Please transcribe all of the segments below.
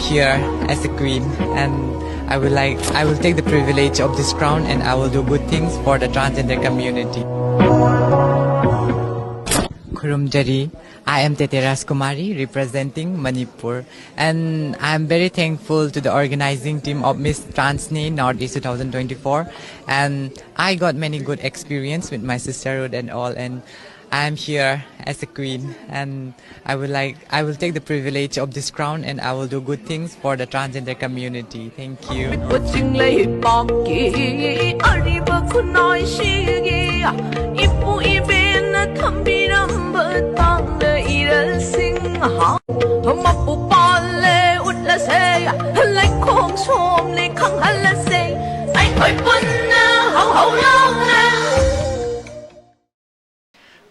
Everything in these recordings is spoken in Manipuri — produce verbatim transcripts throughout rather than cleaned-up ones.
here as a queen, and I will like I will take the privilege of this crown, and I will do good things for the transgender community. Khurumjari, I am Tete Rajkumari, representing Manipur, and I am very thankful to the organizing team of Miss Transne Northeast two thousand twenty-four, and I got many good experience with my sisterhood and all, and I am here as a queen, and I will like I will take the privilege of this crown, and I will do good things for the transgender community. Thank you. ꯆꯤꯡꯂꯩꯄꯥꯛꯀꯤ ꯑꯔꯤꯕ ꯈꯨꯟꯅꯥꯏꯁꯤꯒꯤ ꯏꯄꯨ ꯏꯕꯦꯟꯅ ꯊꯝꯕꯤꯔꯝꯕ ꯇꯥꯡꯅ ꯏꯔꯜꯁꯤꯡ ꯃꯄꯨ ꯄꯥꯜꯂꯦ ꯎꯠꯂꯁꯦ, ꯂꯩꯈꯣꯡ ꯁꯣꯝꯂꯦ ꯈꯪꯍꯜꯂꯁꯦ, ꯑꯩꯈꯣꯏ ꯄꯨꯟꯅ ꯍꯧꯍꯧ ꯂꯥꯎꯅ꯫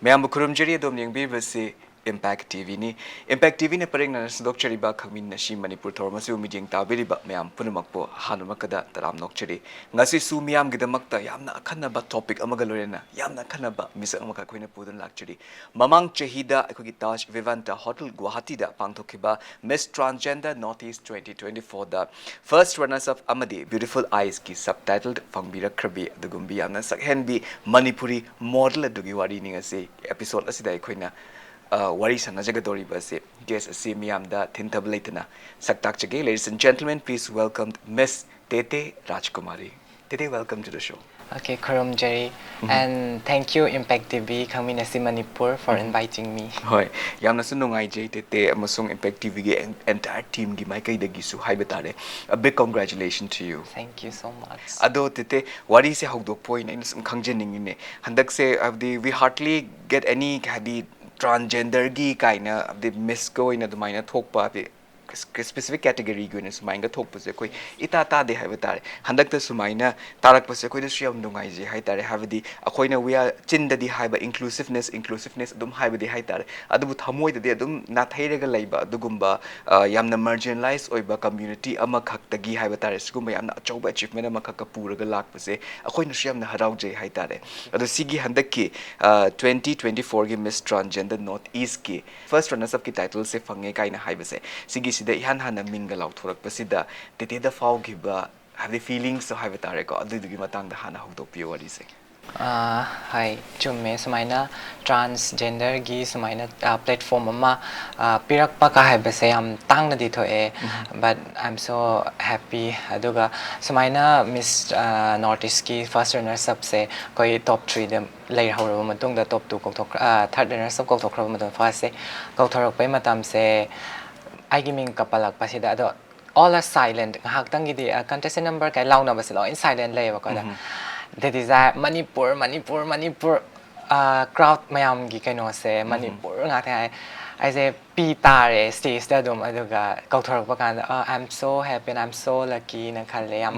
ꯃꯌꯥꯝꯕꯨ ꯈꯨꯔꯨꯝꯖꯔꯤ꯫ ꯑꯗꯣꯝ ꯌꯦꯡꯕꯤꯕꯁꯤ Impact ꯇꯤ ꯚꯤꯅꯤ꯫ Impact ꯇꯤ ꯚꯤꯅ ꯄꯔꯦꯡꯅꯅ ꯁꯟꯗꯣꯛꯆꯔꯤꯕ ꯈꯪꯃꯤꯟꯅꯁꯤ ꯃꯅꯤꯄꯨꯔ ꯊꯧꯔꯝ ꯑꯁꯤꯕꯨ ꯃꯤꯠꯌꯦꯡ ꯇꯥꯕꯤꯔꯤꯕ ꯃꯌꯥꯝ ꯄꯨꯝꯅꯃꯛꯄꯨ ꯑꯍꯥꯟꯕꯃꯛꯇꯗ ꯇꯔꯥꯝ ꯅꯣꯛꯆꯔꯤ꯫ ꯉꯁꯤꯁꯨ ꯃꯤꯌꯥꯝꯒꯤꯗꯃꯛꯇ ꯌꯥꯝꯅ ꯑꯈꯟꯅꯕ topic ꯑꯃꯒ ꯂꯣꯏꯅꯅ ꯌꯥꯝꯅ ꯑꯈꯟꯅꯕ ꯃꯤꯁꯛ ꯑꯃꯈꯛ ꯑꯩꯈꯣꯏꯅ ꯄꯨꯗꯨꯅ ꯂꯥꯛꯆꯔꯤ꯫ ꯃꯃꯥꯡ ꯆꯍꯤꯗ ꯑꯩꯈꯣꯏꯒꯤ ꯇꯥꯖ ꯚꯤꯚꯥꯟꯇ ꯍꯣꯇꯦꯜ ꯒꯨꯋꯥꯍꯥꯇꯤꯗ ꯄꯥꯡꯊꯣꯛꯈꯤꯕ Miss Transgender Northeast twenty twenty-fourꯗ first runners up ꯑꯃꯗꯤ Beautiful Eyesꯀꯤ subtitle ꯐꯪꯕꯤꯔꯛꯈ꯭ꯔꯕꯤ ꯑꯗꯨꯒꯨꯝꯕꯤ ꯌꯥꯝꯅ ꯁꯛꯍꯦꯟꯕꯤ ꯃꯅꯤꯄꯨꯔꯤ model ꯑꯗꯨꯒꯤ ꯋꯥꯔꯤꯅꯤ ꯉꯁꯤ episode ꯑꯁꯤꯗ ꯑꯩꯈꯣꯏꯅ, ꯑ, ꯋꯥꯔꯤ ꯁꯥꯟꯅꯖꯒꯗꯧꯔꯤꯕ ꯑꯁꯤ꯫ Guest ꯑꯁꯤ ꯃꯤꯌꯥꯝꯗ ꯊꯤꯟꯊꯕ ꯂꯩꯇꯅ ꯁꯛ ꯇꯥꯛꯆꯒꯦ꯫ Ladies and gentlemen, please welcome Miss Tete Rajkumari. Tete, welcome to the show. Okay, ꯈꯨꯔꯨꯝꯖꯔꯤ꯫ And thank you, Impact T V, ꯈꯪꯃꯤꯟꯅꯁꯤ ꯃꯅꯤꯄꯨꯔ, for inviting me. ꯍꯣꯏ, ꯌꯥꯝꯅꯁꯨ ꯅꯨꯡꯉꯥꯏꯖꯩ ꯇꯦꯇꯦ ꯑꯃꯁꯨꯡ Impact ꯇꯤ ꯚꯤꯒꯤ en-, entire teamꯒꯤ ꯃꯥꯏꯀꯩꯗꯒꯤꯁꯨ ꯍꯥꯏꯕ ꯇꯥꯔꯦ꯫ A big congratulations to you. Thank you so much. ꯑꯗꯣ ꯇꯦꯇꯦ, ꯋꯥꯔꯤꯁꯦ ꯍꯧꯗꯣꯛꯄ ꯑꯣꯏꯅ ꯑꯩꯅ ꯁꯨꯝ ꯈꯪꯖꯅꯤꯡꯉꯤꯅꯦ, ꯍꯟꯗꯛꯁꯦ ꯍꯥꯏꯕꯗꯤ we hardly get any, ꯍꯥꯏꯗꯤ transgenderꯒꯤ ꯀꯥꯏꯅ, ꯍꯥꯏꯕꯗꯤ Missꯀ ꯑꯣꯏꯅ ꯑꯗꯨꯃꯥꯏꯅ ꯊꯣꯛꯄ, ꯍꯥꯏꯕꯗꯤ specific categoryꯒꯤ ꯑꯣꯏꯅ ꯁꯨꯃꯥꯏꯅꯒ ꯊꯣꯛꯄꯁꯦ ꯑꯩꯈꯣꯏ ꯏꯇꯥ ꯇꯥꯗꯦ ꯍꯥꯏꯕ ꯇꯥꯔꯦ꯫ ꯍꯟꯗꯛꯇ ꯁꯨꯃꯥꯏꯅ ꯇꯥꯔꯛꯄꯁꯦ ꯑꯩꯈꯣꯏꯗꯁꯨ ꯌꯥꯝ ꯅꯨꯡꯉꯥꯏꯖꯩ ꯍꯥꯏ ꯇꯥꯔꯦ꯫ ꯍꯥꯏꯕꯗꯤ ꯑꯩꯈꯣꯏꯅ we are, ꯆꯤꯟꯗꯗꯤ ꯍꯥꯏꯕ inclusiveness, inclusiveness ꯑꯗꯨꯝ ꯍꯥꯏꯕꯗꯤ ꯍꯥꯏ ꯇꯥꯔꯦ, ꯑꯗꯨꯕꯨ ꯊꯃꯣꯏꯗꯗꯤ ꯑꯗꯨꯝ ꯅꯥꯊꯩꯔꯒ ꯂꯩꯕ ꯑꯗꯨꯒꯨꯝꯕ, ꯑ, ꯌꯥꯝꯅ marginalized ꯑꯣꯏꯕ community ꯑꯃꯈꯛꯇꯒꯤ ꯍꯥꯏꯕ ꯇꯥꯔꯦ, ꯁꯤꯒꯨꯝꯕ ꯌꯥꯝꯅ ꯑꯆꯧꯕ achievement ꯑꯃꯈꯛꯀ ꯄꯨꯔꯒ ꯂꯥꯛꯄꯁꯦ ꯑꯩꯈꯣꯏꯅꯁꯨ ꯌꯥꯝꯅ ꯍꯔꯥꯎꯖꯩ ꯍꯥꯏ ꯇꯥꯔꯦ꯫ ꯑꯗꯣ ꯁꯤꯒꯤ ꯍꯟꯗꯛꯀꯤ, ꯑ, twenty twenty-fourꯒꯤ Miss Transgender North Eastꯀꯤ first runners upꯀꯤ titleꯁꯦ ꯐꯪꯉꯦ ꯀꯥꯏꯅ ꯍꯥꯏꯕꯁꯦ, ꯁꯤꯒꯤ ꯁꯤꯗ ꯏꯍꯥꯟ ꯍꯥꯟꯅ ꯃꯤꯡꯒ ꯂꯥꯎꯊꯣꯔꯛꯄꯁꯤꯗ ꯇꯦꯇꯦꯗ ꯐꯥꯎꯈꯤꯕ, ꯍꯥꯏꯕꯗꯤ feelings ꯇꯣ ꯍꯥꯏꯕ ꯇꯥꯔꯦꯀꯣ, ꯑꯗꯨꯏꯗꯨꯒꯤ ꯃꯇꯥꯡꯗ ꯍꯥꯟꯅ ꯍꯧꯗꯣꯛꯄꯤꯌꯨ ꯋꯥꯔꯤꯁꯦ꯫ ꯑꯥ, ꯍꯣꯏ, ꯆꯨꯝꯃꯦ꯫ ꯁꯨꯃꯥꯏꯅ transgender ꯒꯤ ꯁꯨꯃꯥꯏꯅ, ꯑꯥ, platform ꯑꯃ, ꯑꯥ, ꯄꯤꯔꯛꯄ ꯀ ꯍꯥꯏꯕꯁꯦ ꯌꯥꯝ ꯇꯥꯡꯅꯗꯤ ꯊꯣꯛꯑꯦ, but I'm so happy꯫ ꯑꯗꯨꯒ ꯁꯨꯃꯥꯏꯅ Miss, ꯑꯥ, North East ꯀꯤ first runners up ꯁꯦ ꯑꯩꯈꯣꯏ top three ꯗ ꯂꯩꯍꯧꯔꯕ ꯃꯇꯨꯡꯗ top two ꯀꯧꯊꯣꯛꯈ꯭ꯔ-, ꯑꯥ, third runners up ꯀꯧꯊꯣꯛꯈ꯭ꯔꯕ ꯃꯇꯨꯡꯗ first ꯁꯦ ꯀꯧꯊꯣꯔꯛꯄꯩ ꯃꯇꯝꯁꯦ ꯑꯩꯒꯤ ꯃꯤꯡ ꯀꯄꯜꯂꯛꯄꯁꯤꯗ, ꯑꯗꯣ all are silent꯫ ꯉꯥꯏꯍꯥꯛꯇꯪꯒꯤꯗꯤ, ꯑ, contestant number ꯀꯥꯏ ꯂꯥꯎꯅꯕꯁꯦ ꯂꯣꯏ silent ꯂꯩꯌꯦꯕꯀꯣ꯫ ꯑꯗ "That is a Manipur, Manipur, Manipur", ꯑ, crowd ꯃꯌꯥꯝꯒꯤ ꯀꯩꯅꯣꯁꯦ ꯃꯅꯤꯄꯨꯔ ꯉꯥꯛꯇ ꯍꯥꯏ꯫ ꯑꯩꯁꯦ ꯄꯤ ꯇꯥꯔꯦ stage ꯇ ꯑꯗꯨꯝ꯫ ꯑꯗꯨꯒ ꯀꯧꯊꯣꯔꯛꯄ ꯀꯥꯟꯗ, "ꯑ, I'm so happy and I'm so lucky" ꯅ ꯈꯜꯂꯦ꯫ ꯌꯥꯝ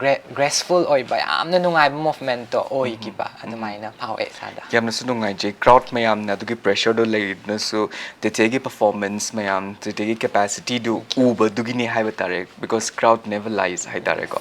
gra-, graceful ꯑꯣꯏꯕ, ꯌꯥꯝꯅ ꯅꯨꯡꯉꯥꯏꯕ movement ꯇꯣ ꯑꯣꯏꯈꯤꯕ ꯑꯗꯨꯃꯥꯏꯅ ꯐꯥꯎꯋꯦ ꯏꯁꯥꯗ꯫ ꯌꯥꯝꯅꯁꯨ ꯅꯨꯡꯉꯥꯏꯖꯩ꯫ Crowd ꯃꯌꯥꯝꯅ ꯑꯗꯨꯒꯤ pressure ꯗꯣ ꯂꯩꯔꯤꯗꯨꯅꯁꯨ ꯇꯦꯇꯦꯒꯤ performance ꯃꯌꯥꯝ, ꯇꯦꯇꯦꯒꯤ capacity ꯗꯨ ꯎꯕꯗꯨꯒꯤꯅꯤ ꯍꯥꯏꯕ ꯇꯥꯔꯦ, because crowd never lies ꯍꯥꯏ ꯇꯥꯔꯦꯀꯣ꯫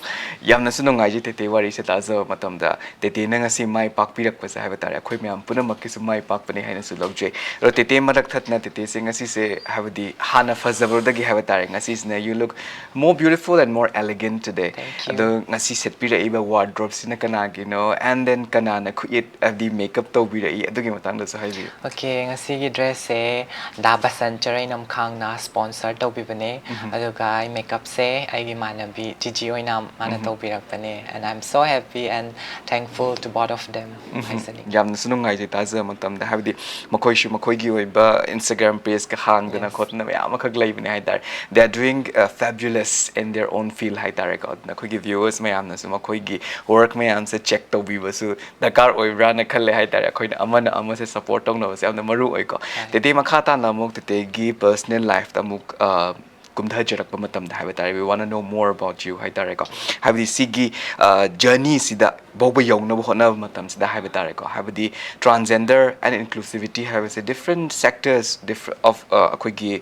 ꯌꯥꯝꯅꯁꯨ ꯅꯨꯡꯉꯥꯏꯖꯩ ꯇꯦꯇꯦ ꯋꯥꯔꯤꯁꯦ ꯇꯥꯖꯕ ꯃꯇꯝꯗ꯫ ꯇꯦꯇꯦꯅ ꯉꯁꯤ ꯃꯥꯏ ꯄꯥꯛꯄꯤꯔꯛꯄꯁꯦ ꯍꯥꯏꯕ ꯇꯥꯔꯦ, ꯑꯩꯈꯣꯏ ꯃꯌꯥꯝ ꯄꯨꯝꯅꯃꯛꯀꯤꯁꯨ ꯃꯥꯏ ꯄꯥꯛꯄꯅꯤ ꯍꯥꯏꯅꯁꯨ ꯂꯧꯖꯩ꯫ ꯑꯗꯣ ꯇꯦꯇꯦ ꯃꯔꯛ ꯊꯠꯅ ꯇꯦꯇꯦꯁꯦ ꯉꯁꯤꯁꯦ, ꯍꯥꯏꯕꯗꯤ ꯍꯥꯟꯅ ꯐꯖꯕꯗꯒꯤ ꯍꯥꯏꯕ ꯇꯥꯔꯦ, ꯉꯁꯤꯁꯤꯅ you look more beautiful and more elegant today꯫ Thank you. ꯑꯗꯣ ꯉꯁꯤ ꯁꯦꯠꯄꯤꯔꯛꯏꯕ wardrobe ꯁꯤꯅ ꯀꯅꯥꯒꯤꯅꯣ, and then ꯀꯅꯥꯅ ꯈꯨꯠꯌꯦꯛ, ꯍꯥꯏꯕꯗꯤ makeup ꯇꯧꯕꯤꯔꯛꯏ, ꯑꯗꯨꯒꯤ ꯃꯇꯥꯡꯗꯁꯨ ꯍꯥꯏꯕꯤꯌꯨ꯫ Okay, ꯉꯁꯤꯒꯤ dress ꯁꯦ ꯗꯥ ꯕꯁꯟ ꯆꯔꯩꯅꯝ ꯈꯥꯡꯅ sponsor ꯇꯧꯕꯤꯕꯅꯦ꯫ ꯑꯗꯨꯒ ꯑꯩ makeup ꯁꯦ ꯑꯩꯒꯤ ꯏꯃꯥꯟꯅꯕꯤ ꯖꯤꯖꯤ ꯑꯣꯏꯅꯥꯝ ꯃꯥꯅ ꯇꯧꯕꯤꯔꯛꯄꯅꯦ꯫ And I'm so happy and thankful to both of them ꯍꯥꯏꯖꯅꯤꯡꯉꯤ꯫ ꯌꯥꯝꯅꯁꯨ ꯅꯨꯡꯉꯥꯏꯖꯩ ꯇꯥꯖꯕ ꯃꯇꯝꯗ, ꯍꯥꯏꯕꯗꯤ ꯃꯈꯣꯏꯁꯨ ꯃꯈꯣꯏꯒꯤ ꯑꯣꯏꯕ Instagram page ꯀ ꯍꯥꯡꯗꯅ Yes. ꯈꯣꯠꯇꯅ ꯃꯌꯥꯝ ꯑꯃꯈꯛ ꯂꯩꯕꯅꯦ ꯍꯥꯏ ꯇꯥꯔꯦ꯫ They are doing, uh, fabulous in their own field ꯍꯥꯏ ꯇꯥꯔꯦꯀꯣ꯫ ꯑꯗꯨꯅ ꯑꯩꯈꯣꯏꯒꯤ viewers ꯃꯌꯥꯝꯅꯁꯨ ꯃꯈꯣꯏꯒꯤ work ꯃꯌꯥꯝꯁꯦ check ꯇꯧꯕꯤꯕꯁꯨ ꯗꯔꯀꯥꯔ ꯑꯣꯏꯕ꯭ꯔꯥꯅ ꯈꯜꯂꯦ ꯍꯥꯏ ꯇꯥꯔꯦ꯫ ꯑꯩꯈꯣꯏꯅ ꯑꯃꯅ ꯑꯃꯁꯦ support ꯇꯧꯅꯕꯁꯦ ꯌꯥꯝꯅ ꯃꯔꯨ ꯑꯣꯏꯀꯣ꯫ ꯍꯣꯏ꯫ ꯇꯦꯇꯦ, ꯃꯈꯥ ꯇꯥꯅ ꯑꯃꯨꯛ ꯇꯦꯇꯦꯒꯤ personal life ꯇ ꯑꯃꯨꯛ, ꯑ, ꯀꯨꯝꯊꯖꯔꯛꯄ ꯃꯇꯝꯗ ꯍꯥꯏꯕ ꯇꯥꯔꯦ, we wanna know more about you ꯍꯥꯏ ꯇꯥꯔꯦꯀꯣ꯫ ꯍꯥꯏꯕꯗꯤ ꯁꯤꯒꯤ, ꯑ, journey ꯁꯤꯗ ꯐꯥꯎꯕ ꯌꯧꯅꯕ ꯍꯣꯠꯅꯕ ꯃꯇꯝꯁꯤꯗ ꯍꯥꯏꯕ ꯇꯥꯔꯦꯀꯣ, ꯍꯥꯏꯕꯗꯤ transgender and inclusivity ꯍꯥꯏꯕꯁꯦ different sectors, different of ꯑꯩꯈꯣꯏꯒꯤ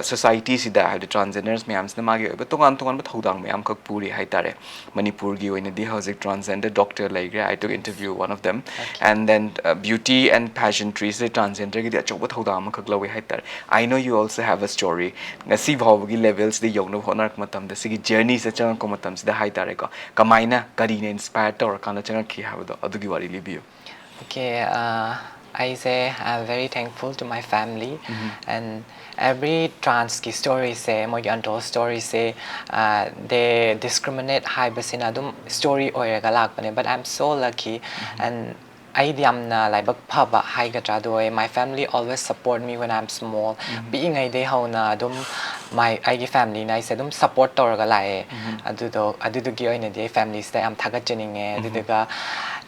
ꯁꯣꯁꯥꯏꯇꯤꯁꯤꯗ, ꯍꯥꯏꯕꯗꯤ transgenders ꯃꯌꯥꯝꯁꯤꯅ ꯃꯥꯒꯤ ꯑꯣꯏꯕ ꯇꯣꯉꯥꯟ ꯇꯣꯉꯥꯟꯕ ꯊꯧꯗꯥꯡ ꯃꯌꯥꯝꯈꯛ ꯄꯨꯔꯤ ꯍꯥꯏꯇꯥꯔꯦ꯫ ꯃꯅꯤꯄꯨꯔꯒꯤ ꯑꯣꯏꯅꯗꯤ ꯍꯧꯖꯤꯛ transgender doctor ꯂꯩꯈ꯭ꯔꯦ, I took interview one of them, and then beauty and pageantryꯁꯤꯗ transgenderꯒꯤꯗꯤ ꯑꯆꯧꯕ ꯊꯧꯗꯥꯡ ꯑꯃꯈꯛ ꯂꯧꯋꯤ ꯍꯥꯏꯇꯥꯔꯦ꯫ I know you also have a story. ꯉꯁꯤ ꯐꯥꯎꯕꯒꯤ ꯂꯦꯚꯦꯜꯁꯤꯗ ꯌꯧꯅꯕ ꯍꯣꯠꯅꯔꯛꯄ ꯃꯇꯝꯗ, ꯁꯤꯒꯤ ꯖꯔꯅꯤꯁꯤꯗ ꯆꯪꯉꯛꯄ ꯃꯇꯝꯁꯤꯗ ꯍꯥꯏꯇꯥꯔꯦꯀꯣ, ꯀꯃꯥꯏꯅ, ꯀꯔꯤꯅ ꯏꯟꯁꯄꯥꯌꯔ ꯇꯧꯔꯀꯥꯟꯗ ꯆꯪꯉꯛꯈꯤ ꯍꯥꯏꯕꯗꯣ, ꯑꯗꯨꯒꯤ ꯋꯥꯔꯤ ꯂꯤꯕꯤꯌꯨ꯫ Okay, uh, ꯑꯩꯁꯦ, I am very thankful to my family and every transꯀꯤ storyꯁꯦ, ꯃꯣꯏꯒꯤ untold storyꯁꯦ, uh, they discriminate ꯍꯥꯏꯕꯁꯤꯅ ꯑꯗꯨꯝ story ꯑꯣꯏꯔꯒ ꯂꯥꯛꯄꯅꯦ, but I am so lucky and ꯑꯩꯗꯤ ꯌꯥꯝꯅ ꯂꯥꯏꯕꯛ ꯐꯕ ꯍꯥꯏꯒꯗ꯭ꯔꯥ, ꯑꯗꯨ ꯑꯣꯏ꯫ My family always support me when I am small. ꯄꯤꯛꯏꯉꯩꯗꯩ ꯍꯧꯅ ꯑꯗꯨꯝ my ꯑꯩꯒꯤ familyꯅ ꯑꯩꯁꯦ ꯑꯗꯨꯝ support ꯇꯧꯔꯒ ꯂꯥꯛꯑꯦ꯫ ꯑꯗꯨꯗꯣ, ꯑꯗꯨꯗꯨꯒꯤ ꯑꯣꯏꯅꯗꯤ ꯑꯩ familyꯁꯤꯗ ꯌꯥꯝ ꯊꯥꯒꯠꯆꯅꯤꯡꯉꯦ꯫ ꯑꯗꯨꯗꯨꯒ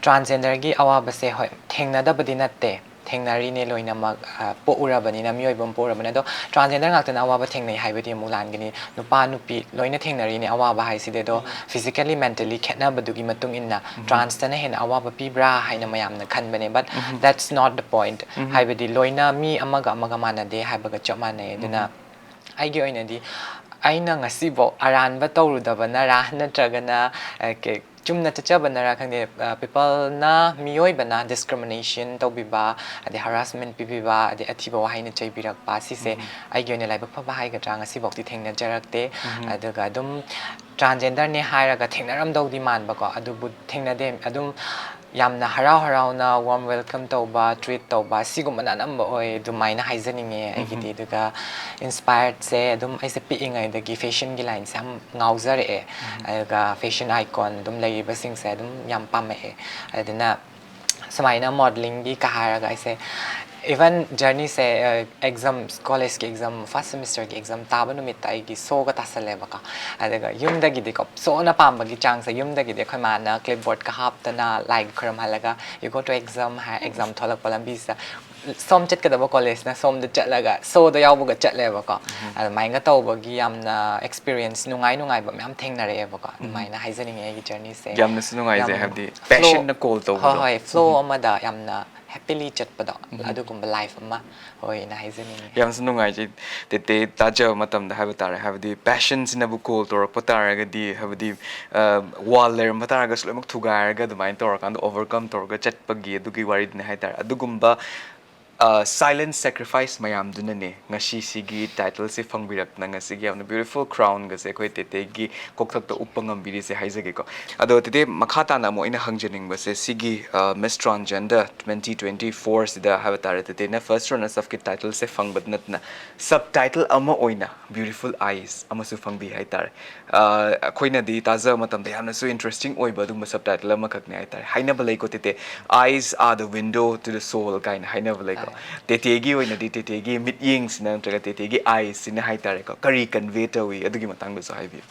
transgenderꯒꯤ ꯑꯋꯥꯕꯁꯦ, ꯍꯣꯏ, ꯊꯦꯡꯅꯗꯕꯗꯤ ꯅꯠꯇꯦ, ꯊꯦꯡꯅꯔꯤꯅꯦ ꯂꯣꯏꯅꯃꯛ꯫ ꯑ, ꯄꯣꯛꯎꯔꯕꯅꯤꯅ, ꯃꯤꯑꯣꯏꯕ ꯑꯃ ꯄꯣꯛꯎꯔꯕꯅꯤꯅ꯫ ꯑꯗꯣ transgender ꯉꯥꯛꯇꯅ ꯑꯋꯥꯕ ꯊꯦꯡꯅꯩ ꯍꯥꯏꯕꯗꯤ ꯑꯃꯨꯛ ꯂꯥꯟꯒꯅꯤ꯫ ꯅꯨꯄꯥ ꯅꯨꯄꯤ ꯂꯣꯏꯅ ꯊꯦꯡꯅꯔꯤꯅꯦ ꯑꯋꯥꯕ ꯍꯥꯏꯁꯤꯗꯤ꯫ ꯑꯗꯣ physically, mentally ꯈꯦꯠꯅꯕꯗꯨꯒꯤ ꯃꯇꯨꯡ ꯏꯟꯅ transꯇꯅ ꯍꯦꯟꯅ ꯑꯋꯥꯕ ꯄꯤꯕ꯭ꯔꯥ ꯍꯥꯏꯅ ꯃꯌꯥꯝꯅ ꯈꯟꯕꯅꯦ, but that's not the point. ꯍꯥꯏꯕꯗꯤ ꯂꯣꯏꯅ ꯃꯤ ꯑꯃꯒ ꯑꯃꯒ ꯃꯥꯟꯅꯗꯦ ꯍꯥꯏꯕꯒ ꯆꯞ ꯃꯥꯟꯅꯩ꯫ ꯑꯗꯨꯅ ꯑꯩꯒꯤ ꯑꯣꯏꯅꯗꯤ ꯑꯩꯅ ꯉꯁꯤꯐꯥꯎ ꯑꯔꯥꯟꯕ ꯇꯧꯔꯨꯗꯕꯅꯔꯥ ꯅꯠꯇ꯭ꯔꯒꯅ, ꯑ, ꯀꯩ-, ꯆꯨꯝꯅ ꯆꯠꯆꯕꯅꯔꯥ ꯈꯪꯗꯦ, ꯑ, peopleꯅ, ꯃꯤꯑꯣꯏꯕꯅ discrimination ꯇꯧꯕꯤꯕ, ꯑꯗꯩ harassment ꯄꯤꯕꯤꯕ, ꯑꯗꯩ ꯑꯊꯤꯕ ꯋꯥꯍꯩꯅ ꯆꯩꯕꯤꯔꯛꯄ, ꯁꯤꯁꯦ ꯑꯩꯒꯤ ꯑꯣꯏꯅ ꯂꯥꯏꯕꯛ ꯐꯕ ꯍꯥꯏꯒꯗ꯭ꯔꯥ, ꯉꯁꯤꯐꯥꯎꯗꯤ ꯊꯦꯡꯅꯖꯔꯛꯇꯦ꯫ ꯑꯗꯨꯒ ꯑꯗꯨꯝ transgenderꯅꯦ ꯍꯥꯏꯔꯒ ꯊꯦꯡꯅꯔꯝꯗꯧꯗꯤ ꯃꯥꯟꯕꯀꯣ, ꯑꯗꯨꯕꯨ ꯊꯦꯡꯅꯗꯦ꯫ ꯑꯗꯨꯝ ꯌꯥꯝꯅ ꯍꯔꯥꯎ ꯍꯔꯥꯎꯅ warm welcome ꯇꯧꯕ, treat ꯇꯧꯕ, ꯁꯤꯒꯨꯝꯕꯅ ꯑꯅꯝꯕ ꯑꯣꯏ ꯑꯗꯨꯃꯥꯏꯅ ꯍꯥꯏꯖꯅꯤꯡꯉꯦ ꯑꯩꯒꯤꯗꯤ꯫ ꯑꯗꯨꯒ inspiredꯁꯦ ꯑꯗꯨꯝ ꯑꯩꯁꯦ ꯄꯤꯛꯏꯉꯩꯗꯒꯤ fashionꯒꯤ lineꯁꯦ ꯌꯥꯝ ꯉꯥꯎꯖꯔꯛꯑꯦ꯫ ꯑꯗꯨꯒ fashion icon ꯑꯗꯨꯝ ꯂꯩꯔꯤꯕꯁꯤꯡꯁꯦ ꯑꯗꯨꯝ ꯌꯥꯝ ꯄꯥꯝꯃꯛꯑꯦ꯫ ꯑꯗꯨꯅ ꯁꯨꯃꯥꯏꯅ modelingꯒꯤꯒ ꯍꯥꯏꯔꯒ ꯑꯩꯁꯦ even journeyꯁꯦ, ꯑ, exam, collegeꯀꯤ exam, first semesterꯒꯤ exam ꯇꯥꯕ ꯅꯨꯃꯤꯠꯇ ꯑꯩꯒꯤ showꯒ ꯇꯥꯁꯜꯂꯦꯕꯀꯣ꯫ ꯑꯗꯨꯒ ꯌꯨꯝꯗꯒꯤꯗꯤꯀꯣ, showꯅ ꯄꯥꯝꯕꯒꯤ ꯆꯥꯡꯁꯦ, ꯌꯨꯝꯗꯒꯤꯗꯤ ꯑꯩꯈꯣꯏ ꯃꯥꯅ clipboardꯀ ꯍꯥꯞꯇꯅ ꯂꯥꯏꯒ ꯈꯨꯔꯨꯝꯍꯜꯂꯒ "You go to exam" high, exam ꯊꯣꯛꯂꯛꯄ ꯂꯝꯕꯤꯁꯤꯗ ꯁꯣꯝ ꯆꯠꯀꯗꯕ ꯀꯣꯂꯦꯖꯅ ꯁꯣꯝꯗ ꯆꯠꯂꯒ ꯁꯣꯗ ꯌꯥꯎꯕꯒ ꯆꯠꯂꯦꯕꯀꯣ꯫ ꯑꯗꯨꯃꯥꯏꯅ ꯇꯧꯕꯒꯤ ꯌꯥꯝꯅ ꯑꯦꯛꯁꯄꯤꯔꯤꯌꯦꯟꯁ ꯅꯨꯡꯉꯥꯏ ꯅꯨꯡꯉꯥꯏꯕ ꯃꯌꯥꯝ ꯊꯦꯡꯅꯔꯛꯑꯦꯕꯀꯣ꯫ ꯑꯗꯨꯃꯥꯏꯅ ꯍꯥꯏꯖꯅꯤꯡꯉꯦ ꯑꯩꯒꯤ ꯖꯔꯅꯤꯁꯦ꯫ ꯌꯥꯝꯅꯁꯨ ꯅꯨꯡꯉꯥꯏꯖꯩ, ꯌꯥꯝ ꯍꯥꯏꯕꯗꯤ flow- passionꯅ call ꯍꯣꯏ ꯇꯧꯕꯗꯣ꯫ ꯍꯣꯏ, ꯐ꯭ꯂꯣ ꯑꯃꯗ ꯌꯥꯝꯅ ꯍꯦꯄꯤꯂꯤ ꯆꯠꯄꯗꯣ, ꯑꯗꯨꯒꯨꯝꯕ ꯂꯥꯏꯐ ꯑꯃ ꯑꯣꯏꯅ ꯍꯥꯏꯖꯅꯤꯡꯉꯦ꯫ ꯌꯥꯝꯁꯨ ꯅꯨꯡꯉꯥꯏꯖꯩ꯫ ꯇꯦꯇꯦ ꯇꯥꯖꯕ ꯃꯇꯝꯗ ꯍꯥꯏꯕ ꯇꯥꯔꯦ, ꯍꯥꯏꯕꯗꯤ ꯄꯦꯁꯟꯁꯤꯅꯕꯨ ꯀꯣꯜ ꯇꯧꯔꯛꯄ ꯇꯥꯔꯒꯗꯤ, ꯍꯥꯏꯕꯗꯤ ꯋꯥꯜ ꯂꯩꯔꯝꯕ ꯇꯥꯔꯒꯁꯨ ꯂꯣꯏꯅꯃꯛ ꯊꯨꯒꯥꯏꯔꯒ ꯑꯗꯨꯃꯥꯏꯅ ꯇꯧꯔꯀꯥꯟꯗ ꯑꯣꯚꯔꯀꯝ ꯇꯧꯔꯒ ꯆꯠꯄꯒꯤ ꯑꯗꯨꯒꯤ ꯋꯥꯔꯤꯗꯨꯅꯤ ꯍꯥꯏ ꯇꯥꯔꯦ꯫ ꯑꯗꯨꯒꯨꯝꯕ silent sacrifice ꯃꯌꯥꯝꯗꯨꯅꯅꯦ ꯉꯁꯤꯁꯤꯒꯤ ꯇꯥꯏꯇꯜꯁꯦ ꯐꯪꯕꯤꯔꯛꯇꯅ ꯉꯁꯤꯒꯤ ꯌꯥꯝꯅ ꯕ꯭ꯌꯨꯇꯤꯐꯨꯜ ꯀ꯭ꯔꯥꯎꯟꯒꯁꯦ ꯑꯩꯈꯣꯏ ꯇꯦꯇꯦꯒꯤ ꯀꯣꯛꯊꯛꯇ ꯎꯞꯄ ꯉꯝꯕꯤꯔꯤꯁꯦ ꯍꯥꯏꯖꯒꯦꯀꯣ꯫ ꯑꯗꯣ ꯇꯦꯇꯦ, ꯃꯈꯥ ꯇꯥꯅ ꯑꯃꯨꯛ ꯑꯩꯅ ꯍꯪꯖꯅꯤꯡꯕꯁꯦ ꯁꯤꯒꯤ Miss Transgender twenty twenty fourꯁꯤꯗ ꯍꯥꯏꯕ ꯇꯥꯔꯦ, ꯇꯦꯇꯦꯅ ꯐꯥꯔꯁ ꯔꯅꯔꯁ ꯑꯞꯀꯤ ꯇꯥꯏꯇꯜꯁꯦ ꯐꯪꯕꯗ ꯅꯠꯇꯅ ꯁꯕ ꯇꯥꯏꯇꯜ ꯑꯃ ꯑꯣꯏꯅ ꯕ꯭ꯌꯨꯇꯤꯐꯨꯜ ꯑꯥꯏꯁ ꯑꯃꯁꯨ ꯐꯪꯕꯤ ꯍꯥꯏ ꯇꯥꯔꯦ꯫ ꯑꯩꯈꯣꯏꯅꯗꯤ ꯇꯥꯖꯕ ꯃꯇꯝꯗ ꯌꯥꯝꯅꯁꯨ ꯏꯟꯇꯔꯦꯁꯇꯤꯡ ꯑꯣꯏꯕ ꯑꯗꯨꯒꯨꯝꯕ ꯁꯕ ꯇꯥꯏꯇꯜ ꯑꯃꯈꯛꯅꯦ ꯍꯥꯏ ꯇꯥꯔꯦ꯫ ꯍꯥꯏꯅꯕ ꯂꯩꯀꯣ ꯇꯦꯇꯦ, "Eyes are the window to the soul" ꯀꯥꯏꯅ ꯍꯥꯏꯅꯕ ꯂꯩꯀꯣ꯫ ꯇꯦꯇꯦꯒꯤ ꯑꯣꯏꯅꯗꯤ ꯇꯦꯇꯦꯒꯤ ꯃꯤꯠꯌꯦꯡꯁꯤꯅ ꯅꯠꯇ꯭ꯔꯒ ꯇꯦꯇꯦꯒꯤ ꯑꯥꯏꯁꯁꯤꯅ ꯍꯥꯏ ꯇꯥꯔꯦꯀꯣ, ꯀꯔꯤ ꯀꯟꯚꯦ ꯇꯧꯏ? ꯑꯗꯨꯒꯤ ꯃꯇꯥꯡꯗꯁꯨ ꯍꯥꯏꯕꯤꯌꯨ꯫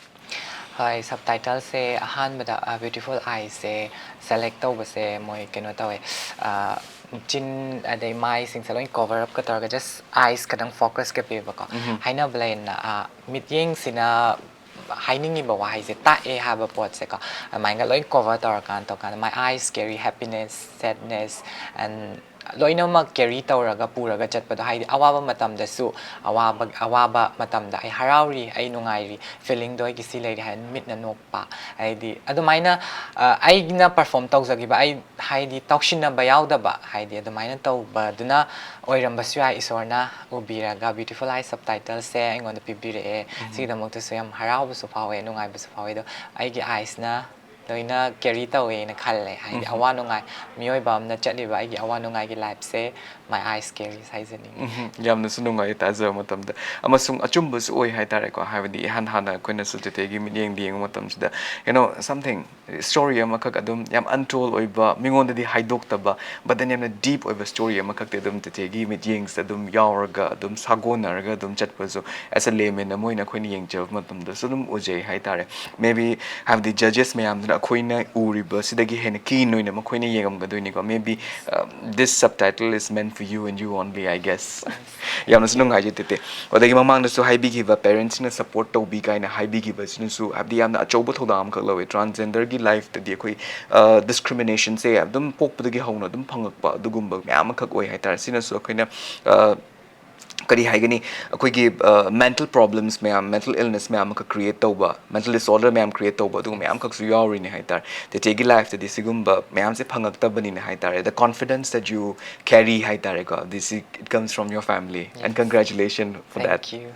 ꯍꯣꯏ, ꯁꯕ ꯇꯥꯏꯇꯜꯁꯦ ꯑꯍꯥꯟꯕꯗ ꯕ꯭ꯌꯨꯇꯤꯐꯨꯜ ꯑꯥꯏꯁꯁꯦ ꯁꯦꯂꯦꯛ ꯇꯧꯕꯁꯦ ꯃꯣꯏ ꯀꯩꯅꯣ ꯇꯧꯋꯦ, ꯆꯤꯟ ꯑꯗꯩ ꯃꯥꯏꯁꯤꯡꯁꯦ ꯂꯣꯏ ꯀꯣꯚꯔ ꯑꯞꯀ ꯇꯧꯔꯒ ꯖꯁ ꯑꯥꯏꯁ ꯈꯛꯇꯪ ꯐꯣꯀꯁꯀ ꯄꯤꯕꯀꯣ꯫ ꯍꯥꯏꯅꯕ ꯂꯩꯅ, ꯃꯤꯠꯌꯦꯡꯁꯤꯅ ꯍꯥꯏꯅꯤꯡꯉꯤꯕ ꯋꯥꯍꯩꯁꯦ ꯇꯥꯛꯑꯦ ꯍꯥꯏꯕ ꯄꯣꯠꯁꯦꯀꯣ꯫ ꯑꯗꯨꯃꯥꯏꯅ ꯂꯣꯏ ꯀꯣꯚꯔ ꯇꯧꯔꯀꯥꯟꯗ ꯇꯧꯀꯥꯟꯗ "My eyes carry happiness, sadness and" ꯂꯣꯏꯅꯃꯛ ꯀꯦꯔꯤ ꯇꯧꯔꯒ ꯄꯨꯔꯒ ꯆꯠꯄꯗꯣ, ꯍꯥꯏꯗꯤ ꯑꯋꯥꯕ ꯃꯇꯝꯗꯁꯨ, ꯑꯋꯥꯕ ꯑꯋꯥꯕ ꯃꯇꯝꯗ "ꯑꯩ ꯍꯔꯥꯎꯔꯤ, ꯑꯩ ꯅꯨꯡꯉꯥꯏꯔꯤ, ꯐꯤꯂꯤꯡꯗꯣ ꯑꯩꯒꯤ ꯁꯤ ꯂꯩꯔꯤ" ꯍꯥꯏꯅ ꯃꯤꯠꯅ ꯅꯣꯛꯄ, ꯍꯥꯏꯗꯤ ꯑꯗꯨꯃꯥꯏꯅ ꯑꯩꯅ ꯄꯔꯐꯣꯝ ꯇꯧꯖꯈꯤꯕ, ꯑꯩ ꯍꯥꯏꯗꯤ ꯇꯧꯁꯤꯟꯅꯕ ꯌꯥꯎꯗꯕ, ꯍꯥꯏꯗꯤ ꯑꯗꯨꯃꯥꯏꯅ ꯇꯧꯕꯗꯨꯅ ꯑꯣꯏꯔꯝꯕꯁꯨ ꯌꯥꯏ꯫ ꯏꯁꯣꯔꯅ ꯎꯕꯤꯔꯒ ꯕ꯭ꯌꯨꯇꯤꯐꯨꯜ ꯑꯥꯏꯁ ꯁꯕ ꯇꯥꯏꯇꯜꯁꯦ ꯑꯩꯉꯣꯟꯗ ꯄꯤꯕꯤꯔꯛꯑꯦ꯫ ꯁꯤꯒꯤꯗꯃꯛꯇꯁꯨ ꯌꯥꯝ ꯍꯔꯥꯎꯕꯁꯨ ꯐꯥꯎꯋꯦ, ꯅꯨꯡꯉꯥꯏꯕꯁꯨ ꯐꯥꯎꯋꯦ꯫ ꯑꯗꯣ ꯑꯩꯒꯤ ꯑꯥꯏꯁꯅ ꯂꯣꯏꯅ ꯀꯦꯔꯤ ꯇꯧꯋꯦꯅ ꯈꯜꯂꯦ꯫ ꯍꯥꯏꯗꯤ ꯑꯋꯥ ꯅꯨꯡꯉꯥꯏ, ꯃꯤꯑꯣꯏꯕ ꯑꯃꯅ ꯆꯠꯂꯤꯕ ꯑꯩꯒꯤ ꯑꯋꯥ ꯅꯨꯡꯉꯥꯏꯒꯤ ꯂꯥꯏꯐꯁꯦ "My eyes carries" ꯍꯥꯏꯖꯅꯤꯡꯉꯤ꯫ ꯌꯥꯝꯅꯁꯨ ꯅꯨꯡꯉꯥꯏ ꯇꯥꯖꯕ ꯃꯇꯝꯗ, ꯑꯃꯁꯨꯡ ꯑꯆꯨꯝꯕꯁꯨ ꯑꯣꯏ ꯍꯥꯏ ꯇꯥꯔꯦꯀꯣ꯫ ꯍꯥꯏꯕꯗꯤ ꯏꯍꯥꯟ ꯍꯥꯟꯅ ꯑꯩꯈꯣꯏꯅꯁꯨ ꯇꯦꯇꯦꯒꯤ ꯃꯤꯠꯌꯦꯡꯗ ꯌꯦꯡꯕ ꯃꯇꯝꯁꯤꯗ, you know, something, ꯁ꯭ꯇꯣꯔꯤ ꯑꯃꯈꯛ ꯑꯗꯨꯝ ꯌꯥꯝ ꯑꯟꯇꯣꯜ ꯑꯣꯏꯕ, ꯃꯤꯉꯣꯟꯗꯗꯤ ꯍꯥꯏꯗꯣꯛꯇꯕ, but then ꯌꯥꯝꯅ ꯗꯤꯞ ꯑꯣꯏꯕ ꯁ꯭ꯇꯣꯔꯤ ꯑꯃꯈꯛꯇꯤ ꯑꯗꯨꯝ ꯇꯦꯇꯦꯒꯤ ꯃꯤꯠꯌꯦꯡꯁꯤꯗ ꯑꯗꯨꯝ ꯌꯥꯎꯔꯒ ꯑꯗꯨꯝ ꯁꯥꯒꯣꯟꯅꯔꯒ ꯑꯗꯨꯝ ꯆꯠꯄꯁꯨ, as a layman ꯑꯃ ꯑꯣꯏꯅ ꯑꯩꯈꯣꯏꯅ ꯌꯦꯡꯖꯕ ꯃꯇꯝꯗꯁꯨ ꯑꯗꯨꯝ ꯎꯖꯩ ꯍꯥꯏ ꯇꯥꯔꯦ꯫ Maybe, ꯍꯥꯏꯕꯗꯤ ꯖꯖꯦꯁ ꯃꯌꯥꯝꯗꯨꯅ ꯑꯩꯈꯣꯏꯅ ꯎꯔꯤꯕꯁꯤꯗꯒꯤ ꯍꯦꯟꯅ keen ꯑꯣꯏꯅ ꯃꯈꯣꯏꯅ ꯌꯦꯡꯉꯝꯒꯗꯣꯏꯅꯤꯀꯣ꯫ Maybe, uh, this subtitle is meant for you and you only, I guess. ꯌꯥꯝꯅꯁꯨ ꯅꯨꯡꯉꯥꯏꯖꯩ ꯇꯦꯇꯦ꯫ ꯑꯗꯒꯤ ꯃꯃꯥꯡꯗꯁꯨ ꯍꯥꯏꯕꯤꯈꯤꯕ, parents ꯁꯤꯡꯅ support ꯇꯧꯕꯤ ꯀꯥꯏꯅ ꯍꯥꯏꯕꯤꯈꯤꯕꯁꯤꯅꯁꯨ ꯍꯥꯏꯕꯗꯤ ꯌꯥꯝꯅ ꯑꯆꯧꯕ ꯊꯧꯗꯥꯡ ꯑꯃꯈꯛ ꯂꯧꯋꯦ꯫ Transgender ꯒꯤ life ꯇꯗꯤ ꯑꯩꯈꯣꯏ, ꯑ, discrimination ꯁꯦ ꯑꯗꯨꯝ ꯄꯣꯛꯄꯗꯒꯤ ꯍꯧꯅ ꯑꯗꯨꯝ ꯐꯪꯉꯛꯄ ꯑꯗꯨꯒꯨꯝꯕ ꯃꯌꯥꯝ ꯑꯃꯈꯛ ꯑꯣꯏ ꯍꯥꯏꯇꯥꯔꯦ꯫ ꯁꯤꯅꯁꯨ ꯑꯩꯈꯣꯏꯅ, ꯑ, ꯀꯔꯤ ꯍꯥꯏꯒꯅꯤ, ꯑꯩꯈꯣꯏꯒꯤ, ꯑ, mental problems ꯃꯌꯥꯝ, mental illness ꯃꯌꯥꯝ ꯑꯃꯈꯛ create ꯇꯧꯕ, mental disorder ꯃꯌꯥꯝ create ꯇꯧꯕ, ꯑꯗꯨꯒꯨꯝꯕ ꯃꯌꯥꯝ ꯑꯃꯈꯛꯁꯨ ꯌꯥꯎꯔꯤꯅꯦ ꯍꯥꯏꯇꯥꯔꯦ꯫ ꯇꯦꯇꯦꯒꯤ life ꯇꯗꯤ ꯁꯤꯒꯨꯝꯕ ꯃꯌꯥꯝꯁꯦ ꯐꯪꯉꯛꯇꯕꯅꯤꯅ ꯍꯥꯏꯇꯥꯔꯦ꯫ The confidence that you carry ꯍꯥꯏꯇꯥꯔꯦꯀꯣ, this, it comes from your family, and Yes. Congratulations for that. Thank you.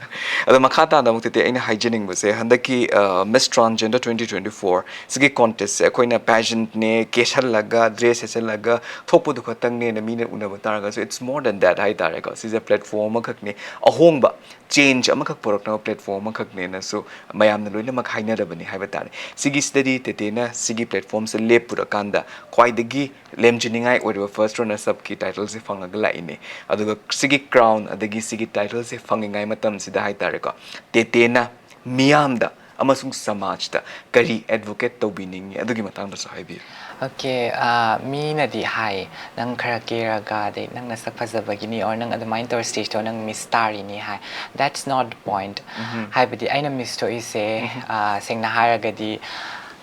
ꯑꯗꯣ ꯃꯈꯥ ꯇꯥꯅ ꯑꯃꯨꯛ ꯇꯦꯇꯦ ꯑꯩꯅ ꯍꯥꯏꯖꯅꯤꯡꯕꯁꯦ, ꯍꯟꯗꯛꯀꯤ, ꯑ, Miss Transgender twenty twenty-four ꯁꯤꯒꯤ contest ꯁꯦ ꯑꯩꯈꯣꯏꯅ pageant ꯅꯦ, ꯀꯦꯁꯜꯂꯒ, dress ꯁꯦꯠꯆꯜꯂꯒ ꯊꯣꯛꯄꯗꯨ ꯈꯛꯇꯪꯅꯦꯅ ꯃꯤꯅ ꯎꯅꯕ ꯇꯥꯔꯒꯁꯨ, it's more than that ꯍꯥꯏꯇꯥꯔꯦꯀꯣ꯫ ꯁꯤꯁꯦ platform ꯑꯃꯈꯛꯅꯤ, ꯑꯍꯣꯡꯕ change ꯑꯃꯈꯛ ꯄꯨꯔꯛꯅꯕ platform ꯑꯃꯈꯛꯅꯦꯅꯁꯨ ꯃꯌꯥꯝꯅ ꯂꯣꯏꯅꯃꯛ ꯍꯥꯏꯅꯔꯕꯅꯤ ꯍꯥꯏꯕ ꯇꯥꯔꯦ꯫ ꯁꯤꯒꯤꯁꯤꯗꯗꯤ ꯇꯦꯇꯦꯅ ꯁꯤꯒꯤ platform ꯁꯦ ꯂꯦꯞꯄꯨꯔꯀꯥꯟꯗ ꯈ꯭ꯋꯥꯏꯗꯒꯤ ꯂꯦꯝꯖꯅꯤꯡꯉꯥꯏ ꯑꯣꯏꯔꯤꯕ first runners up ꯀꯤ title ꯁꯦ ꯐꯪꯉꯒ ꯂꯥꯛꯏꯅꯦ꯫ ꯑꯗꯨꯒ ꯁꯤꯒꯤ crown ꯑꯗꯒꯤ ꯁꯤꯒꯤ title ꯁꯦ ꯐꯪꯉꯤꯉꯥꯏ ꯃꯇꯝꯁꯤꯗ ꯍꯥꯏꯇꯥꯔꯦꯀꯣ, ꯇꯦꯇꯦꯅ ꯃꯤꯌꯥꯝꯗ ꯑꯃꯁꯨꯡ ꯁꯃꯥꯖꯇ ꯀꯔꯤ advocate ꯇꯧꯕꯤꯅꯤꯡꯉꯤ, ꯑꯗꯨꯒꯤ ꯃꯇꯥꯡꯗꯁꯨ ꯍꯥꯏꯕꯤꯌꯨ꯫ Okay, ꯑ, ꯃꯤꯅꯗꯤ ꯍꯥꯏ, "ꯅꯪ ꯈꯔ ꯀꯦꯔꯒ, ꯑꯗꯩ ꯅꯪ ꯅꯁꯛ ꯐꯖꯕꯒꯤꯅꯤ, or ꯅꯪ ꯑꯗꯨꯃꯥꯏꯅ ꯇꯧꯔ stage ꯇꯣ ꯅꯪ Miss ꯇꯥꯔꯤꯅꯤ" high. That's not the point. ꯍꯥꯏꯕꯗꯤ ꯑꯩꯅ Miss ꯊꯣꯛꯏꯁꯦ, ꯑ, ꯁꯦꯡꯅ ꯍꯥꯏꯔꯒꯗꯤ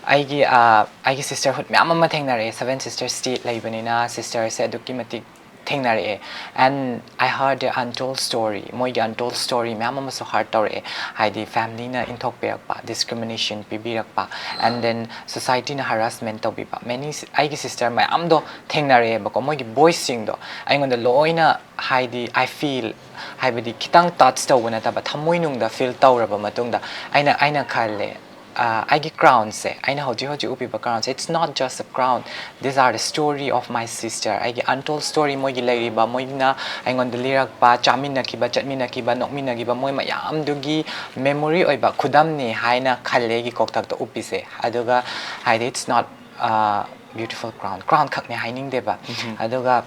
ꯑꯩꯒꯤ, ꯑ, ꯑꯩꯒꯤ sisterhood ꯃꯌꯥꯝ ꯑꯃ ꯊꯦꯡꯅꯔꯛꯑꯦ꯫ Seven Sisters ꯁꯤ ꯂꯩꯕꯅꯤꯅ sister ꯁꯦ ꯑꯗꯨꯛꯀꯤ ꯃꯇꯤꯛ ꯊꯦꯡꯅꯔꯛꯑꯦ꯫ And I heard the untold story, ꯃꯣꯏꯒꯤ untold story ꯃꯌꯥꯝ ꯑꯃꯁꯨ heard ꯇꯧꯔꯛꯑꯦ꯫ ꯍꯥꯏꯗꯤ family ꯅ ꯏꯟꯊꯣꯛꯄꯤꯔꯛꯄ, discrimination ꯄꯤꯕꯤꯔꯛꯄ, and then society ꯅ harassment ꯇꯧꯕꯤꯕ꯫ Many, ꯑꯩꯒꯤ sister ꯃꯌꯥꯝꯗꯣ ꯊꯦꯡꯅꯔꯛꯑꯦꯕꯀꯣ, ꯃꯣꯏꯒꯤ voice ꯁꯤꯡꯗꯣ ꯑꯩꯉꯣꯟꯗ ꯂꯣꯏꯅ, ꯍꯥꯏꯗꯤ I feel, ꯍꯥꯏꯕꯗꯤ ꯈꯤꯇꯪ touch ꯇꯧꯕ ꯅꯠꯇꯕ, ꯊꯃꯣꯏꯅꯨꯡꯗ feel ꯇꯧꯔꯕ ꯃꯇꯨꯡꯗ ꯑꯩꯅ, ꯑꯩꯅ ꯈꯜꯂꯦ, ꯑ, ꯑꯩꯒꯤ crown ꯁꯦ, ꯑꯩꯅ ꯍꯧꯖꯤꯛ ꯍꯧꯖꯤꯛ ꯎꯞꯄꯤꯕ crown say, it's not just a crown, these are the story of my sister. ꯑꯩꯒꯤ untold story, ꯃꯣꯏꯒꯤ ꯂꯩꯔꯤꯕ, ꯃꯣꯏꯅ ꯑꯩꯉꯣꯟꯗ ꯂꯤꯔꯛꯄ, ꯆꯥꯃꯤꯟꯅꯈꯤꯕ, ꯆꯠꯃꯤꯟꯅꯈꯤꯕ, ꯅꯣꯛꯃꯤꯟꯅꯈꯤꯕ, ꯃꯣꯏ ꯃꯌꯥꯝꯗꯨꯒꯤ memory ꯑꯣꯏꯕ ꯈꯨꯗꯝꯅꯤ ꯍꯥꯏꯅ ꯈꯜꯂꯦ ꯑꯩꯒꯤ ꯀꯣꯛꯊꯛꯇ ꯎꯞꯄꯤꯁꯦ꯫ ꯑꯗꯨꯒ ꯍꯥꯏꯗꯤ it's not a beautiful crown, crown ꯈꯛꯅꯦ ꯍꯥꯏꯅꯤꯡꯗꯦꯕ꯫ ꯑꯗꯨꯒ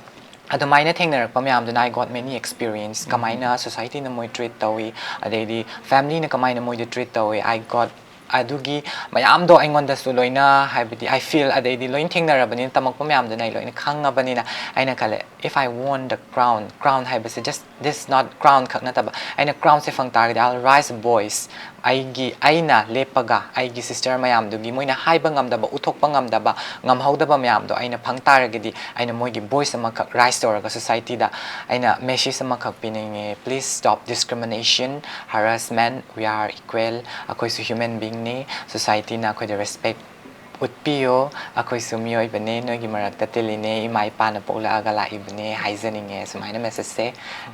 ꯑꯗꯨꯃꯥꯏꯅ ꯊꯦꯡꯅꯔꯛꯄ ꯃꯌꯥꯝꯗꯨꯅ I got many experience, ꯀꯃꯥꯏꯅ society ꯅ ꯃꯣꯏ treat ꯇꯧꯏ, ꯑꯗꯩꯗꯤ family ꯅ ꯀꯃꯥꯏꯅ ꯃꯣꯏꯗ treat ꯇꯧꯏ, I got ꯑꯗꯨꯒꯤ ꯃꯌꯥꯝꯗꯣ ꯑꯩꯉꯣꯟꯗꯁꯨ ꯂꯣꯏꯅ, ꯍꯥꯏꯕꯗꯤ, I feel, ꯑꯗꯩꯗꯤ ꯂꯣꯏꯅ ꯊꯦꯡꯅꯔꯕꯅꯤꯅ, ꯇꯝꯃꯛꯄ ꯃꯌꯥꯝꯗꯨꯅ ꯑꯩ ꯂꯣꯏꯅ ꯈꯪꯉꯕꯅꯤꯅ, ꯑꯩꯅ ꯈꯜꯂꯦ, if I won the crown, crown ꯍꯥꯏꯕꯁꯦ just, this not crown ꯈꯛ ꯅꯠꯇꯕ, ꯑꯩꯅ crown ꯁꯦ ꯐꯪ ꯇꯥꯔꯒꯗꯤ, I'll rise a voice, ꯑꯩꯒꯤ, ꯑꯩꯅ ꯂꯦꯞꯄꯒ ꯑꯩꯒꯤ sister ꯃꯌꯥꯝꯗꯨꯒꯤ ꯃꯣꯏꯅ ꯍꯥꯏꯕ ꯉꯝꯗꯕ, ꯎꯠꯊꯣꯛꯄ ꯉꯝꯗꯕ, ꯉꯝꯍꯧꯗꯕ ꯃꯌꯥꯝꯗꯣ ꯑꯩꯅ ꯐꯪ ꯇꯥꯔꯒꯗꯤ, ꯑꯩꯅ ꯃꯣꯏꯒꯤ voice ꯑꯃꯈꯛ raise ꯇꯧꯔꯒ society ꯗ ꯑꯩꯅ message ꯑꯃꯈꯛ ꯄꯤꯅꯤꯡꯉꯦ: please stop discrimination, harassment, we are equal, ꯑꯩꯈꯣꯏꯁꯨ human being ꯅꯤ, society ꯅ ꯑꯩꯈꯣꯏꯗ respect ꯎꯠꯄꯤꯌꯣ, ꯑꯩꯈꯣꯏꯁꯨ ꯃꯤꯑꯣꯏꯕꯅꯦ, ꯅꯣꯏꯒꯤ ꯃꯔꯛꯇ ꯇꯤꯜꯂꯤꯅꯦ, ꯏꯃꯥ ꯏꯄꯥꯅ ꯄꯣꯛꯂꯛꯑꯒ ꯂꯥꯛꯏꯕꯅꯦ ꯍꯥꯏꯖꯅꯤꯡꯉꯦ꯫ ꯁꯨꯃꯥꯏꯅ message ꯁꯦ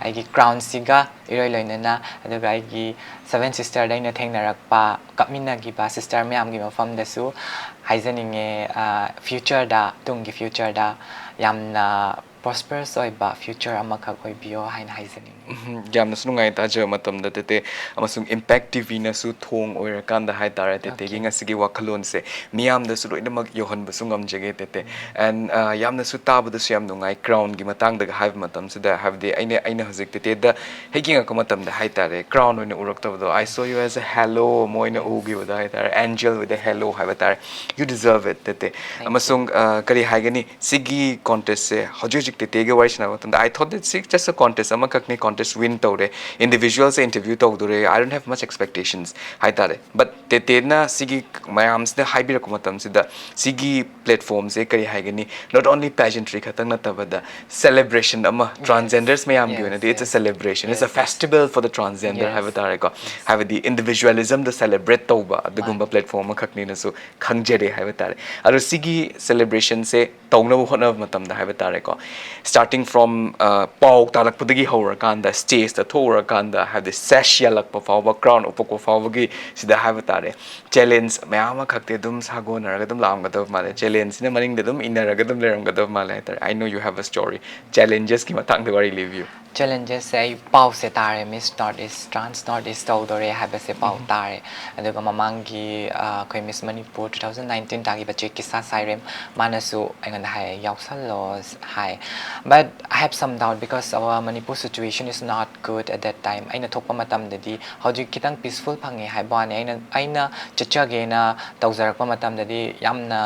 ꯑꯩꯒꯤ crown ꯁꯤꯒ ꯏꯔꯣꯏ ꯂꯣꯏꯅꯅ, ꯑꯗꯨꯒ ꯑꯩꯒꯤ seven sister ꯗ ꯑꯩꯅ ꯊꯦꯡꯅꯔꯛꯄ, ꯀꯞꯃꯤꯟꯅꯈꯤꯕ sister ꯃꯌꯥꯝꯒꯤ ꯃꯐꯝꯗꯁꯨ ꯍꯥꯏꯖꯅꯤꯡꯉꯦ, future ꯗ, ꯇꯨꯡꯒꯤ future ꯗ ꯌꯥꯝꯅ prosperous ꯑꯣꯏꯕ future ꯑꯃꯈꯛ ꯑꯣꯏꯕꯤꯌꯣ ꯍꯥꯏꯅ ꯍꯥꯏꯖꯅꯤꯡꯉꯤ꯫ ꯎꯝ, ꯌꯥꯝꯅꯁꯨ ꯅꯨꯡꯉꯥꯏ ꯇꯥꯖꯕ ꯃꯇꯝꯗ, ꯇꯦꯇꯦ꯫ ꯑꯃꯁꯨꯡ Impact ꯇꯤ ꯚꯤ ꯅꯁꯨ ꯊꯣꯡ ꯑꯣꯏꯔꯀꯥꯟꯗ ꯍꯥꯏꯇꯥꯔꯦ, ꯇꯦꯇꯦꯒꯤ Okay. ꯉꯁꯤꯒꯤ ꯋꯥꯈꯜꯂꯣꯟꯁꯦ ꯃꯤꯌꯥꯝꯗꯁꯨ ꯂꯣꯏꯅꯃꯛ ꯌꯧꯍꯟꯕꯁꯨ ꯉꯝꯖꯒꯦ, ꯇꯦꯇꯦ꯫ And, ꯑ, ꯌꯥꯝꯅꯁꯨ ꯇꯥꯕꯗꯁꯨ ꯌꯥꯝ ꯅꯨꯡꯉꯥꯏ꯫ Crown ꯒꯤ ꯃꯇꯥꯡꯗꯒ ꯍꯥꯏꯕ ꯃꯇꯝꯁꯤꯗ, ꯍꯥꯏꯕꯗꯤ ꯑꯩꯅ, ꯑꯩꯅ ꯍꯧꯖꯤꯛ ꯇꯦꯇꯦꯗ ꯍꯦꯛ ꯌꯦꯡꯉꯛꯄ ꯃꯇꯝꯗ ꯍꯥꯏꯇꯥꯔꯦ, crown ꯑꯣꯏꯅ ꯎꯔꯛꯇꯕꯗꯣ, I saw you as a halo ꯑꯃ ꯑꯣꯏꯅ Yes. ꯎꯈꯤꯕꯗꯣ ꯍꯥꯏꯇꯥꯔꯦ, angel with a halo ꯍꯥꯏꯕ ꯇꯥꯔꯦ꯫ You deserve it, ꯇꯦꯇꯦ꯫ Thank you. ꯑꯃꯁꯨꯡ, ꯑ, ꯀꯔꯤ ꯍꯥꯏꯒꯅꯤ, ꯁꯤꯒꯤ contest ꯁꯦ ꯍꯧꯖꯤꯛ ꯍꯧꯖꯤꯛ ꯇꯦꯇꯦꯒ ꯋꯥꯔꯤ ꯁꯥꯟꯅꯕ ꯃꯇꯝꯗ, I thought that ꯁꯤ just a contest ꯑꯃꯈꯛꯅꯤ, contest win ꯇꯧꯔꯦ, individual say interview ꯇꯧꯗꯣꯔꯦ, I don't have much expectations ꯍꯥꯏꯇꯥꯔꯦ꯫ But ꯇꯦꯇꯦꯅ ꯁꯤꯒꯤ ꯃꯌꯥꯝꯁꯤꯗ ꯍꯥꯏꯕꯤꯔꯛꯄ ꯃꯇꯝꯁꯤꯗ, ꯁꯤꯒꯤ platform ꯁꯦ ꯀꯔꯤ ꯍꯥꯏꯒꯅꯤ, not only pageantry ꯈꯛꯇꯪ ꯅꯠꯇꯕꯗ celebration ꯑꯃ, Yes. Transgenders ꯃꯌꯥꯝꯒꯤ Yes, ꯑꯣꯏꯅꯗꯤ it's a yes. celebration, it's a Yes. festival for the transgender Yes. ꯍꯥꯏꯕ ꯇꯥꯔꯦꯀꯣ꯫ Yes. ꯍꯥꯏꯕꯗꯤ individualism ꯗ celebrate ꯇꯧꯕ ꯑꯗꯨꯒꯨꯝꯕ ꯃꯥꯅꯤ. Platform ꯑꯃꯈꯛꯅꯤꯅꯁꯨ ꯈꯪꯖꯔꯦ ꯍꯥꯏꯕ ꯇꯥꯔꯦ꯫ ꯑꯗꯣ ꯁꯤꯒꯤ celebration ꯁꯦ ꯇꯧꯅꯕ ꯍꯣꯠꯅꯕ ꯃꯇꯝꯗ ꯍꯥꯏꯕ ꯇꯥꯔꯦꯀꯣ, starting from, ꯑ, ꯄꯥꯎ ꯇꯥꯔꯛꯄꯗꯒꯤ ꯍꯧꯔꯀꯥꯟꯗ, stage ꯇ ꯊꯣꯛꯎꯔꯀꯥꯟꯗ, ꯍꯥꯏꯕꯗꯤ sash ꯌꯥꯜꯂꯛꯄ ꯐꯥꯎꯕ, crown ꯎꯞꯄꯛꯄ ꯐꯥꯎꯕꯒꯤ ꯁꯤꯗ ꯍꯥꯏꯕ ꯇꯥꯔꯦ, challenge ꯃꯌꯥꯝ ꯑꯃꯈꯛꯇꯤ ꯑꯗꯨꯝ ꯁꯥꯒꯣꯟꯅꯔꯒ ꯑꯗꯨꯝ ꯂꯥꯛꯑꯝꯒꯗꯕ ꯃꯥꯜꯂꯦ꯫ Challenge ꯁꯤꯅ ꯃꯅꯤꯡꯗ ꯑꯗꯨꯝ ꯏꯟꯅꯔꯒ ꯑꯗꯨꯝ ꯂꯩꯔꯝꯒꯗꯕ ꯃꯥꯜꯂꯦ ꯍꯥꯏꯇꯥꯔꯦ꯫ I know you have a story. Challenges ꯀꯤ ꯃꯇꯥꯡꯗ ꯋꯥꯔꯤ ꯂꯤꯕꯤꯌꯨ꯫ ꯆꯦꯂꯦꯟꯖꯦꯁꯁꯦ ꯑꯩ ꯄꯥꯎꯁꯦ ꯇꯥꯔꯦ, Miss North East, Trans North East ꯇꯧꯗꯣꯔꯦ ꯍꯥꯏꯕꯁꯦ ꯄꯥꯎ ꯇꯥꯔꯦ꯫ ꯑꯗꯨꯒ ꯃꯃꯥꯡꯒꯤ ꯑ, ꯑꯩꯈꯣꯏ Miss Manipur two thousand nineteen ꯇꯥꯈꯤꯕ ꯆꯦ ꯀꯤꯁꯥ ꯁꯥꯏꯔꯦꯝ, ꯃꯥꯅꯁꯨ ꯑꯩꯉꯣꯟꯗ ꯍꯥꯏ, "ꯌꯥꯎꯁꯜꯂꯣ" ꯍꯥꯏ꯫ But I have some doubt because our Manipur situation is not good at that time. ꯑꯩꯅ ꯊꯣꯛꯄ ꯃꯇꯝꯗꯗꯤ, ꯍꯧꯖꯤꯛ ꯈꯤꯇꯪ ꯄꯤꯁꯐꯨꯜ ꯐꯪꯉꯦ ꯍꯥꯏꯕ ꯋꯥꯅꯤ꯫ ꯑꯩꯅ ꯑꯩꯅ ꯆꯠꯆꯒꯦꯅ ꯇꯧꯖꯔꯛꯄ ꯃꯇꯝꯗꯗꯤ ꯌꯥꯝꯅ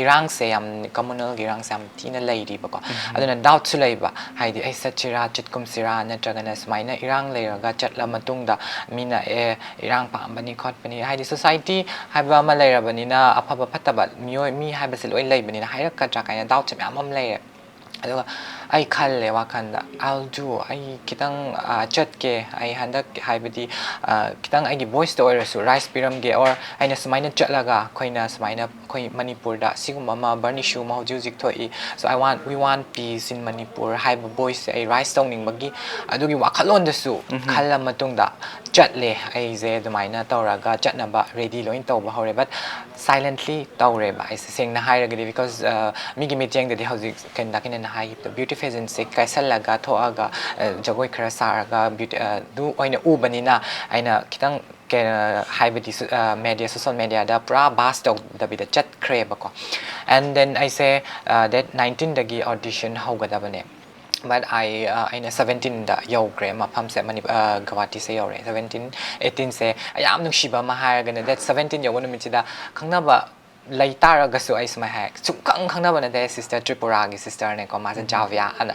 ꯏꯔꯥꯡꯁꯦ ꯌꯥꯝ, ꯀꯝꯃꯨꯅꯦꯜꯒꯤ ꯏꯔꯥꯡꯁꯦ ꯌꯥꯝ ꯊꯤꯅ ꯂꯩꯔꯤꯕꯀꯣ꯫ ꯑꯗꯨꯅ ꯗꯥꯎꯠꯁꯨ ꯂꯩꯕ, ꯍꯥꯏꯗꯤ ꯑꯩ ꯆꯠꯁꯤꯔꯥ ꯆꯠꯀꯨꯝꯁꯤꯔꯥ, ꯅꯠꯇ꯭ꯔꯒꯅ ꯁꯨꯃꯥꯏꯅ ꯏꯔꯥꯡ ꯂꯩꯔꯒ ꯆꯠꯂ ꯃꯇꯨꯡꯗ ꯃꯤꯅ ꯑꯦ, ꯏꯔꯥꯡ ꯄꯥꯝꯕꯅꯤ ꯈꯣꯠꯄꯅꯤ, ꯍꯥꯏꯗꯤ ꯁꯣꯁꯥꯏꯇꯤ ꯍꯥꯏꯕ ꯑꯃ ꯂꯩꯔꯕꯅꯤꯅ, ꯑꯐꯕ ꯐꯠꯇꯕ ꯃꯤꯑꯣꯏ ꯃꯤ ꯍꯥꯏꯕꯁꯦ ꯂꯣꯏ ꯂꯩꯕꯅꯤꯅ ꯍꯥꯏꯔꯛꯀꯗ꯭ꯔꯥ ꯀꯥꯏꯅ ꯗꯥꯎꯠꯁꯦ ꯃꯌꯥꯝ ꯑꯃ ꯂꯩꯔꯦ꯫ ꯑꯗꯨꯒ ꯑꯩ ꯈꯜꯂꯦ ꯋꯥꯈꯜꯗ, "I'll do, ꯑꯩ ꯈꯤꯇꯪ ꯆꯠꯀꯦ, ꯑꯩ ꯍꯟꯗꯛ ꯍꯥꯏꯕꯗꯤ ꯈꯤꯇꯪ ꯑꯩꯒꯤ ꯚꯣꯏꯁꯇ ꯑꯣꯏꯔꯁꯨ ꯔꯥꯏꯁ ꯄꯤꯔꯝꯒꯦ, ꯑꯣꯔ ꯑꯩꯅ ꯁꯨꯃꯥꯏꯅ ꯆꯠꯂꯒ ꯑꯩꯈꯣꯏꯅ ꯁꯨꯃꯥꯏꯅ ꯑꯩꯈꯣꯏ ꯃꯅꯤꯄꯨꯔꯗ ꯁꯤꯒꯨꯝꯕ ꯑꯃ ꯕꯔꯟ ꯏꯁꯨ ꯑꯃ ꯍꯧꯖꯤꯛ ꯍꯧꯖꯤꯛ ꯊꯣꯛꯏ, so I want, we want peace in Manipur" ꯍꯥꯏꯕ ꯚꯣꯏꯁꯁꯦ ꯑꯩ ꯔꯥꯏꯁ ꯇꯧꯅꯤꯡꯕꯒꯤ ꯑꯗꯨꯒꯤ ꯋꯥꯈꯜꯂꯣꯟꯗꯁꯨ ꯈꯜꯂ ꯃꯇꯨꯡꯗ ꯆꯠꯂꯦ꯫ ꯑꯩꯁꯦ ꯑꯗꯨꯃꯥꯏꯅ ꯇꯧꯔꯒ ꯆꯠꯅꯕ ꯔꯦꯗꯤ ꯂꯣꯏ ꯇꯧꯕ ꯍꯧꯔꯦ꯫ But ꯁꯥꯏꯂꯦꯟꯠꯂꯤ ꯇꯧꯔꯦꯕ ꯑꯩꯁꯦ, ꯁꯦꯡꯅ ꯍꯥꯏꯔꯒꯗꯤ, because ꯃꯤꯒꯤ ꯃꯤꯠꯌꯦꯡꯗꯗꯤ ꯍꯧꯖꯤꯛ ꯀꯩꯅꯣ ꯗꯥ ꯀꯤꯅꯟꯅ ꯍꯥꯏꯈꯤꯕꯗꯣ, ꯕ꯭ꯌꯨꯇꯤ ꯄꯦꯖꯦꯟꯁꯦ ꯀꯥꯏꯁꯜꯂꯒ ꯊꯣꯛꯑꯒ ꯖꯒꯣꯏ ꯈꯔ ꯁꯥꯔꯒ ꯕ꯭ꯌꯨꯇꯤ ꯑꯗꯨ ꯑꯣꯏꯅ ꯎꯕꯅꯤꯅ, ꯑꯩꯅ ꯈꯤꯇꯪ ꯍꯥꯏꯕꯗꯤ ꯃꯦꯗꯤꯌꯥ, ꯁꯣꯁꯦꯜ ꯃꯦꯗꯤꯌꯥꯗ ꯄꯨꯔꯥ ꯕꯥꯁ ꯇꯧꯗꯕꯤꯗ ꯆꯠꯈ꯭ꯔꯦꯕꯀꯣ꯫ And then ꯑꯩꯁꯦ ꯗꯦꯠ ꯅꯥꯏꯟꯇꯤꯟꯗꯒꯤ ꯑꯣꯗꯤꯁꯟ ꯍꯧꯒꯗꯕꯅꯦ꯫ But I ꯑꯩꯅ ꯁꯕꯦꯟꯇꯤꯟꯗ ꯌꯧꯈ꯭ꯔꯦ ꯃꯐꯝꯁꯦ, ꯒꯧꯍꯥꯇꯤꯁꯦ ꯌꯧꯔꯦ꯫ ꯁꯕꯦꯟꯇꯤꯟ, ꯑꯩꯠꯇꯤꯟꯁꯦ ꯌꯥꯝ ꯅꯨꯡꯁꯤꯕ ꯑꯃ ꯍꯥꯏꯔꯒꯅ, ꯗꯦꯠ ꯁꯕꯦꯟꯇꯤꯟ ꯌꯧꯕ ꯅꯨꯃꯤꯠꯁꯤꯗ ꯈꯪꯅꯕ ꯂꯩ ꯇꯥꯔꯒꯁꯨ, ꯑꯩ ꯁꯨꯃꯥꯏꯅ ꯍꯥꯏ, ꯁꯨꯡꯈꯪ ꯈꯪꯅꯕ ꯅꯠꯇꯦ, ꯁꯤꯁꯇꯔ ꯇ꯭ꯔꯤꯄꯨꯔꯥꯒꯤ ꯁꯤꯁꯇꯔꯅꯦꯀꯣ, ꯃꯥꯁꯦ ꯖꯥꯚꯤꯌꯥ ꯑꯅ꯫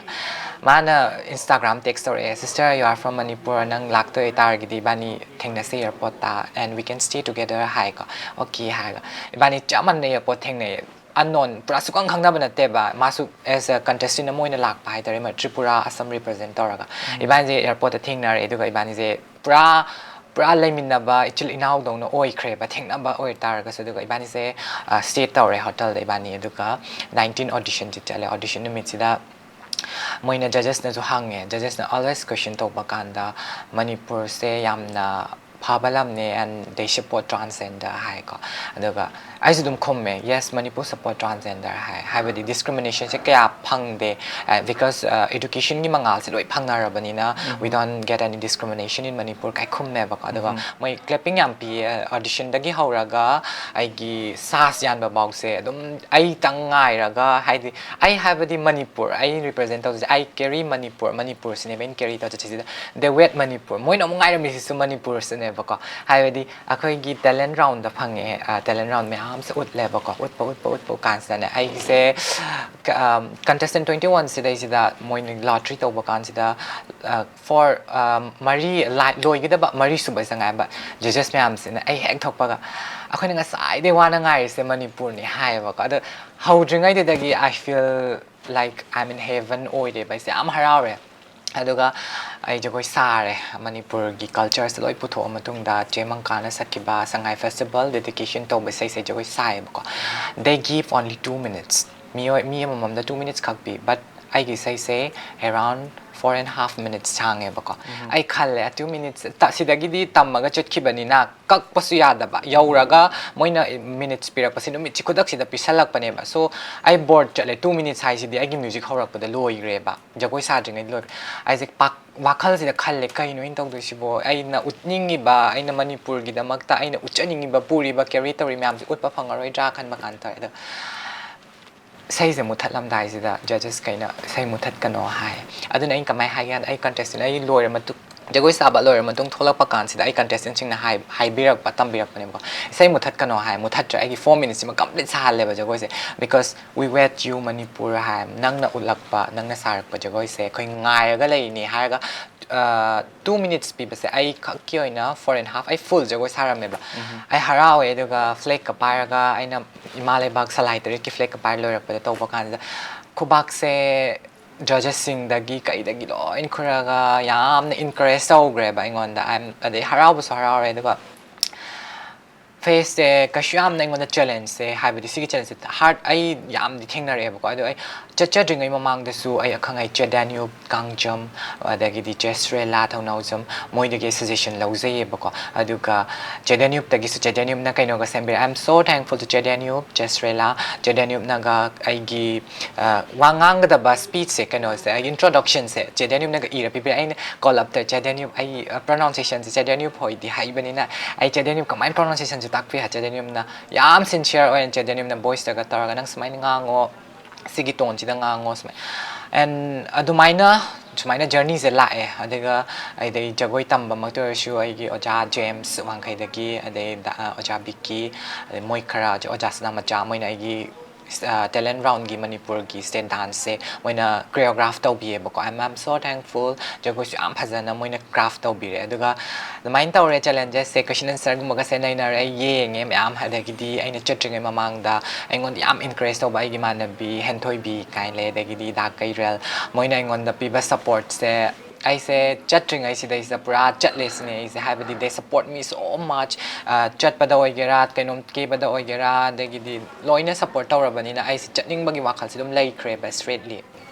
ꯃꯥꯅ ꯏꯟꯁꯇꯥꯒ꯭ꯔꯥꯝ ꯇꯦꯛꯁ ꯇꯧꯔꯛꯑꯦ, "Sister, you are from Manipur, ꯅꯪ ꯂꯥꯛꯇꯣꯏ ꯑꯣꯏꯇꯥꯔꯒꯗꯤ ꯏꯕꯥꯅꯤ ꯊꯦꯡꯅꯁꯦ ꯑꯦꯌꯥꯔꯄꯣꯔꯠꯇ, and we can stay together" ꯍꯥꯏꯀꯣ꯫ "ꯑꯣꯀꯦ" ꯍꯥꯏꯔꯒ ꯏꯕꯥꯅꯤ ꯆꯞ ꯃꯥꯟꯅꯅ ꯑꯦꯌꯥꯔꯄꯣꯔꯠ ꯊꯦꯡꯅꯩꯌꯦ꯫ ꯑꯟꯅꯣꯟ, ꯄꯨꯔꯥ ꯁꯨꯛꯈꯪ ꯈꯪꯅꯕ ꯅꯠꯇꯦꯕ꯫ ꯃꯥꯁꯨ as a contestant ꯑꯃ ꯑꯣꯏꯅ ꯂꯥꯛꯄ ꯍꯥꯏꯇꯥꯔꯦ, ꯃꯥ ꯇ꯭ꯔꯤꯄꯨꯔꯥ, ꯑꯁꯥꯝ ꯔꯤꯄ꯭ꯔꯖꯦꯟ ꯇꯧꯔꯒ꯫ ꯏꯕꯥꯅꯤꯁꯦ ꯑꯦꯌꯥꯔꯄꯣꯔꯠꯇ ꯊꯦꯡꯅꯔꯦ, ꯑꯗꯨꯒ ꯏꯕꯥꯅꯤꯁꯦ ꯄꯨꯔꯥ, ꯄꯨꯔꯥ ꯂꯩꯃꯤꯟꯅꯕ ꯏꯆꯤꯜ ꯏꯅꯥꯎꯗꯧꯅ ꯑꯣꯏꯈ꯭ꯔꯦꯕ, ꯊꯦꯡꯅꯕ ꯑꯣꯏꯇꯥꯔꯒꯁꯨ꯫ ꯑꯗꯨꯒ ꯏꯕꯥꯅꯤꯁꯦ ꯁ꯭ꯇꯦ ꯇꯧꯔꯦ ꯍꯣꯇꯦꯜꯗ ꯏꯕꯥꯅꯤ, ꯑꯗꯨꯒ ꯅꯥꯏꯟꯇꯤꯟ ꯑꯣꯗꯤꯁꯟꯁꯦ ꯆꯠꯂꯦ꯫ ꯑꯣꯗꯤꯁꯟ ꯅꯨꯃꯤꯠꯁꯤꯗ ꯃꯣꯏꯅ, ꯖꯖꯦꯁꯅꯁꯨ ꯍꯪꯉꯦ, ꯖꯖꯦꯁꯅ always question ꯇꯧꯕ ꯀꯥꯟꯗ, ꯃꯅꯤꯄꯨꯔꯁꯦ ꯌꯥꯝꯅ ꯐꯕ ꯂꯝꯅꯦ, and they support transgender ꯍꯥꯏꯀꯣ꯫ ꯑꯗꯨꯒ ꯑꯩꯁꯨ ꯑꯗꯨꯝ ꯈꯨꯝꯃꯦ, "Yes, Manipur support transgender" ꯍꯥꯏ꯫ ꯍꯥꯏꯕꯗꯤ ꯗꯤꯁꯀ꯭ꯔꯤꯃꯤꯅꯦꯁꯟꯁꯦ ꯀꯌꯥ ꯐꯪꯗꯦ, because educationꯒꯤ ꯃꯉꯥꯜꯁꯦ ꯂꯣꯏ ꯐꯪꯅꯔꯕꯅꯤꯅ, "We don't get any discrimination in Manipur" ꯀꯥꯏ ꯈꯨꯝꯃꯦꯕꯀꯣ꯫ ꯑꯗꯨꯒ ꯃꯣꯏ ꯀ꯭ꯂꯦꯄꯤꯡ ꯌꯥꯝ ꯄꯤꯌꯦ, ꯑꯣꯗꯤꯁꯟꯗꯒꯤ ꯍꯧꯔꯒ ꯑꯩꯒꯤ ꯁꯥꯁ ꯌꯥꯟꯕ ꯐꯥꯎꯁꯦ ꯑꯗꯨꯝ ꯑꯩꯇꯪ ꯉꯥꯏꯔꯒ, ꯍꯥꯏꯗꯤ ꯑꯩ ꯍꯥꯏꯕꯗꯤ ꯃꯅꯤꯄꯨꯔ, ꯑꯩ ꯔꯤꯄ꯭ꯔꯖꯦꯟ ꯇꯧꯖꯩ, "I carry Manipur", ꯃꯅꯤꯄꯨꯔꯁꯤꯅꯦꯕ ꯑꯩꯅ ꯀꯦꯔꯤ ꯇꯧꯖꯩꯁꯤꯗ꯫ "They wait Manipur", ꯃꯣꯏꯅ ꯑꯃꯨꯛ ꯉꯥꯏꯔꯝꯃꯤꯁꯤꯁꯨ ꯃꯅꯤꯄꯨꯔꯁꯤꯅꯦꯕꯀꯣ꯫ ꯍꯥꯏꯕꯗꯤ ꯑꯩꯈꯣꯏꯒꯤ ꯇꯦꯂꯦꯟ ꯔꯥꯎꯟꯗ ꯐꯪꯉꯦ, ꯇꯦꯂꯦꯟ ꯔꯥꯎꯟ ꯃꯌꯥꯝꯁꯦ ꯎꯠꯂꯦꯕꯀꯣ꯫ ꯎꯠꯄ ꯎꯠꯄ ꯎꯠꯄ ꯀꯥꯟꯁꯤꯗꯅꯦ, ꯑꯩꯁꯦ ꯀꯟꯇꯦꯁꯇꯦꯟ twenty one ꯁꯤꯗꯩꯁꯤꯗ ꯃꯣꯏꯅ ꯂꯣꯇ꯭ꯔꯤ ꯇꯧꯕ ꯀꯥꯟꯁꯤꯗ, ꯐꯣꯔ ꯃꯔꯤ, ꯂꯣꯏꯒꯗꯕ ꯃꯔꯤ ꯁꯨꯕꯁꯤꯗ ꯉꯥꯏꯕ ꯖꯖꯦꯁ ꯃꯌꯥꯝꯁꯤꯅ ꯑꯩ ꯍꯦꯛ ꯊꯣꯛꯄꯒ, "ꯑꯩꯈꯣꯏꯅ ꯉꯁꯥꯏꯗꯩ ꯋꯥꯅ ꯉꯥꯏꯔꯤꯁꯦ ꯃꯅꯤꯄꯨꯔꯅꯤ" ꯍꯥꯏꯌꯦꯕꯀꯣ꯫ ꯑꯗꯣ ꯍꯧꯗ꯭ꯔꯤꯉꯩꯗꯨꯗꯒꯤ "I feel like I'm in heaven" ꯑꯣꯏꯔꯦꯕ, ꯑꯩꯁꯦ ꯌꯥꯝ ꯍꯔꯥꯎꯔꯦ꯫ ꯑꯗꯨꯒ ꯑꯩ ꯖꯒꯣꯏ ꯁꯥꯔꯦ, ꯃꯅꯤꯄꯨꯔꯒꯤ ꯀꯜꯆꯔꯁꯦ ꯂꯣꯏ ꯄꯨꯊꯣꯛꯑ ꯃꯇꯨꯡꯗ, ꯆꯦ ꯃꯪꯀꯥꯅ ꯁꯛꯈꯤꯕ ꯁꯉꯥꯏ ꯐꯦꯁꯇꯤꯚꯦꯜ ꯗꯦꯗꯤꯀꯦꯁꯟ ꯇꯧꯕ ꯏꯁꯩꯁꯦ ꯖꯒꯣꯏ ꯁꯥꯏꯌꯦꯕꯀꯣ꯫ They give only two minutes, ꯃꯤꯑꯣꯏ, ꯃꯤ ꯑꯃꯃꯝꯗ two minutes ꯈꯛ ꯄꯤ, but ꯑꯩꯒꯤ ꯏꯁꯩꯁꯦ around four and half minutes ꯁꯥꯡꯉꯦꯕꯀꯣ꯫ ꯑꯩ ꯈꯜꯂꯦ, two minutes ꯁꯤꯗꯒꯤꯗꯤ ꯇꯝꯃꯒ ꯆꯠꯈꯤꯕꯅꯤꯅ ꯀꯛꯄꯁꯨ ꯌꯥꯗꯕ, ꯌꯧꯔꯒ ꯃꯣꯏꯅ ꯃꯤꯅꯤꯠꯁ ꯄꯤꯔꯛꯄꯁꯦ ꯅꯨꯃꯤꯠꯁꯤ ꯈꯨꯗꯛꯁꯤꯗ ꯄꯤꯁꯜꯂꯛꯄꯅꯦꯕ꯫ So ꯑꯩ ꯕꯣꯔꯗ ꯆꯠꯂꯦ, two minutes ꯍꯥꯏꯁꯤꯗꯤ ꯑꯩꯒꯤ ꯃ꯭ꯌꯨꯖꯤꯛ ꯍꯧꯔꯛꯄꯗ ꯂꯣꯏꯈ꯭ꯔꯦꯕ, ꯖꯒꯣꯏ ꯁꯥꯗ꯭ꯔꯤꯉꯩꯗ ꯂꯣꯏꯈ꯭ꯔꯦ꯫ ꯑꯩꯁꯦ ꯄꯥꯛ ꯋꯥꯈꯜꯁꯤꯗ ꯈꯜꯂꯦ, "ꯀꯩꯅꯣ ꯑꯩꯅ ꯇꯧꯗꯣꯏꯁꯤꯕꯣ? ꯑꯩꯅ ꯎꯠꯅꯤꯡꯉꯤꯕ, ꯑꯩꯅ ꯃꯅꯤꯄꯨꯔꯒꯤꯗꯃꯛꯇ ꯑꯩꯅ ꯎꯠꯆꯅꯤꯡꯉꯤꯕ, ꯄꯨꯔꯤꯕ, ꯀꯦꯔꯤ ꯇꯧꯔꯤ ꯃꯌꯥꯝꯁꯦ ꯎꯠꯄ ꯐꯪꯉꯔꯣꯏꯗ꯭ꯔꯥ?" ꯈꯟꯕ ꯀꯥꯟꯗ ꯇꯧꯔꯦ꯫ ꯑꯗꯣ ꯏꯁꯩꯁꯦ ꯃꯨꯊꯠꯂꯝꯗꯥꯏꯁꯤꯗ ꯖꯖꯦꯁꯈꯩꯅ "ꯏꯁꯩ ꯃꯨꯊꯠꯀꯅꯣ" ꯍꯥꯏ꯫ ꯑꯗꯨꯅ ꯑꯩꯅ ꯀꯃꯥꯏꯅ ꯍꯥꯏꯒꯦ ꯍꯥꯏ ꯀꯥꯟꯗ, ꯑꯩ ꯀꯟꯇꯦꯁꯇꯦꯟ, ꯑꯩ ꯂꯣꯏꯔ ꯃꯇꯨꯡ, ꯖꯒꯣꯏ ꯁꯥꯕ ꯂꯣꯏꯔ ꯃꯇꯨꯡ ꯊꯣꯛꯂꯛꯄ ꯀꯥꯟꯁꯤꯗ ꯑꯩ ꯀꯟꯇꯦꯁꯇꯦꯟꯁꯤꯡꯅ ꯍꯥꯏ-, ꯍꯥꯏꯕꯤꯔꯛꯄ, ꯇꯝꯕꯤꯔꯛꯄꯅꯦꯕꯀꯣ, "ꯏꯁꯩ ꯃꯨꯊꯠꯀꯅꯣ" ꯍꯥꯏ꯫ ꯃꯨꯊꯠꯇ꯭ꯔꯦ, ꯑꯩꯒꯤ ꯐꯣꯔ ꯃꯤꯅꯤꯠꯁꯤꯃ ꯀꯝꯄ꯭ꯂꯤꯠ ꯁꯥꯍꯜꯂꯦꯕ ꯖꯒꯣꯏꯁꯦ, because "We wait you Manipur" ꯍꯥꯏ, "ꯅꯪꯅ ꯎꯠꯂꯛꯄ, ꯅꯪꯅ ꯁꯥꯔꯛꯄ ꯖꯒꯣꯏꯁꯦ ꯑꯩꯈꯣꯏ ꯉꯥꯏꯔꯒ ꯂꯩꯔꯤꯅꯤ" ꯍꯥꯏꯔꯒ, ꯇꯨ ꯃꯤꯅꯤꯠꯁ ꯄꯤꯕꯁꯦ ꯑꯩ ꯈꯛꯀꯤ ꯑꯣꯏꯅ four and half, ꯑꯩ ꯐꯨꯜ ꯖꯒꯣꯏ ꯁꯥꯔꯝꯃꯦꯕ꯫ ꯑꯩ ꯍꯔꯥꯎꯋꯦ, ꯑꯗꯨꯒ ꯐ꯭ꯂꯦꯛꯀ ꯄꯥꯏꯔꯒ, ꯑꯩꯅ ꯏꯃꯥ ꯂꯩꯕꯥꯛ ꯁꯂꯥꯏ ꯇꯔꯦꯠꯀꯤ ꯐ꯭ꯂꯦꯛꯀ ꯄꯥꯏꯔ ꯂꯣꯏꯔꯛꯄꯗ ꯇꯧꯕ ꯀꯥꯟꯁꯤꯗ ꯈꯨꯕꯥꯛꯁꯦ ꯖꯖꯦꯁꯁꯤꯡꯗꯒꯤ ꯀꯩꯗꯒꯤ ꯂꯣꯏ ꯈꯨꯔꯒ ꯌꯥꯝꯅ ꯏꯟꯀꯔꯦꯖ ꯇꯧꯈ꯭ꯔꯦꯕ ꯑꯩꯉꯣꯟꯗ꯫ I'm, ꯑꯗꯩ ꯍꯔꯥꯎꯕꯁꯨ ꯍꯔꯥꯎꯔꯦ, ꯑꯗꯨꯒ ꯐꯦꯁꯁꯦ ꯀꯩꯁꯨ ꯌꯥꯝꯅ ꯑꯩꯉꯣꯟꯗ ꯆꯦꯂꯦꯟꯖꯁꯦ, ꯍꯥꯏꯕꯗꯤ ꯁꯤꯒꯤ ꯆꯦꯂꯦꯟꯖꯁꯦ ꯍꯥꯔꯠ ꯑꯩ ꯌꯥꯝꯗꯤ ꯊꯦꯡꯅꯔꯛꯑꯦꯕꯀꯣ꯫ ꯑꯗꯣ ꯑꯩ ꯆꯠꯆꯗ꯭ꯔꯤꯉꯩ ꯃꯃꯥꯡꯗꯁꯨ ꯑꯩ ꯑꯈꯪ ꯑꯩ ꯆꯦ ꯗꯦꯅ꯭ꯌꯨꯞ ꯀꯥꯡꯖꯝ, ꯑꯗꯒꯤꯗꯤ ꯆꯦ ꯁ꯭ꯔꯦꯂꯥ ꯊꯧꯅꯥꯎꯖꯝ, ꯃꯣꯏꯗꯒꯤ ꯑꯩ ꯁꯖꯦꯁꯟ ꯂꯧꯖꯩꯌꯦꯕꯀꯣ꯫ ꯑꯗꯨꯒ ꯆꯦ ꯗꯦꯅ꯭ꯌꯨꯞꯇꯒꯤꯁꯨ, ꯆꯦ ꯗꯦꯅ꯭ꯌꯨꯞꯅ ꯀꯩꯅꯣꯒ ꯁꯦꯝꯕꯤꯔꯦ꯫ I am so thankful to ꯆꯦ ꯗꯦꯅ꯭ꯌꯨꯞ, ꯆꯦ ꯁ꯭ꯔꯦꯂꯥ꯫ ꯆꯦ ꯗꯦꯅ꯭ꯌꯨꯞꯅꯒ ꯑꯩꯒꯤ ꯑ, ꯋꯥ ꯉꯥꯡꯒꯗꯕ ꯁ꯭ꯄꯤꯆꯁꯦ, ꯀꯩꯅꯣꯁꯦ, ꯑꯩꯒꯤ ꯏꯟꯇ꯭ꯔꯣꯗꯛꯁꯟꯁꯦ ꯆꯦ ꯗꯦꯅ꯭ꯌꯨꯞꯅꯒ ꯏꯔ ꯄꯤꯕꯤꯔꯦ꯫ ꯑꯩꯅ ꯀꯣꯜ ꯑꯞꯇ ꯆꯦ ꯗꯦꯅ꯭ꯌꯨꯞ, ꯑꯩ ꯄ꯭ꯔꯣꯅꯥꯎꯟꯁꯤꯌꯦꯁꯟꯁꯦ ꯆꯦ ꯗꯦꯅ꯭ꯌꯨꯞ ꯍꯣꯏꯗꯤ ꯍꯩꯕꯅꯤꯅ, ꯑꯩ ꯆꯦ ꯗꯦꯅ꯭ꯌꯨꯞ ꯀꯃꯥꯏꯅ ꯄ꯭ꯔꯣꯅꯥꯎꯟꯁꯤꯌꯦꯁꯟꯁꯦ ꯇꯥꯛꯄꯤ ꯍꯥꯏ꯫ ꯆꯦ ꯗꯦꯅ꯭ꯌꯨꯞꯅ ꯌꯥꯝ ꯁꯤꯟꯁꯤꯌꯔ ꯑꯣꯏꯅ ꯆꯦ ꯗꯦꯅ꯭ꯌꯨꯞꯅ ꯚꯣꯏꯁꯇꯒ ꯇꯧꯔꯒ, "ꯅꯪ ꯁꯨꯃꯥꯏꯅ ꯉꯥꯡꯉꯣ, ꯁꯤꯒꯤ ꯇꯣꯟꯁꯤꯗ ꯉꯥꯡꯉꯣ" ꯁꯨꯃꯥꯏꯅ꯫ ꯑꯦꯟ ꯑꯗꯨꯃꯥꯏꯅ, ꯁꯨꯃꯥꯏꯅ ꯖꯔꯅꯤꯁꯦ ꯂꯥꯛꯑꯦ꯫ ꯑꯗꯨꯒ ꯑꯩꯗꯩ ꯖꯒꯣꯏ ꯇꯝꯕꯃꯛꯇ ꯑꯣꯏꯔꯁꯨ, ꯑꯩꯒꯤ ꯑꯣꯖꯥ ꯖꯦꯝꯁ ꯋꯥꯡꯈꯩꯗꯒꯤ, ꯑꯗꯩ ꯗ-, ꯑ, ꯑꯣꯖꯥ ꯕꯤꯀꯤ, ꯑꯗꯩ ꯃꯣꯏ ꯈꯔ, ꯑꯣꯖꯥ ꯁꯅꯥꯃꯆꯥ, ꯃꯣꯏꯅ ꯑꯩꯒꯤ ꯇꯦꯂꯦꯟ ꯔꯥꯎꯟꯒꯤ ꯃꯅꯤꯄꯨꯔꯒꯤ ꯁ꯭ꯇꯦꯠ ꯗꯥꯟꯁꯁꯦ ꯃꯣꯏꯅ ꯀ꯭ꯔꯤꯌꯣꯒ꯭ꯔꯥꯐ ꯇꯧꯕꯤꯌꯦꯕꯀꯣ꯫ I am, I am so thankful꯫ ꯖꯒꯣꯏꯁꯨ ꯌꯥꯝ ꯐꯖꯅ ꯃꯣꯏꯅ ꯀ꯭ꯔꯥꯐ ꯇꯧꯕꯤꯔꯦ꯫ ꯑꯗꯨꯒ ꯑꯗꯨꯃꯥꯏꯅ ꯇꯧꯔꯦ꯫ ꯆꯦꯂꯦꯟꯖꯦꯁꯁꯦ, ꯀꯣꯏꯁꯟ ꯑꯦꯟꯁꯔꯒꯨꯝꯕꯒꯁꯦ ꯅꯩꯅꯔꯦ, ꯌꯦꯡꯉꯦ ꯃꯌꯥꯝ꯫ ꯑꯗꯒꯤꯗꯤ ꯑꯩꯅ ꯆꯠꯇ꯭ꯔꯤꯉꯩ ꯃꯃꯥꯡꯗ ꯑꯩꯉꯣꯟꯗ ꯌꯥꯝ ꯏꯟꯀꯔꯦꯖ ꯇꯧꯕ ꯑꯩꯒꯤ ꯏꯃꯥꯟꯅꯕꯤ ꯍꯦꯟꯊꯣꯏꯕꯤ ꯀꯥꯏꯅ ꯂꯩ, ꯑꯗꯒꯤꯗꯤ ꯗꯥ ꯀꯩꯔꯦꯜ, ꯃꯣꯏꯅ ꯑꯩꯉꯣꯟꯗ ꯄꯤꯕ ꯁꯞꯄꯣꯔꯠꯁꯦ, ꯑꯩꯁꯦ ꯆꯠꯇ꯭ꯔꯤꯉꯩꯁꯤꯗꯩꯁꯤꯗ ꯄꯨꯔꯥ ꯆꯠꯂꯦ ꯁꯤꯅꯦ ꯑꯩꯁꯦ꯫ ꯍꯥꯏꯕꯗꯤ, they support me so much꯫ ꯑ, ꯆꯠꯄꯗ ꯑꯣꯏꯒꯦꯔꯥ, ꯀꯩꯅꯣꯝ ꯀꯦꯕꯗ ꯑꯣꯏꯒꯦꯔꯥ, ꯑꯗꯒꯤꯗꯤ ꯂꯣꯏꯅ ꯁꯞꯄꯣꯔꯠ ꯇꯧꯔꯕꯅꯤꯅ ꯑꯩꯁꯦ ꯆꯠꯅꯤꯡꯕꯒꯤ ꯋꯥꯈꯜꯁꯦ ꯑꯗꯨꯝ ꯂꯩꯈ꯭ꯔꯦꯕ ꯁ꯭ꯇ꯭ꯔꯦꯠꯂꯤ꯫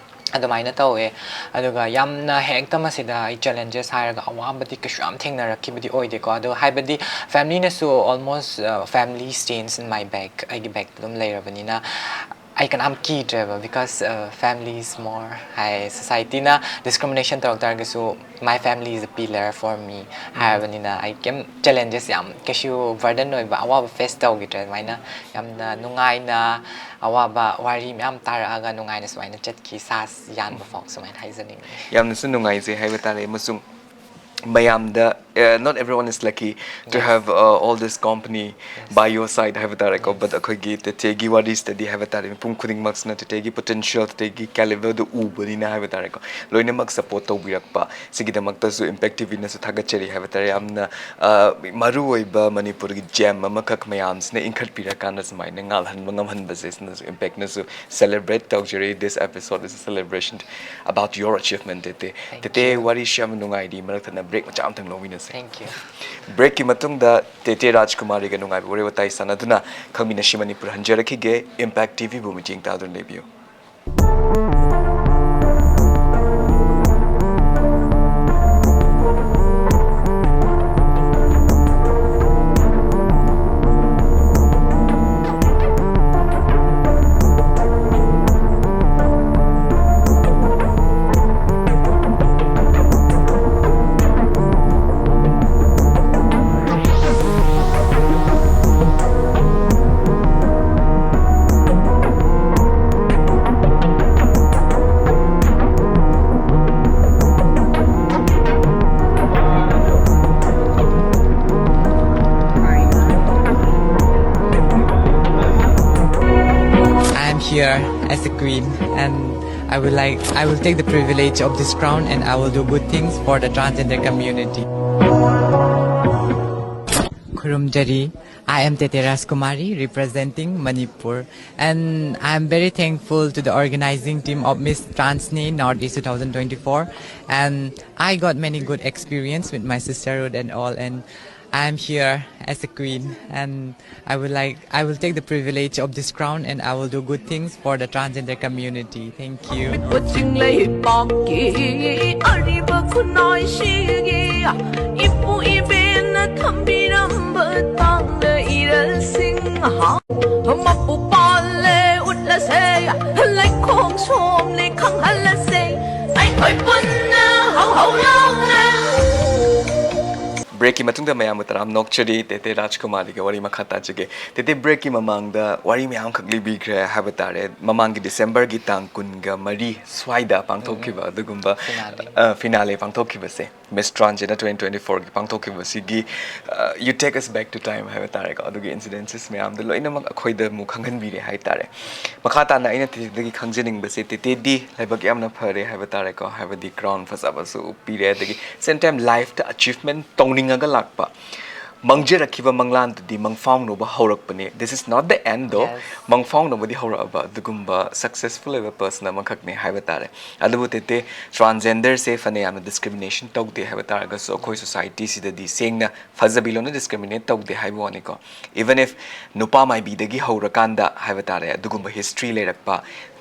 ꯑꯗꯨꯃꯥꯏꯅ ꯇꯧꯋꯦ꯫ ꯑꯗꯨꯒ ꯌꯥꯝꯅ ꯍꯦꯛꯇ ꯃꯁꯤꯗ ꯑꯩ ꯆꯦꯂꯦꯟꯖꯦꯁ ꯍꯥꯏꯔꯒ ꯑꯋꯥꯕꯗꯤ ꯀꯩꯁꯨ ꯌꯥꯝ ꯊꯦꯡꯅꯔꯛꯈꯤꯕꯗꯤ ꯑꯣꯏꯗꯦꯀꯣ꯫ ꯑꯗꯣ ꯍꯥꯏꯕꯗꯤ, ꯐꯦꯃꯤꯂꯤꯅꯁꯨ almost, ꯑ, family stays in my bag, ꯑꯩꯒꯤ ꯕꯦꯛꯇ ꯑꯗꯨꯝ ꯂꯩꯔꯕꯅꯤꯅ, ꯑꯩ ꯀꯅꯥꯝ ꯀꯤꯗ꯭ꯔꯦꯕ, because, uh, family is more ꯍꯥꯏ, ꯁꯣꯁꯥꯏꯇꯤꯅ ꯗꯤꯁꯀ꯭ꯔꯤꯃꯤꯅꯦꯁꯟ ꯇꯧꯔꯛ ꯇꯥꯔꯒꯁꯨ, my family is a pillar for me ꯍꯥꯏꯔꯕꯅꯤꯅ, ꯑꯩ ꯀꯩꯝ ꯆꯦꯂꯦꯟꯖꯦꯁ ꯌꯥꯝ ꯀꯩꯁꯨ ꯕꯔꯗꯟ ꯑꯣꯏꯕ ꯑꯋꯥꯕ ꯐꯦꯁ ꯇꯧꯈꯤꯗ꯭ꯔꯦ꯫ ꯑꯗꯨꯃꯥꯏꯅ ꯌꯥꯝꯅ ꯅꯨꯡꯉꯥꯏꯅ, ꯑꯋꯥꯕ ꯋꯥꯔꯤ ꯃꯌꯥꯝ ꯇꯥꯔꯛꯑꯒ ꯅꯨꯡꯉꯥꯏꯅ ꯁꯨꯃꯥꯏꯅ ꯆꯠꯈꯤ, ꯁꯥ ꯌꯥꯟꯕ ꯐꯥꯎ ꯁꯨꯃꯥꯏꯅ ꯍꯥꯏꯖꯅꯤꯡꯉꯤ꯫ ꯌꯥꯝꯅꯁꯨ ꯅꯨꯡꯉꯥꯏꯖꯩ ꯍꯥꯏꯕ ꯇꯥꯔꯦ, ꯑꯃꯁꯨꯡ ꯃꯌꯥꯝꯗ, uh, not everyone is lucky to Yes. have, uh, all this company Yes. by your side ꯍꯥꯏꯕ ꯇꯥꯔꯦꯀꯣ꯫ Yes. But ꯑꯩꯈꯣꯏꯒꯤ ꯇꯦꯇꯦꯒꯤ ꯋꯥꯔꯤꯁꯤꯗꯗꯤ ꯍꯥꯏꯕ ꯇꯥꯔꯦ, ꯃꯤꯄꯨꯝ ꯈꯨꯗꯤꯡꯃꯛꯁꯤꯅ ꯇꯦꯇꯦꯒꯤ ꯄꯣꯇꯦꯟꯁꯤꯌꯦꯜ, ꯇꯦꯇꯦꯒꯤ ꯀꯦꯂꯤꯕꯔꯗꯨ ꯎꯕꯅꯤꯅ ꯍꯥꯏꯕ ꯇꯥꯔꯦꯀꯣ, ꯂꯣꯏꯅꯃꯛ ꯁꯞꯄꯣꯔꯠ ꯇꯧꯕꯤꯔꯛꯄ꯫ ꯁꯤꯒꯤꯗꯃꯛꯇꯁꯨ ꯏꯝꯄꯦꯛ ꯇꯤꯚꯤꯅꯁꯨ ꯊꯥꯒꯠꯆꯔꯤ ꯍꯥꯏꯕ ꯇꯥꯔꯦ꯫ ꯌꯥꯝꯅ, ꯑ, ꯃꯔꯨ ꯑꯣꯏꯕ ꯃꯅꯤꯄꯨꯔꯒꯤ ꯖꯦꯝ ꯑꯃꯈꯛ ꯃꯌꯥꯝꯁꯤꯅ ꯏꯟꯈꯠꯄꯤꯔꯀꯥꯟꯗ ꯁꯨꯃꯥꯏꯅ ꯉꯥꯜꯍꯟꯕ ꯉꯝꯍꯟꯕꯁꯦ, ꯁꯤꯅꯁꯨ ꯏꯝꯄꯦꯛꯅꯁꯨ celebrate ꯇꯧꯖꯔꯤ꯫ This episode is a celebration about your achievement, ꯇꯦꯇꯦ꯫ Thank ꯇꯦꯇꯦ, you. ꯋꯥꯔꯤꯁꯨ ꯌꯥꯝ ꯅꯨꯡꯉꯥꯏꯔꯤ, ꯃꯔꯛ ꯊꯠꯅ ꯕ꯭ꯔꯦꯛ ꯃꯆꯥ ꯑꯃꯇꯪ ꯂꯧꯃꯤꯟꯅꯁꯦ꯫ Thank you. ꯕ꯭ꯔꯦꯛꯀꯤ ꯃꯇꯨꯡꯗ ꯇꯦꯇꯦ ꯔꯥꯖꯀꯨꯃꯥꯔꯤꯒ ꯅꯨꯡꯉꯥꯏꯕ ꯋꯥꯔꯤ ꯋꯥꯇꯥꯏ ꯁꯥꯟꯅꯗꯨꯅ ꯈꯪꯃꯤꯟꯅꯁꯤ ꯃꯅꯤꯄꯨꯔ ꯍꯟꯖꯔꯛꯈꯤꯒꯦ꯫ ꯏꯝꯄꯦꯛ ꯇꯤꯚꯤꯕꯨ ꯃꯤꯠꯌꯦꯡ ꯇꯥꯗꯨꯅ ꯂꯩꯕꯤꯌꯨ꯫ as a queen, and I will like I will take the privilege of this crown, and I will do good things for the transgender community. Khurumjari, I am Tete Rajkumari, representing Manipur, and I am very thankful to the organizing team of Miss Transni Northeast two thousand twenty-four, and I got many good experience with my sisterhood and all, and I am here as a queen, and I will like I will take the privilege of this crown, and I will do good things for the transgender community. Thank you. ꯆꯤꯡꯂꯩꯄꯥꯛꯀꯤ ꯑꯔꯤꯕ ꯈꯨꯟꯅꯥꯏꯁꯤꯒꯤ ꯏꯄꯨ ꯏꯕꯦꯟꯅ ꯊꯝꯕꯤꯔꯝꯕ ꯇꯥꯡꯅ ꯏꯔꯜꯁꯤꯡ ꯃꯄꯨ ꯄꯥꯜꯂꯦ ꯎꯠꯂꯁꯦ, ꯂꯩꯈꯣꯡ ꯁꯣꯝꯂꯦ ꯈꯪꯍꯜꯂꯁꯦ, ꯑꯩꯈꯣꯏ ꯄꯨꯟꯅ ꯍꯧꯍꯧ ꯂꯥꯎꯅ꯫ ꯕ꯭ꯔꯦꯛꯀꯤ ꯃꯇꯨꯡꯗ ꯃꯌꯥꯝꯕꯨ ꯇꯔꯥꯝ ꯅꯣꯛꯆꯔꯤ꯫ ꯇꯦꯇꯦ ꯔꯥꯖꯀꯨꯃꯥꯔꯤꯒꯤ ꯋꯥꯔꯤ ꯃꯈꯥ ꯇꯥꯖꯒꯦ꯫ ꯇꯦꯇꯦ, ꯕ꯭ꯔꯦꯛꯀꯤ ꯃꯃꯥꯡꯗ ꯋꯥꯔꯤ ꯃꯌꯥꯝꯈꯛ ꯂꯤꯕꯤꯈ꯭ꯔꯦ ꯍꯥꯏꯕ ꯇꯥꯔꯦ꯫ ꯃꯃꯥꯡꯒꯤ ꯗꯤꯁꯦꯝꯕꯔꯒꯤ ꯇꯥꯡ ꯀꯨꯟꯒ ꯃꯔꯤ ꯁ꯭ꯋꯥꯏꯗ ꯄꯥꯡꯊꯣꯛꯈꯤꯕ ꯑꯗꯨꯒꯨꯝꯕ Finale. ꯐꯤꯅꯥꯂꯦ ꯄꯥꯡꯊꯣꯛꯈꯤꯕꯁꯦ, Miss Transgender twenty twenty-fourꯒꯤ ꯄꯥꯡꯊꯣꯛꯈꯤꯕꯁꯤꯒꯤ, uh, you take us back to time ꯍꯥꯏꯕ ꯇꯥꯔꯦꯀꯣ꯫ ꯑꯗꯨꯒꯤ ꯏꯟꯁꯤꯗꯦꯟꯁꯦꯁ ꯃꯌꯥꯝꯗꯣ ꯂꯣꯏꯅꯃꯛ ꯑꯩꯈꯣꯏꯗ ꯑꯃꯨꯛ ꯈꯪꯍꯟꯕꯤꯔꯦ ꯍꯥꯏ ꯇꯥꯔꯦ꯫ ꯃꯈꯥ ꯇꯥꯅ ꯑꯩꯅ ꯇꯦꯇꯦꯗꯒꯤ ꯈꯪꯖꯅꯤꯡꯕꯁꯦ, ꯇꯦꯇꯦꯗꯤ ꯂꯥꯏꯕꯛ ꯌꯥꯝꯅ ꯐꯔꯦ ꯍꯥꯏꯕ ꯇꯥꯔꯦꯀꯣ, ꯍꯥꯏꯕꯗꯤ ꯀ꯭ꯔꯥꯎꯟ ꯐꯖꯕꯁꯨ ꯄꯤꯔꯦ, ꯑꯗꯒꯤ ꯁꯦꯝ ꯇꯥꯏꯝ ꯂꯥꯏꯐꯇ ꯑꯆꯤꯞꯃꯦꯟ ꯇꯧꯅꯤꯡꯉꯒ ꯂꯥꯛꯄ ꯃꯪꯖꯔꯛꯈꯤꯕ ꯃꯪꯂꯥꯟꯗꯨꯗꯤ ꯃꯪꯐꯥꯎꯅꯕ ꯍꯧꯔꯛꯄꯅꯦ꯫ This is not the end though. Yes. ꯃꯪꯐꯥꯎꯅꯕꯗꯤ ꯍꯧꯔꯛꯑꯕ ꯑꯗꯨꯒꯨꯝꯕ ꯁꯛꯁꯦꯁꯐꯨꯜ ꯑꯣꯏꯕ ꯄꯔꯁꯟ ꯑꯃꯈꯛꯅꯦ ꯍꯥꯏꯕ ꯇꯥꯔꯦ꯫ ꯑꯗꯨꯕꯨ ꯇꯦꯇꯦ, ꯇ꯭ꯔꯥꯟꯖꯦꯟꯗꯔꯁꯦ ꯐꯅ ꯌꯥꯝꯅ ꯗꯤꯁꯀ꯭ꯔꯤꯃꯤꯅꯦꯁꯟ ꯇꯧꯗꯦ ꯍꯥꯏꯕ ꯇꯥꯔꯒꯁꯨ, ꯑꯩꯈꯣꯏ ꯁꯣꯁꯥꯏꯇꯤꯁꯤꯗꯗꯤ ꯁꯦꯡꯅ ꯐꯖꯕꯤ ꯂꯣꯟꯅ ꯗꯤꯁꯀ꯭ꯔꯤꯃꯤꯅꯦꯠ ꯇꯧꯗꯦ ꯍꯥꯏꯕ ꯋꯥꯅꯤꯀꯣ꯫ Even if ꯅꯨꯄꯥ ꯃꯥꯏꯕꯤꯗꯒꯤ ꯍꯧꯔꯀꯥꯟꯗ ꯍꯥꯏꯕ ꯇꯥꯔꯦ, ꯑꯗꯨꯒꯨꯝꯕ ꯍꯤꯁꯇ꯭ꯔꯤ ꯂꯩꯔꯛꯄ,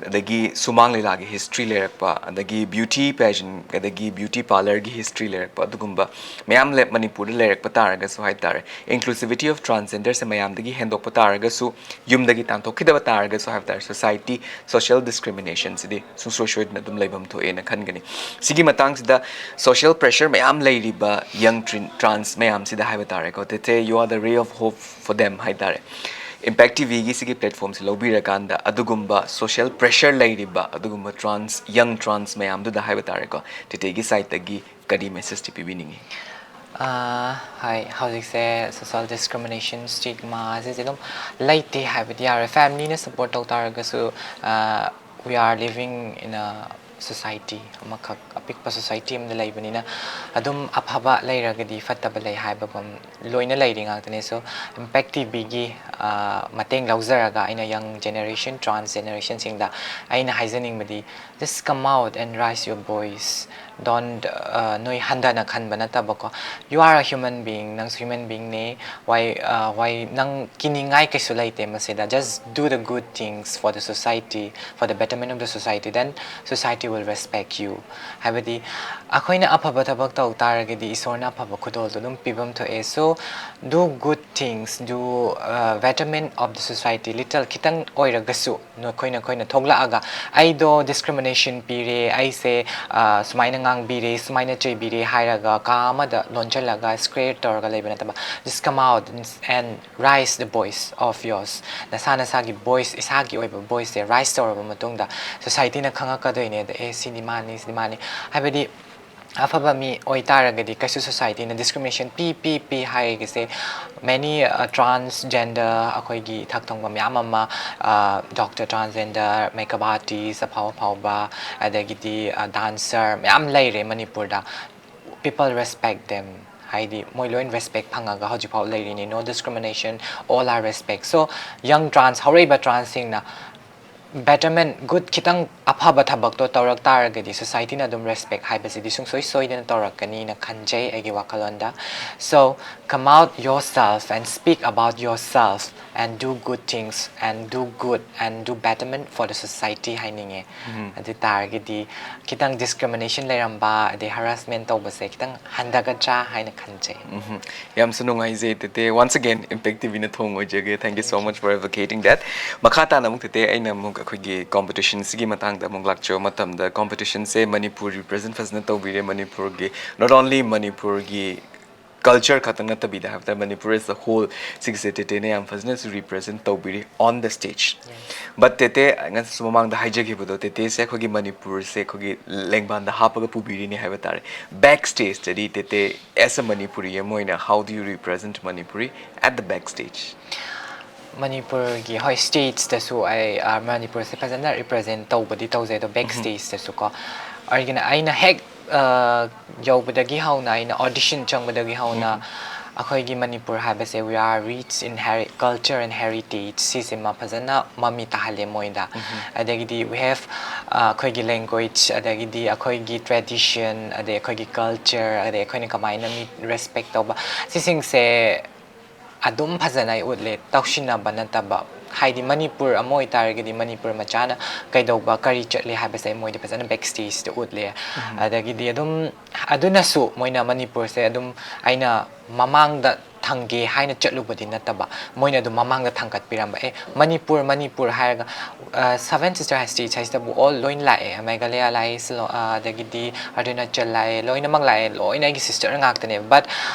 ꯑꯗꯒꯤ ꯁꯨꯃꯥꯡ ꯂꯤꯂꯥꯒꯤ ꯍꯤꯁꯇ꯭ꯔꯤ ꯂꯩꯔꯛꯄ, ꯑꯗꯒꯤ ꯕ꯭ꯌꯨꯇꯤ ꯄꯦꯖꯦꯟ, ꯑꯗꯒꯤ ꯕ꯭ꯌꯨꯇꯤ ꯄꯥꯔꯂꯔꯒꯤ ꯍꯤꯁꯇ꯭ꯔꯤ ꯂꯩꯔꯛꯄ, ꯑꯗꯨꯒꯨꯝꯕ ꯃꯌꯥꯝ ꯂꯩ ꯃꯅꯤꯄꯨꯔꯗ ꯂꯩꯔꯛꯄ ꯇꯥꯔꯒꯁꯨ ꯍꯥꯏ ꯇꯥꯔꯦ, ꯏꯟꯀ꯭ꯂꯨꯁꯤꯕꯤꯇꯤ ꯑꯣꯐ ꯇ꯭ꯔꯥꯟꯁꯖꯦꯟꯗꯔꯁꯦ ꯃꯌꯥꯝꯗꯒꯤ ꯍꯦꯟꯗꯣꯛꯄ ꯇꯥꯔꯒꯁꯨ, ꯌꯨꯝꯗꯒꯤ ꯇꯥꯟꯊꯣꯛꯈꯤꯗꯕ ꯇꯥꯔꯒꯁꯨ ꯍꯥꯏꯕ ꯇꯥꯔꯦ, ꯁꯣꯁꯥꯏꯇꯤ, ꯁꯣꯁꯤꯌꯦꯜ ꯗꯤꯁꯀ꯭ꯔꯤꯃꯤꯅꯦꯁꯟꯁꯤꯗꯤ ꯁꯨꯡꯁꯣꯏ ꯁꯣꯏꯗꯅ ꯑꯗꯨꯝ ꯂꯩꯐꯝ ꯊꯣꯛꯑꯦꯅ ꯈꯟꯒꯅꯤ꯫ ꯁꯤꯒꯤ ꯃꯇꯥꯡꯁꯤꯗ ꯁꯣꯁꯤꯌꯦꯜ ꯄ꯭ꯔꯦꯁꯔ ꯃꯌꯥꯝ ꯂꯩꯔꯤꯕ ꯌꯪ ꯇ꯭ꯔꯥꯟꯁ ꯃꯌꯥꯝꯁꯤꯗ ꯍꯥꯏꯕ ꯇꯥꯔꯦꯀꯣ, ꯇꯦꯇꯦ, you are the ray of hope for them ꯍꯥꯏ ꯇꯥꯔꯦ꯫ ꯏꯝꯄꯦꯛ ꯇꯤꯚꯤꯒꯤ ꯁꯤꯒꯤ ꯄ꯭ꯂꯦꯠꯐꯣꯝꯁꯤ ꯂꯧꯕꯤꯔꯀꯥꯟꯗ ꯑꯗꯨꯒꯨꯝꯕ ꯁꯣꯁꯤꯌꯦꯜ ꯄ꯭ꯔꯦꯁꯔ ꯂꯩꯔꯤꯕ ꯑꯗꯨꯒꯨꯝꯕ ꯇ꯭ꯔꯥꯟꯁ, ꯌꯪ ꯇ꯭ꯔꯥꯟꯁ ꯃꯌꯥꯝꯗꯨꯗ ꯍꯥꯏꯕ ꯇꯥꯔꯦꯀꯣ, ꯇꯦꯇꯦꯒꯤ ꯁꯥꯏꯠꯇꯒꯤ ꯀꯔꯤ ꯃꯦꯁꯦꯖꯇꯤ ꯄꯤꯕꯤꯅꯤꯡꯉꯤ? ꯑꯥ, ꯍꯣꯏ, ꯍꯧꯖꯤꯛꯁꯦ social discrimination, stigma ꯁꯤꯁꯦ ꯑꯗꯨꯝ ꯂꯩꯇꯦ ꯍꯥꯏꯕꯗꯤ ꯌꯥꯔꯣꯏ꯫ Family ꯅ support ꯇꯧ ꯇꯥꯔꯒꯁꯨ, ꯑꯥ, we are living in a society ꯑꯃꯈꯛ, ꯑꯄꯤꯛꯄ society ꯑꯃꯗ ꯂꯩꯕꯅꯤꯅ ꯑꯗꯨꯝ ꯑꯐꯕ ꯂꯩꯔꯒꯗꯤ ꯐꯠꯇꯕ ꯂꯩ ꯍꯥꯏꯕꯒꯨꯝ ꯂꯣꯏꯅ ꯂꯩꯔꯤ ꯉꯥꯛꯇꯅꯦ꯫ So, Impact ꯇꯤ ꯚꯤꯒꯤ, ꯑꯥ, ꯃꯇꯦꯡ ꯂꯧꯖꯔꯒ ꯑꯩꯅ young generation, trans generation ꯁꯤꯡꯗ ꯑꯩꯅ ꯍꯥꯏꯖꯅꯤꯡꯕꯗꯤ, just come out and raise your voice. Don't, ꯑ, ꯅꯣꯏ ꯍꯟꯊꯅ ꯈꯟꯕ ꯅꯠꯇꯕꯀꯣ, you are a human being, ꯅꯪꯁꯨ human being ꯅꯦ꯫ Why, ꯑ, why ꯅꯪ ꯀꯤꯅꯤꯡꯉꯥꯏ ꯀꯩꯁꯨ ꯂꯩꯇꯦ ꯃꯁꯤꯗ꯫ Just do the good things for the society, for the betterment of the society, then society will respect you. ꯍꯥꯏꯕꯗꯤ, ꯑꯩꯈꯣꯏꯅ ꯑꯐꯕ ꯊꯕꯛ ꯇꯧ ꯇꯥꯔꯒꯗꯤ ꯏꯁꯣꯔꯅ ꯑꯐꯕ ꯈꯨꯗꯣꯜꯗꯣ ꯑꯗꯨꯝ ꯄꯤꯐꯝ ꯊꯣꯛꯑꯦ꯫ So, do good things, do, uh, betterment of the society, little, ꯈꯤꯇꯪ ꯑꯣꯏꯔꯒꯁꯨ꯫ ꯅꯈꯣꯏ, ꯅꯈꯣꯏꯅ ꯊꯣꯛꯂꯛꯑꯒ, "ꯑꯩꯗꯣ discrimination ꯄꯤꯔꯦ, ꯑꯩꯁꯦ, ꯑ, ꯁꯨꯃꯥꯏꯅ ꯉꯥꯡꯕꯤꯔꯦ, ꯁꯨꯃꯥꯏꯅ ꯆꯩꯕꯤꯔꯦ" ꯍꯥꯏꯔꯒ ꯀꯥ ꯑꯃꯗ ꯂꯣꯟꯁꯤꯜꯂꯒ square ꯇꯧꯔꯒ ꯂꯩꯕ ꯅꯠꯇꯕ, just come out and raise the voice of yours. ꯅꯁꯥ ꯅꯁꯥꯒꯤ voice, ꯏꯁꯥꯒꯤ ꯑꯣꯏꯕ voice ꯁꯦ raise ꯇꯧꯔꯕ ꯃꯇꯨꯡꯗ society ꯅ ꯈꯪꯉꯛꯀꯗꯣꯏꯅꯦ꯫ ꯑꯗ, "ꯑꯦ, ꯁꯤꯗꯤ ꯃꯥꯅꯤ, ꯁꯤꯗꯤ ꯃꯥꯅꯤ"꯫ ꯍꯥꯏꯕꯗꯤ, ꯑꯐꯕ ꯃꯤ ꯑꯣꯏꯇꯥꯔꯒꯗꯤ ꯀꯩꯁꯨ society ꯅ discrimination ꯄꯤ, ꯄꯤ, ꯄꯤ ꯍꯥꯏꯔꯤꯁꯦ, many, ꯑ, transgender, ꯑꯩꯈꯣꯏꯒꯤ ꯏꯊꯛ ꯊꯣꯡꯕ ꯃꯌꯥꯝ ꯑꯃ, ꯑ, doctor, transgender, makeup artist, ꯑꯐꯥꯎ ꯑꯐꯥꯎꯕ, ꯑꯗꯒꯤꯗꯤ, ꯑ, dancer ꯃꯌꯥꯝ ꯂꯩꯔꯦ ꯃꯅꯤꯄꯨꯔꯗ꯫ People respect them. ꯍꯥꯏꯗꯤ, ꯃꯣꯏ ꯂꯣꯏ respect ꯐꯪꯉꯒ ꯍꯧꯖꯤꯛꯐꯥꯎ ꯂꯩꯔꯤꯅꯤ꯫ No discrimination, all are respect. So, young trans, ꯍꯧꯔꯛꯏꯕ trans ꯁꯤꯡꯅ betterment, good, ꯈꯤꯇꯪ ꯑꯐꯕ ꯊꯕꯛꯇꯣ ꯇꯧꯔꯛ ꯇꯥꯔꯒꯗꯤ society ꯅ ꯑꯗꯨꯝ respect ꯍꯥꯏꯕꯁꯤꯗꯤ ꯁꯨꯡꯁꯣꯏ ꯁꯣꯏꯗꯅ ꯇꯧꯔꯛꯀꯅꯤꯅ ꯈꯟꯖꯩ ꯑꯩꯒꯤ ꯋꯥꯈꯜꯂꯣꯟꯗ꯫ So, come out yourself and speak about yourself and do good things and do good and do betterment for the society ꯍꯥꯏꯅꯤꯡꯉꯦ꯫ ꯑꯗꯨ ꯇꯥꯔꯒꯗꯤ ꯈꯤꯇꯪ discrimination ꯂꯩꯔꯝꯕ, ꯑꯗꯩ harassment ꯇꯧꯕꯁꯦ ꯈꯤꯇꯪ ꯍꯟꯊꯒꯗ꯭ꯔꯥ ꯍꯥꯏꯅ ꯈꯟꯖꯩ꯫ ꯎꯝ, ꯌꯥꯝꯁꯨ ꯅꯨꯡꯉꯥꯏꯖꯩ, ꯇꯦꯇꯦ꯫ Once again, Impact ꯇꯤ ꯚꯤꯅ ꯊꯣꯡ ꯑꯣꯏꯖꯒꯦ꯫ Thank you so much for advocating that. ꯃꯈꯥ ꯇꯥꯅ ꯑꯃꯨꯛ, ꯇꯦꯇꯦ, ꯑꯩꯅ ꯑꯃꯨꯛ ꯑꯩꯈꯣꯏꯒꯤ competition ꯁꯤꯒꯤ ꯃꯇꯥꯡꯗ ꯑꯃꯨꯛ ꯂꯥꯛꯆꯕ ꯃꯇꯝꯗ, competition ꯁꯦ ꯃꯅꯤꯄꯨꯔ represent ꯐꯖꯅ ꯇꯧꯕꯤꯔꯦ, ꯃꯅꯤꯄꯨꯔꯒꯤ, not only ꯃꯅꯤꯄꯨꯔꯒꯤ Culture ꯈꯛꯇ ꯅꯠꯇꯕꯤꯗ ꯍꯥꯏꯕ ꯇꯥꯔꯦ, Manipur as a whole ꯁꯤꯒꯤꯁꯦ ꯇꯦꯇꯦꯅ ꯌꯥꯝ ꯐꯖꯅꯁꯨ represent ꯇꯧꯕꯤꯔꯤ on the stage. But ꯇꯦꯇꯦ, ꯉꯁꯥꯏꯁꯨ ꯃꯃꯥꯡꯗ ꯍꯥꯏꯖꯈꯤꯕꯗꯣ, ꯇꯦꯇꯦꯁꯦ ꯑꯩꯈꯣꯏꯒꯤ ꯃꯅꯤꯄꯨꯔꯁꯦ ꯑꯩꯈꯣꯏꯒꯤ ꯂꯦꯡꯕꯥꯟꯗ ꯍꯥꯞꯄꯒ ꯄꯨꯕꯤꯔꯤꯅꯤ ꯍꯥꯏꯕ ꯇꯥꯔꯦ. Back stageꯇꯗꯤ ꯇꯦꯇꯦ, as a Manipuri ꯑꯃ ꯑꯣꯏꯅ, how do you represent Manipuri at the back stage? ꯃꯅꯤꯄꯨꯔꯒꯤ, ꯍꯣꯏ, stageꯇꯁꯨ ꯑꯩ, ꯑ, ꯃꯅꯤꯄꯨꯔꯁꯦ ꯐꯖꯅ represent ꯇꯧꯕꯗꯤ ꯇꯧꯖꯩ, ꯑꯗꯣ back stageꯇꯁꯨ ꯀꯣ, ꯑꯩꯒꯤꯅ, ꯑꯩꯅ ꯍꯦꯛ, ꯑ, ꯌꯧꯕꯗꯒꯤ ꯍꯧꯅ, ꯑꯩꯅ audition ꯆꯪꯕꯗꯒꯤ ꯍꯧꯅ ꯑꯩꯈꯣꯏꯒꯤ ꯃꯅꯤꯄꯨꯔ ꯍꯥꯏꯕꯁꯦ, we are rich in heri- culture and heritage, ꯁꯤꯁꯤꯃ ꯐꯖꯅ ꯃꯃꯤ ꯇꯥꯍꯜꯂꯦ ꯃꯣꯏꯗ. ꯑꯗꯒꯤꯗꯤ we have, ꯑ, ꯑꯩꯈꯣꯏꯒꯤ language, ꯑꯗꯒꯤꯗꯤ ꯑꯩꯈꯣꯏꯒꯤ tradition, ꯑꯗꯩ ꯑꯩꯈꯣꯏꯒꯤ culture, ꯑꯗꯩ ꯑꯩꯈꯣꯏꯅ ꯀꯃꯥꯏꯅ ꯃꯤ respect ꯇꯧꯕ, ꯁꯤꯁꯤꯡꯁꯦ ꯑꯗꯨꯝ ꯐꯖꯅ ꯑꯩ ꯎꯠꯂꯦ, ꯇꯧꯁꯤꯟꯅꯕ ꯅꯠꯇꯕ. ꯍꯥꯏꯗꯤ ꯃꯅꯤꯄꯨꯔ ꯑꯃ ꯑꯣꯏꯇꯥꯔꯒꯗꯤ ꯃꯅꯤꯄꯨꯔ ꯃꯆꯥꯅ ꯀꯩꯗꯧꯕ, ꯀꯔꯤ ꯆꯠꯂꯤ ꯍꯥꯏꯕꯁꯦ ꯑꯩ ꯃꯣꯏꯗ ꯐꯖꯅ back stageꯇ ꯎꯠꯂꯦ. ꯑꯗꯒꯤꯗꯤ ꯑꯗꯨꯝ ꯑꯗꯨꯅꯁꯨ ꯃꯣꯏꯅ ꯃꯅꯤꯄꯨꯔꯁꯦ ꯑꯗꯨꯝ ꯑꯩꯅ ꯃꯃꯥꯡꯗ ꯊꯝꯒꯦ ꯍꯥꯏꯅ ꯆꯠꯂꯨꯕꯗꯤ ꯅꯠꯇꯕ, ꯃꯣꯏꯅ ꯑꯗꯨꯝ ꯃꯃꯥꯡꯗ ꯊꯥꯡꯒꯠꯄꯤꯔꯝꯕ, "ꯑꯦ, ꯃꯅꯤꯄꯨꯔ, ꯃꯅꯤꯄꯨꯔ" ꯍꯥꯏꯔꯒ, ꯑ, seven sister states ꯍꯥꯏꯁꯤꯗꯕꯨ all ꯂꯣꯏ ꯂꯥꯛꯑꯦ, ꯃꯦꯘꯥꯂꯌꯥ ꯂꯥꯛꯑꯦ, ꯁꯤꯂꯣ-, ꯑ, ꯑꯗꯒꯤꯗꯤ ꯑꯔꯨꯅꯥꯆꯜ ꯂꯥꯛꯑꯦ, ꯂꯣꯏꯅꯃꯛ ꯂꯥꯛꯑꯦ, ꯂꯣꯏꯅ ꯑꯩꯒꯤ sister ꯉꯥꯛꯇꯅꯦꯕ. But,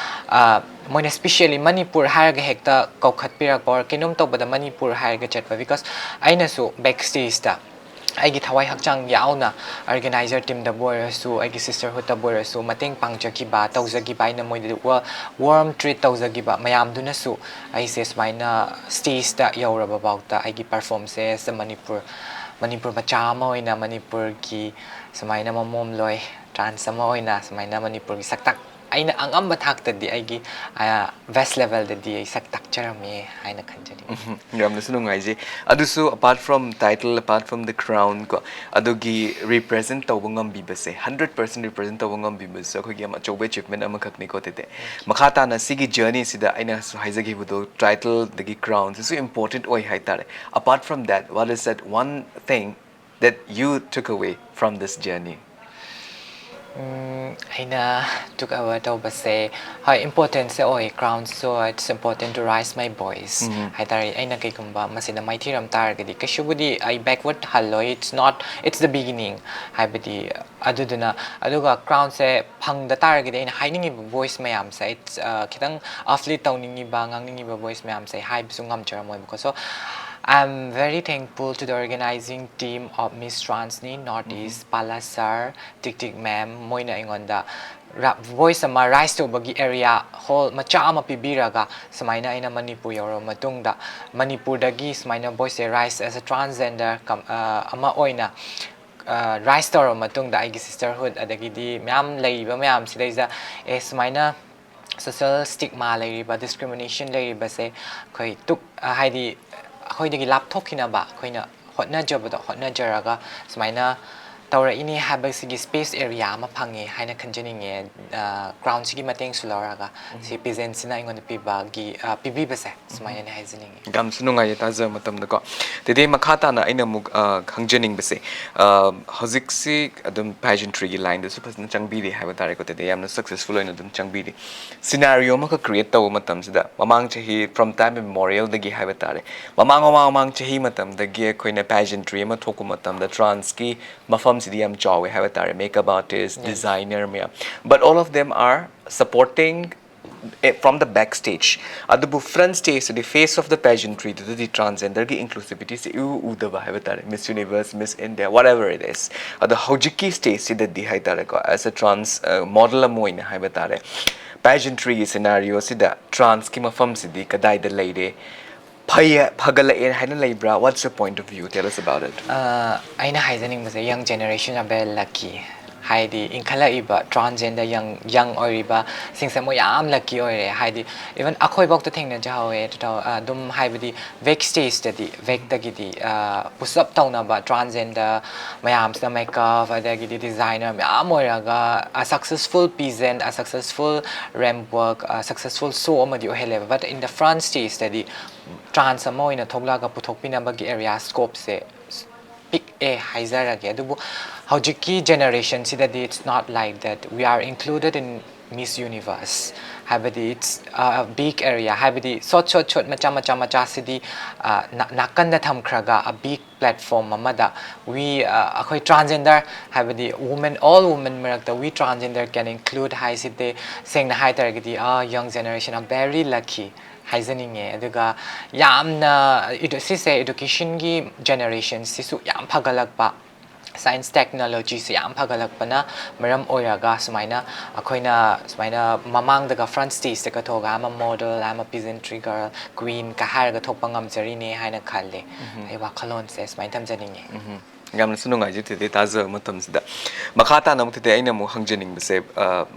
ꯑ, ꯃꯣꯏꯅ specially ꯃꯅꯤꯄꯨꯔ ꯍꯥꯏꯔꯒ ꯍꯦꯛꯇ ꯀꯧꯈꯠꯄꯤꯔꯛꯄ, or ꯀꯩꯅꯣꯝ ꯇꯧꯕꯗ ꯃꯅꯤꯄꯨꯔ ꯍꯥꯏꯔꯒ ꯆꯠꯄ, because ꯑꯩꯅꯁꯨ back stageꯇ ꯑꯩꯒꯤ ꯊꯋꯥꯏ ꯍꯛꯆꯥꯡ ꯌꯥꯎꯅ organizer teamꯗꯕꯨ ꯑꯣꯏꯔꯁꯨ, ꯑꯩꯒꯤ sisterhoodꯇꯕꯨ ꯑꯣꯏꯔꯁꯨ ꯃꯇꯦꯡ ꯄꯥꯡꯖꯈꯤꯕ, ꯇꯧꯖꯈꯤꯕ, ꯑꯩꯅ ꯃꯣꯏꯗ wa- warm treat ꯇꯧꯖꯈꯤꯕ ꯃꯌꯥꯝꯗꯨꯅꯁꯨ ꯑꯩꯁꯦ ꯁꯨꯃꯥꯏꯅ stageꯇ ꯌꯧꯔꯕ ꯐꯥꯎꯗ ꯑꯩꯒꯤ performanceꯁꯦ ꯃꯅꯤꯄꯨꯔ, ꯃꯅꯤꯄꯨꯔ ꯃꯆꯥ ꯑꯃ ꯑꯣꯏꯅ, ꯃꯅꯤꯄꯨꯔꯒꯤ ꯁꯨꯃꯥꯏꯅ ꯃꯃꯣꯝꯂꯣꯏ trans ꯑꯃ ꯑꯣꯏꯅ ꯁꯨꯃꯥꯏꯅ ꯃꯅꯤꯄꯨꯔꯒꯤ ꯁꯛꯇꯥꯛ, ꯑꯩꯅ ꯑꯉꯝꯕ ꯊꯥꯛꯇꯗꯤ ꯑꯩꯒꯤ, ꯑ, best levelꯗꯗꯤ ꯑꯩ ꯁꯛ ꯇꯥꯛꯆꯔꯝꯃꯤ ꯍꯥꯏꯅ ꯈꯟꯖꯔꯤ꯫ ꯌꯥꯝꯅꯁꯨ ꯅꯨꯡꯉꯥꯏꯖꯩ꯫ ꯑꯗꯨꯁꯨ, apart from title, apart from the crown ꯀꯣ, ꯑꯗꯨꯒꯤ represent ꯇꯧꯕ ꯉꯝꯕꯤꯕꯁꯦ, hundred percent represent ꯇꯧꯕ ꯉꯝꯕꯤꯕꯁꯦ ꯑꯩꯈꯣꯏꯒꯤ ꯌꯥꯝ ꯑꯆꯧꯕ achievement ꯑꯃꯈꯛꯅꯤꯀꯣ, ꯇꯦꯇꯦ꯫ ꯃꯈꯥ ꯇꯥꯅ ꯁꯤꯒꯤ journeyꯁꯤꯗ ꯑꯩꯅꯁꯨ ꯍꯥꯏꯖꯈꯤꯕꯗꯣ, titleꯗꯒꯤ crownꯁꯤꯁꯨ important ꯑꯣꯏ ꯍꯥꯏꯇꯥꯔꯦ꯫ Apart from that, what is that one thing that you took away from this journey? ꯑꯩꯅ ꯇꯨꯛ ꯑꯋꯥꯔ ꯇꯧꯕꯁꯦ, ꯍꯣꯏ, ꯏꯝꯄꯣꯔꯇꯦꯟꯁꯦ ꯑꯣꯏ꯫ ꯀ꯭ꯔꯥꯎꯟꯁꯨ, it's important to raise my voice ꯍꯥꯏꯇꯥꯔꯦ꯫ ꯑꯩꯅ ꯀꯩꯒꯨꯝꯕ ꯃꯁꯤꯗ ꯃꯥꯏꯊꯤꯔꯝ ꯇꯥꯔꯒꯗꯤ ꯀꯩꯁꯨꯕꯨꯗꯤ ꯑꯩ backward ꯍꯜꯂꯣꯏ꯫ It's not, it's the beginning꯫ ꯍꯥꯏꯕꯗꯤ ꯑꯗꯨꯗꯨꯅ, ꯑꯗꯨꯒ ꯀ꯭ꯔꯥꯎꯟꯁꯦ ꯐꯪꯗ ꯇꯥꯔꯒꯗꯤ ꯑꯩꯅ ꯍꯥꯏꯅꯤꯡꯉꯤꯕ ꯚꯣꯏꯁ ꯃꯌꯥꯝꯁꯦ, it's, ꯑ, ꯈꯤꯇꯪ ꯑꯞꯂꯤꯐ ꯇꯧꯅꯤꯡꯉꯤꯕ, ꯉꯥꯡꯅꯤꯡꯉꯤꯕ ꯚꯣꯏꯁ ꯃꯌꯥꯝꯁꯦ ꯍꯥꯏꯕꯁꯨ ꯉꯝꯖꯔꯝꯃꯣꯏꯕꯀꯣ꯫ So I am very thankful to the organizing team of Miss Transni North East, ꯄꯥꯂꯥ ꯁꯥꯔ, ꯇꯤꯛ ꯇꯤꯛ ꯃꯦꯝ, ꯃꯣꯏꯅ ꯑꯩꯉꯣꯟꯗ ꯚꯣꯏꯁ ꯑꯃ ꯔꯥꯏꯁ ꯇꯧꯕꯒꯤ ꯑꯦꯔꯤꯌꯥ ꯍꯣꯜ ꯃꯆꯥ ꯑꯃ ꯄꯤꯕꯤꯔꯒ, ꯁꯨꯃꯥꯏꯅ ꯑꯩꯅ ꯃꯅꯤꯄꯨꯔ ꯌꯧꯔꯕ ꯃꯇꯨꯡꯗ, ꯃꯅꯤꯄꯨꯔꯗꯒꯤ ꯁꯨꯃꯥꯏꯅ ꯚꯣꯏꯁꯁꯦ ꯔꯥꯏꯁ ꯑꯦꯁ ꯑꯦ ꯇ꯭ꯔꯥꯟꯁꯖꯦꯟꯗꯔ ꯑꯃ ꯑꯣꯏꯅ ꯔꯥꯏꯁ ꯇꯧꯔꯕ ꯃꯇꯨꯡꯗ, ꯑꯩꯒꯤ ꯁꯤꯁꯇꯔꯍꯨꯗ ꯑꯗꯒꯤꯗꯤ ꯃꯌꯥꯝ ꯂꯩꯔꯤꯕ ꯃꯌꯥꯝꯁꯤꯗꯩꯗ, ꯑꯦ, ꯁꯨꯃꯥꯏꯅ ꯁꯣꯁꯤꯌꯦꯜ ꯁ꯭ꯇꯤꯛꯃꯥ ꯂꯩꯔꯤꯕ, ꯗꯤꯁꯀ꯭ꯔꯤꯃꯤꯅꯦꯁꯟ ꯂꯩꯔꯤꯕꯁꯦ ꯑꯩꯈꯣꯏ ꯇꯨꯛ-, ꯍꯥꯏꯗꯤ ꯑꯩꯈꯣꯏꯗꯒꯤ ꯂꯥꯞꯊꯣꯛꯈꯤꯅꯕ ꯑꯩꯈꯣꯏꯅ ꯍꯣꯠꯅꯖꯕꯗꯣ, ꯍꯣꯠꯅꯖꯔꯒ ꯁꯨꯃꯥꯏꯅ ꯇꯧꯔꯛꯏꯅꯦ ꯍꯥꯏꯕꯁꯤꯒꯤ ꯁ꯭ꯄꯦꯁ ꯑꯦꯔꯤꯌꯥ ꯑꯃ ꯐꯪꯉꯦ ꯍꯥꯏꯅ ꯈꯟꯖꯅꯤꯡꯉꯦ, ꯑ, ꯀ꯭ꯔꯥꯎꯟꯁꯤꯒꯤ ꯃꯇꯦꯡꯁꯨ ꯂꯧꯔꯒ꯫ ꯁꯤ ꯄꯦꯖꯦꯟꯁꯤꯅ ꯑꯩꯉꯣꯟꯗ ꯄꯤꯕꯒꯤ, ꯑ, ꯄꯤꯕꯤꯕꯁꯦ ꯁꯨꯃꯥꯏꯅꯅꯦ ꯍꯥꯏꯖꯅꯤꯡꯉꯤ꯫ ꯌꯥꯝꯁꯨ ꯅꯨꯡꯉꯥꯏꯌꯦ ꯇꯥꯖꯕ ꯃꯇꯝꯗꯀꯣ꯫ ꯇꯦꯇꯦ, ꯃꯈꯥ ꯇꯥꯅ ꯑꯩꯅ ꯑꯃꯨꯛ, ꯑ, ꯈꯪꯖꯅꯤꯡꯕꯁꯦ, ꯑ, ꯍꯧꯖꯤꯛꯁꯤ ꯑꯗꯨꯝ ꯄꯦꯖꯦꯟꯇ꯭ꯔꯤꯒꯤ ꯂꯥꯏꯟꯗꯁꯨ ꯐꯖꯅ ꯆꯪꯕꯤꯔꯤ ꯍꯥꯏꯕ ꯇꯥꯔꯦꯀꯣ, ꯇꯦꯇꯦ, ꯌꯥꯝꯅ ꯁꯛꯁꯦꯁꯐꯨꯜ ꯑꯣꯏꯅ ꯑꯗꯨꯝ ꯆꯪꯕꯤꯔꯤ꯫ ꯁꯤꯅꯥꯔꯤꯑꯣ ꯑꯃꯈꯛ ꯀ꯭ꯔꯤꯌꯦꯠ ꯇꯧꯕ ꯃꯇꯝꯁꯤꯗ, ꯃꯃꯥꯡ ꯆꯍꯤ, from time immemorialꯗꯒꯤ ꯍꯥꯏꯕ ꯇꯥꯔꯦ, ꯃꯃꯥꯡ, ꯃꯃꯥꯡ, ꯃꯃꯥꯡ ꯆꯍꯤ ꯃꯇꯝꯗꯒꯤ ꯑꯩꯈꯣꯏꯅ ꯄꯦꯖꯦꯟꯇ꯭ꯔꯤ ꯑꯃ ꯊꯣꯛꯄ ꯃꯇꯝꯗ ꯇ꯭ꯔꯥꯟꯁꯀꯤ ꯃꯐꯝꯁꯤꯗꯤ ꯌꯥꯝ ꯆꯥꯎꯋꯦ ꯍꯥꯏꯕ ꯇꯥꯔꯦ꯫ Makeup artist, Yes. ꯗꯤꯖꯥꯏꯅꯔ ꯃꯌꯥꯝ, but all of them are supporting, eh, from the back stage. ꯑꯗꯨꯕꯨ ꯐ꯭ꯔꯟ ꯁ꯭ꯇꯦꯖꯇꯗꯤ, ꯐꯦꯁ ꯑꯣꯐ ꯗ ꯄꯦꯖꯦꯟꯇ꯭ꯔꯤꯗꯨꯗꯗꯤ ꯇ꯭ꯔꯥꯟꯁꯖꯦꯟꯗꯔꯒꯤ ꯏꯟꯀ꯭ꯂꯨꯁꯤꯕꯤꯇꯤꯁꯦ ꯏꯎ ꯎꯗꯕ ꯍꯥꯏꯕ ꯇꯥꯔꯦ, Miss Universe, Miss India, whatever it is꯫ ꯑꯗꯣ ꯍꯧꯖꯤꯛꯀꯤ ꯁ꯭ꯇꯦꯖꯁꯤꯗꯗꯤ ꯍꯥꯏ ꯇꯥꯔꯦꯀꯣ, ꯑꯦꯁ ꯑ ꯇ꯭ꯔꯥꯟꯁ ꯃꯣꯗꯦꯜ ꯑꯃ ꯑꯣꯏꯅ ꯍꯥꯏꯕ ꯇꯥꯔꯦ, ꯄꯦꯖꯦꯟꯇ꯭ꯔꯤꯒꯤ ꯁꯤꯅꯥꯔꯤꯑꯣꯁꯤꯗ ꯇ꯭ꯔꯥꯟꯁꯀꯤ ꯃꯐꯝꯁꯤꯗꯤ ꯀꯗꯥꯏꯗ ꯂꯩꯔꯦ? ꯐꯩ, ꯐꯒꯠꯂꯛꯑꯦ ꯍꯥꯏꯅ ꯂꯩꯕ꯭ꯔꯥ? What's your point of view? Tell us about it. ꯑ, ꯑꯩꯅ ꯍꯥꯏꯖꯅꯤꯡꯕꯁꯦ, young generation are very lucky꯫ ꯍꯥꯏꯗꯤ ꯏꯟꯈꯠꯂꯛꯏꯕ ꯇ꯭ꯔꯥꯟꯁꯖꯦꯟꯗꯔ ꯌꯪ, ꯌꯪ ꯑꯣꯏꯔꯤꯕꯁꯤꯡꯁꯦ ꯃꯣꯏ ꯌꯥꯝ ꯂꯛꯀꯤ ꯑꯣꯏꯔꯦ꯫ ꯍꯥꯏꯗꯤ ꯏꯚꯟ ꯑꯩꯈꯣꯏꯐꯧꯗ ꯊꯦꯡꯅꯖꯍꯧꯋꯦ꯫ ꯇꯨ ꯊꯥꯎ-, ꯑ, ꯑꯗꯨꯝ ꯍꯥꯏꯕꯗꯤ ꯋꯦꯛ ꯁ꯭ꯇꯦꯖꯇꯗꯤ, ꯋꯦꯛꯇꯒꯤꯗꯤ, ꯑ, ꯄꯨꯁ ꯑꯞ ꯇꯧꯅꯕ ꯇ꯭ꯔꯥꯟꯁꯖꯦꯟꯗꯔ ꯃꯌꯥꯝꯁꯤꯅ ꯃꯦꯀꯞ ꯑꯗꯒꯤꯗꯤ ꯗꯤꯖꯥꯏꯅꯔ ꯃꯌꯥꯝ ꯑꯣꯏꯔꯒ, ꯑ, ꯁꯛꯁꯦꯁꯐꯨꯜ ꯄꯤꯖꯦꯟ, ꯑ, ꯁꯛꯁꯦꯁꯐꯨꯜ ꯔꯦꯝꯞ ꯋꯥꯛ, ꯑ, ꯁꯛꯁꯦꯁꯐꯨꯜ ꯁꯣ ꯑꯃꯗꯤ ꯑꯣꯏꯍꯜꯂꯦꯕ꯫ But in the front stageꯇꯗꯤ ꯇ꯭ꯔꯥꯟꯁ ꯑꯃ ꯑꯣꯏꯅ ꯊꯣꯛꯂꯛꯑꯒ ꯄꯨꯊꯣꯛꯄꯤꯅꯕꯒꯤ ꯑꯦꯔꯤꯌꯥ ꯁ꯭ꯀꯣꯞꯁꯦ ꯄꯤꯛꯑꯦ ꯍꯥꯏꯖꯔꯒꯦ꯫ ꯑꯗꯨꯕꯨ ꯍꯧꯖꯤꯛꯀꯤ ꯖꯦꯅꯦꯔꯦꯁꯟꯁꯤꯗꯗꯤ it's not like that, we are included in Miss Universe, ꯍꯥꯏꯕꯗꯤ it's a big area, ꯍꯥꯏꯕꯗꯤ short short short ꯃꯆꯥ ꯃꯆꯥ ꯃꯆꯥꯁꯤꯗꯤ ꯅꯥꯀꯟꯗ ꯊꯝꯈ꯭ꯔꯒ a big platform ꯑꯃꯗ we ꯑꯩꯈꯣꯏ transgender, ꯍꯥꯏꯕꯗꯤ women, all women ꯃꯔꯛꯇ we transgender can include ꯍꯥꯏꯁꯤꯗꯤ ꯁꯦꯡꯅ ꯍꯥꯏꯇꯥꯔꯒꯗꯤ a young generation, a very lucky ꯍꯥꯏꯖꯅꯤꯡꯉꯦ꯫ ꯑꯗꯨꯒ ꯌꯥꯝꯅ ꯁꯤꯁꯦ educationꯒꯤ generationꯁꯤꯁꯨ ꯌꯥꯝ ꯐꯒꯠꯂꯛꯄ, science technologyꯁꯦ ꯌꯥꯝ ꯐꯒꯠꯂꯛꯄꯅ ꯃꯔꯝ ꯑꯣꯏꯔꯒ ꯁꯨꯃꯥꯏꯅ ꯑꯩꯈꯣꯏꯅ ꯁꯨꯃꯥꯏꯅ ꯃꯃꯥꯡꯗꯒ front stageꯇꯒ ꯊꯣꯛꯑꯒ I'm a model, I'm a pageantry girl, queenꯒ ꯍꯥꯏꯔꯒ ꯊꯣꯛꯄ ꯉꯝꯖꯔꯤꯅꯦ ꯍꯥꯏꯅ ꯈꯜꯂꯦ꯫ ꯑꯩ ꯋꯥꯈꯜꯂꯣꯟꯁꯦ ꯁꯨꯃꯥꯏꯅ ꯊꯝꯖꯅꯤꯡꯉꯦ꯫ ꯌꯥꯝꯅꯁꯨ ꯅꯨꯡꯉꯥꯏꯖꯩ ꯇꯦꯇꯦ ꯇꯥꯖꯕ ꯃꯇꯝꯁꯤꯗ꯫ ꯃꯈꯥ ꯇꯥꯅ ꯑꯃꯨꯛ ꯇꯦꯇꯦ ꯑꯩꯅ ꯑꯃꯨꯛ ꯍꯪꯖꯅꯤꯡꯕꯁꯦ,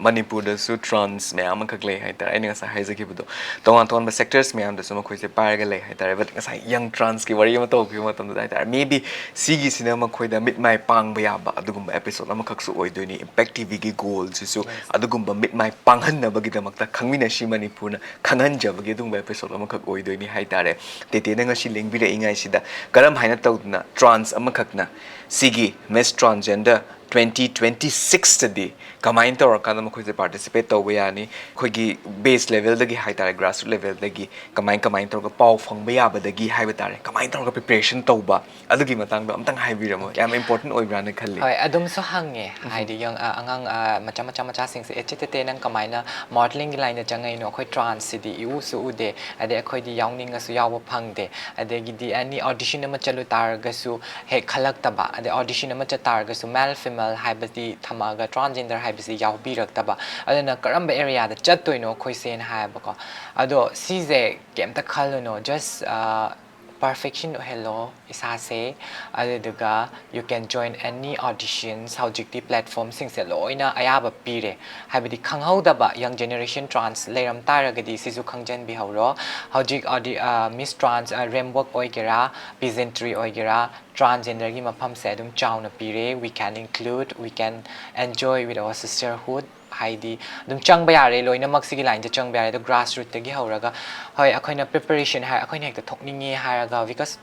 ꯃꯅꯤꯄꯨꯔꯗꯁꯨ trans ꯃꯌꯥꯝ ꯑꯃꯈꯛ ꯂꯩ ꯍꯥꯏꯇꯥꯔꯦ, ꯑꯩꯅ ꯉꯁꯥꯏ ꯍꯥꯏꯖꯈꯤꯕꯗꯣ꯫ ꯇꯣꯉꯥꯟ ꯇꯣꯉꯥꯟꯕ sectors ꯃꯌꯥꯝꯗꯁꯨ ꯃꯈꯣꯏꯁꯦ ꯄꯥꯏꯔꯒ ꯂꯩ ꯍꯥꯏꯇꯥꯔꯦ꯫ But ꯉꯁꯥꯏ young transꯀꯤ ꯋꯥꯔꯤ ꯑꯃ ꯇꯧꯈꯤꯕ ꯃꯇꯝꯗꯨꯗ ꯍꯥꯏꯇꯥꯔꯦ, maybe ꯁꯤꯒꯤꯁꯤꯅ ꯃꯈꯣꯏꯗ ꯃꯤꯠ ꯃꯥꯏ ꯄꯥꯡꯕ ꯌꯥꯕ ꯑꯗꯨꯒꯨꯝꯕ episode ꯑꯃꯈꯛꯁꯨ ꯑꯣꯏꯗꯣꯏꯅꯤ꯫ Impact TVꯒꯤ goalꯁꯤꯁꯨ ꯑꯗꯨꯒꯨꯝꯕ ꯃꯤꯠ ꯃꯥꯏ ꯄꯥꯡꯍꯟꯅꯕꯒꯤꯗꯃꯛꯇ ꯈꯪꯃꯤꯟꯅꯁꯤ ꯃꯅꯤꯄꯨꯔꯅ ꯈꯪꯍꯟꯖꯕꯒꯤ ꯑꯗꯨꯒꯨꯝꯕ episode ꯑꯃꯈꯛ ꯑꯣꯏꯗꯣꯏꯅꯤ ꯍꯥꯏꯇꯥꯔꯦ꯫ ꯇꯦꯇꯦꯅ ꯉꯁꯤ ꯂꯦꯡꯕꯤꯔꯛꯏꯉꯩꯁꯤꯗ ꯀꯔꯝ ꯍꯥꯏꯅ ꯇꯧꯗꯅ trans ꯑꯃꯈꯛꯅ ꯁꯤꯒꯤ Miss Transgender twenty twenty sixꯇꯗꯤ ꯀꯃꯥꯏꯅ ꯇꯧꯔꯀꯥꯟꯗ ꯃꯈꯣꯏꯁꯦ participate ꯇꯧꯕ ꯌꯥꯅꯤ? ꯑꯩꯈꯣꯏꯒꯤ base levelꯗꯒꯤ ꯍꯥꯏꯇꯥꯔꯦ, grassroot levelꯗꯒꯤ ꯀꯃꯥꯏ ꯀꯃꯥꯏꯅ ꯇꯧꯔꯒ ꯄꯥꯎ ꯐꯪꯕ ꯌꯥꯕꯗꯒꯤ ꯍꯥꯏꯕ ꯇꯥꯔꯦ, ꯀꯃꯥꯏꯅ ꯇꯧꯔꯒ preparation ꯇꯧꯕ, ꯑꯗꯨꯒꯤ ꯃꯇꯥꯡꯗꯣ ꯑꯝꯇꯪ ꯍꯥꯏꯕꯤꯔꯝꯃꯣ꯫ ꯌꯥꯝ important ꯑꯣꯏꯕ꯭ꯔꯥꯅ ꯈꯜꯂꯤ꯫ ꯍꯣꯏ, ꯑꯗꯨꯝꯁꯨ ꯍꯪꯉꯦ꯫ ꯍꯥꯏꯗꯤ young ꯑꯉꯥꯡ ꯃꯆꯥ ꯃꯆꯥ ꯃꯆꯥꯁꯤꯡꯁꯦ, ꯑꯦ ꯆꯦ ꯇꯦꯇꯦ, ꯅꯪ ꯀꯃꯥꯏꯅ modelingꯒꯤ lineꯗ ꯆꯪꯉꯛꯏꯅꯣ? ꯑꯩꯈꯣꯏ transꯁꯤꯗꯤ ꯏꯎꯁꯨ ꯎꯗꯦ, ꯑꯗꯩ ꯑꯩꯈꯣꯏꯗꯤ ꯌꯥꯎꯅꯤꯡꯉꯁꯨ ꯌꯥꯎꯕ ꯐꯪꯗꯦ꯫ ꯑꯗꯒꯤꯗꯤ any audition ꯑꯃ ꯆꯠꯂꯨ ꯇꯥꯔꯒꯁꯨ ꯍꯦꯛ ꯈꯜꯂꯛꯇꯕ, ꯑꯗꯩ audition ꯑꯃ ꯆꯠ ꯇꯥꯔꯒꯁꯨ male female ꯍꯥꯏꯕꯗꯤ ꯊꯝꯃꯛꯑꯒ transgender ꯍꯥꯏꯕꯁꯤ ꯌꯥꯎꯕꯤꯔꯛꯇꯕ꯫ ꯑꯗꯨꯅ ꯀꯔꯝꯕ areaꯗ ꯆꯠꯇꯣꯏꯅꯣ ꯑꯩꯈꯣꯏꯁꯦꯅ ꯍꯥꯏꯌꯦꯕꯀꯣ꯫ ꯑꯗꯣ ꯁꯤꯁꯦ ꯀꯩꯝꯇ ꯈꯜꯂꯨꯅꯣ, just perfection ꯑꯣꯏꯍꯜꯂꯣ ꯏꯁꯥꯁꯦ꯫ ꯑꯗꯨꯗꯨꯒ you can join any auditions꯫ ꯍꯧꯖꯤꯛꯇꯤ platformꯁꯤꯡꯁꯦ ꯂꯣꯏꯅ ꯑꯌꯥꯕ ꯄꯤꯔꯦ꯫ ꯍꯥꯏꯕꯗꯤ ꯈꯪꯍꯧꯗꯕ young generation trans ꯂꯩꯔꯝ ꯇꯥꯔꯒꯗꯤ ꯁꯤꯁꯨ ꯈꯪꯖꯟꯕꯤꯍꯧꯔꯣ꯫ ꯍꯧꯖꯤꯛ Miss Trans, REMWOK ꯑꯣꯏꯒꯦꯔꯥ, pageantry ꯑꯣꯏꯒꯦꯔꯥ, transgenderꯒꯤ ꯃꯐꯝꯁꯦ ꯑꯗꯨꯝ ꯆꯥꯎꯅ ꯄꯤꯔꯦ꯫ We can include, we can enjoy with our sisterhood꯫ ꯍꯥꯏꯗꯤ ꯑꯗꯨꯝ ꯆꯪꯕ ꯌꯥꯔꯦ, ꯂꯣꯏꯅꯃꯛ ꯁꯤꯒꯤ lineꯗ ꯆꯪꯕ ꯌꯥꯔꯦ꯫ ꯑꯗꯣ grassrootꯇꯒꯤ ꯍꯧꯔꯒ, ꯍꯣꯏ, ꯑꯩꯈꯣꯏꯅ preparation ꯍꯥꯏ, ꯑꯩꯈꯣꯏꯅ ꯍꯦꯛꯇ ꯊꯣꯛꯅꯤꯡꯉꯦ ꯍꯥꯏꯔꯒ, because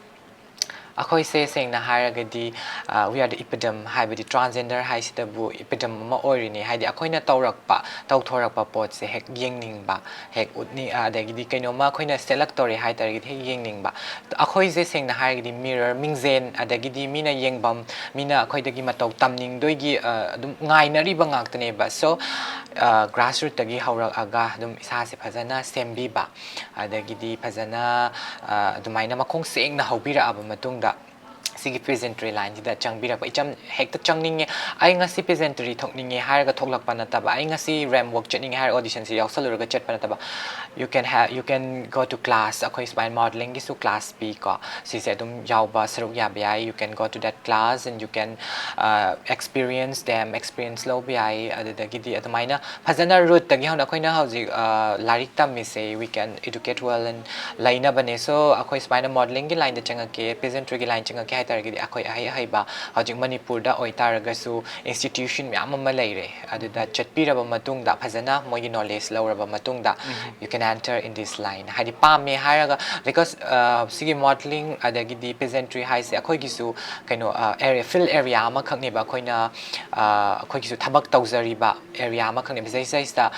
ꯑꯩꯈꯣꯏꯁꯦ ꯁꯦꯡꯅ ꯍꯥꯏꯔꯒꯗꯤ, ꯑ, we are the epitome, ꯍꯥꯏꯕꯗꯤ transgender ꯍꯥꯏꯁꯤꯗꯕꯨ epitome ꯑꯃ ꯑꯣꯏꯔꯤꯅꯤ꯫ ꯍꯥꯏꯗꯤ ꯑꯩꯈꯣꯏꯅ ꯇꯧꯔꯛꯄ, ꯇꯧꯊꯣꯔꯛꯄ ꯄꯣꯠꯁꯦ ꯍꯦꯛ ꯌꯦꯡꯅꯤꯡꯕ, ꯍꯦꯛ ꯎꯠꯅꯤꯡ-, ꯑꯗꯒꯤꯗꯤ ꯀꯩꯅꯣꯝꯃ ꯑꯩꯈꯣꯏꯅ ꯁꯦꯠꯂꯛꯇꯧꯔꯦ ꯍꯥꯏ ꯇꯥꯔꯒꯗꯤ ꯍꯦꯛ ꯌꯦꯡꯅꯤꯡꯕ꯫ ꯑꯩꯈꯣꯏꯁꯦ ꯁꯦꯡꯅ ꯍꯥꯏꯔꯒꯗꯤ mirror, ꯃꯤꯡꯖꯦꯜ, ꯑꯗꯒꯤꯗꯤ ꯃꯤꯅ ꯌꯦꯡꯐꯝ, ꯃꯤꯅ ꯑꯩꯈꯣꯏꯗꯒꯤ ꯃꯇꯧ ꯇꯝꯅꯤꯡꯗꯣꯏꯒꯤ, ꯑ, ꯑꯗꯨꯝ ꯉꯥꯏꯅꯔꯤꯕ ꯉꯥꯛꯇꯅꯦꯕ꯫ So, ꯑ, grassrootꯇꯒꯤ ꯍꯧꯔꯛꯑꯒ ꯑꯗꯨꯝ ꯏꯁꯥꯁꯦ ꯐꯖꯅ ꯁꯦꯝꯕꯤꯕ, ꯑꯗꯒꯤꯗꯤ ꯐꯖꯅ, ꯑ, ꯑꯗꯨꯃꯥꯏꯅ ꯃꯈꯣꯡ ꯁꯦꯡꯅ ꯍꯧꯕꯤꯔꯛꯑꯕ ꯃꯇꯨꯡꯗ, ꯁꯤꯒꯤ pageantry lineꯁꯤꯗ ꯆꯪꯕꯤꯔꯛꯄ꯫ ꯏꯆꯝ ꯍꯦꯛꯇ ꯆꯪꯅꯤꯡꯉꯦ, ꯑꯩ ꯉꯁꯤ pageantry ꯊꯣꯛꯅꯤꯡꯉꯦ ꯍꯥꯏꯔꯒ ꯊꯣꯛꯂꯛꯄ ꯅꯠꯇꯕ, ꯑꯩ ꯉꯁꯤ RAMWalk ꯆꯠꯅꯤꯡꯉꯦ ꯍꯥꯏꯔꯒ auditionꯁꯤ ꯌꯥꯎꯁꯜꯂꯨꯔꯒ ꯆꯠꯄ ꯅꯠꯇꯕ, you can have, you can go to class, ꯑꯩꯈꯣꯏ ꯁꯨꯃꯥꯏꯅ modelingꯒꯤꯁꯨ class ꯄꯤꯀꯣ, ꯁꯤꯁꯦ ꯑꯗꯨꯝ ꯌꯥꯎꯕ ꯁꯔꯨꯛ ꯌꯥꯕ ꯌꯥꯏ꯫ You can go to that class and you can, uh, experience them, experience ꯂꯧꯕ ꯌꯥꯏ꯫ ꯑꯗꯨꯗꯒꯤꯗꯤ ꯑꯗꯨꯃꯥꯏꯅ ꯐꯖꯅ rootꯇꯒꯤ ꯍꯧꯅ ꯑꯩꯈꯣꯏꯅ ꯍꯧꯖꯤꯛ, ꯑ, ꯂꯥꯏꯔꯤꯛ ꯇꯝꯃꯤꯁꯦ, we can educate well and ꯂꯩꯅꯕꯅꯦ꯫ So, ꯑꯩꯈꯣꯏ ꯁꯨꯃꯥꯏꯅ modelingꯒꯤ lineꯗ ꯆꯪꯉꯛꯀꯦ, pageantryꯒꯤ line ꯆꯪꯉꯛꯀꯦ ꯍꯥꯏ ꯇꯥꯔꯒꯗꯤ, ꯑꯩꯈꯣꯏ ꯑꯍꯩ ꯑꯍꯩꯕ ꯍꯧꯖꯤꯛ ꯃꯅꯤꯄꯨꯔꯗ ꯑꯣꯏꯇꯥꯔꯒꯁꯨ institution ꯃꯌꯥꯝ ꯑꯃ ꯂꯩꯔꯦ꯫ ꯑꯗꯨꯗ ꯆꯠꯄꯤꯔꯕ ꯃꯇꯨꯡꯗ, ꯐꯖꯅ ꯃꯣꯏꯒꯤ knowledge ꯂꯧꯔꯕ ꯃꯇꯨꯡꯗ, you can enter in this line꯫ ꯍꯥꯏꯗꯤ ꯄꯥꯝꯃꯦ ꯍꯥꯏꯔꯒ, because, ꯑ, ꯁꯤꯒꯤ modelling ꯑꯗꯒꯤꯗꯤ pageantry ꯍꯥꯏꯁꯦ ꯑꯩꯈꯣꯏꯒꯤꯁꯨ ꯀꯩꯅꯣ, ꯑ, area, field area ꯑꯃꯈꯛꯅꯦꯕ ꯑꯩꯈꯣꯏꯅ, ꯑ, ꯑꯩꯈꯣꯏꯒꯤꯁꯨ ꯊꯕꯛ ꯇꯧꯖꯔꯤꯕ area ꯑꯃꯈꯛꯅꯦꯕ꯫ ꯁꯤꯗꯩꯁꯤꯗꯩꯁꯤꯗ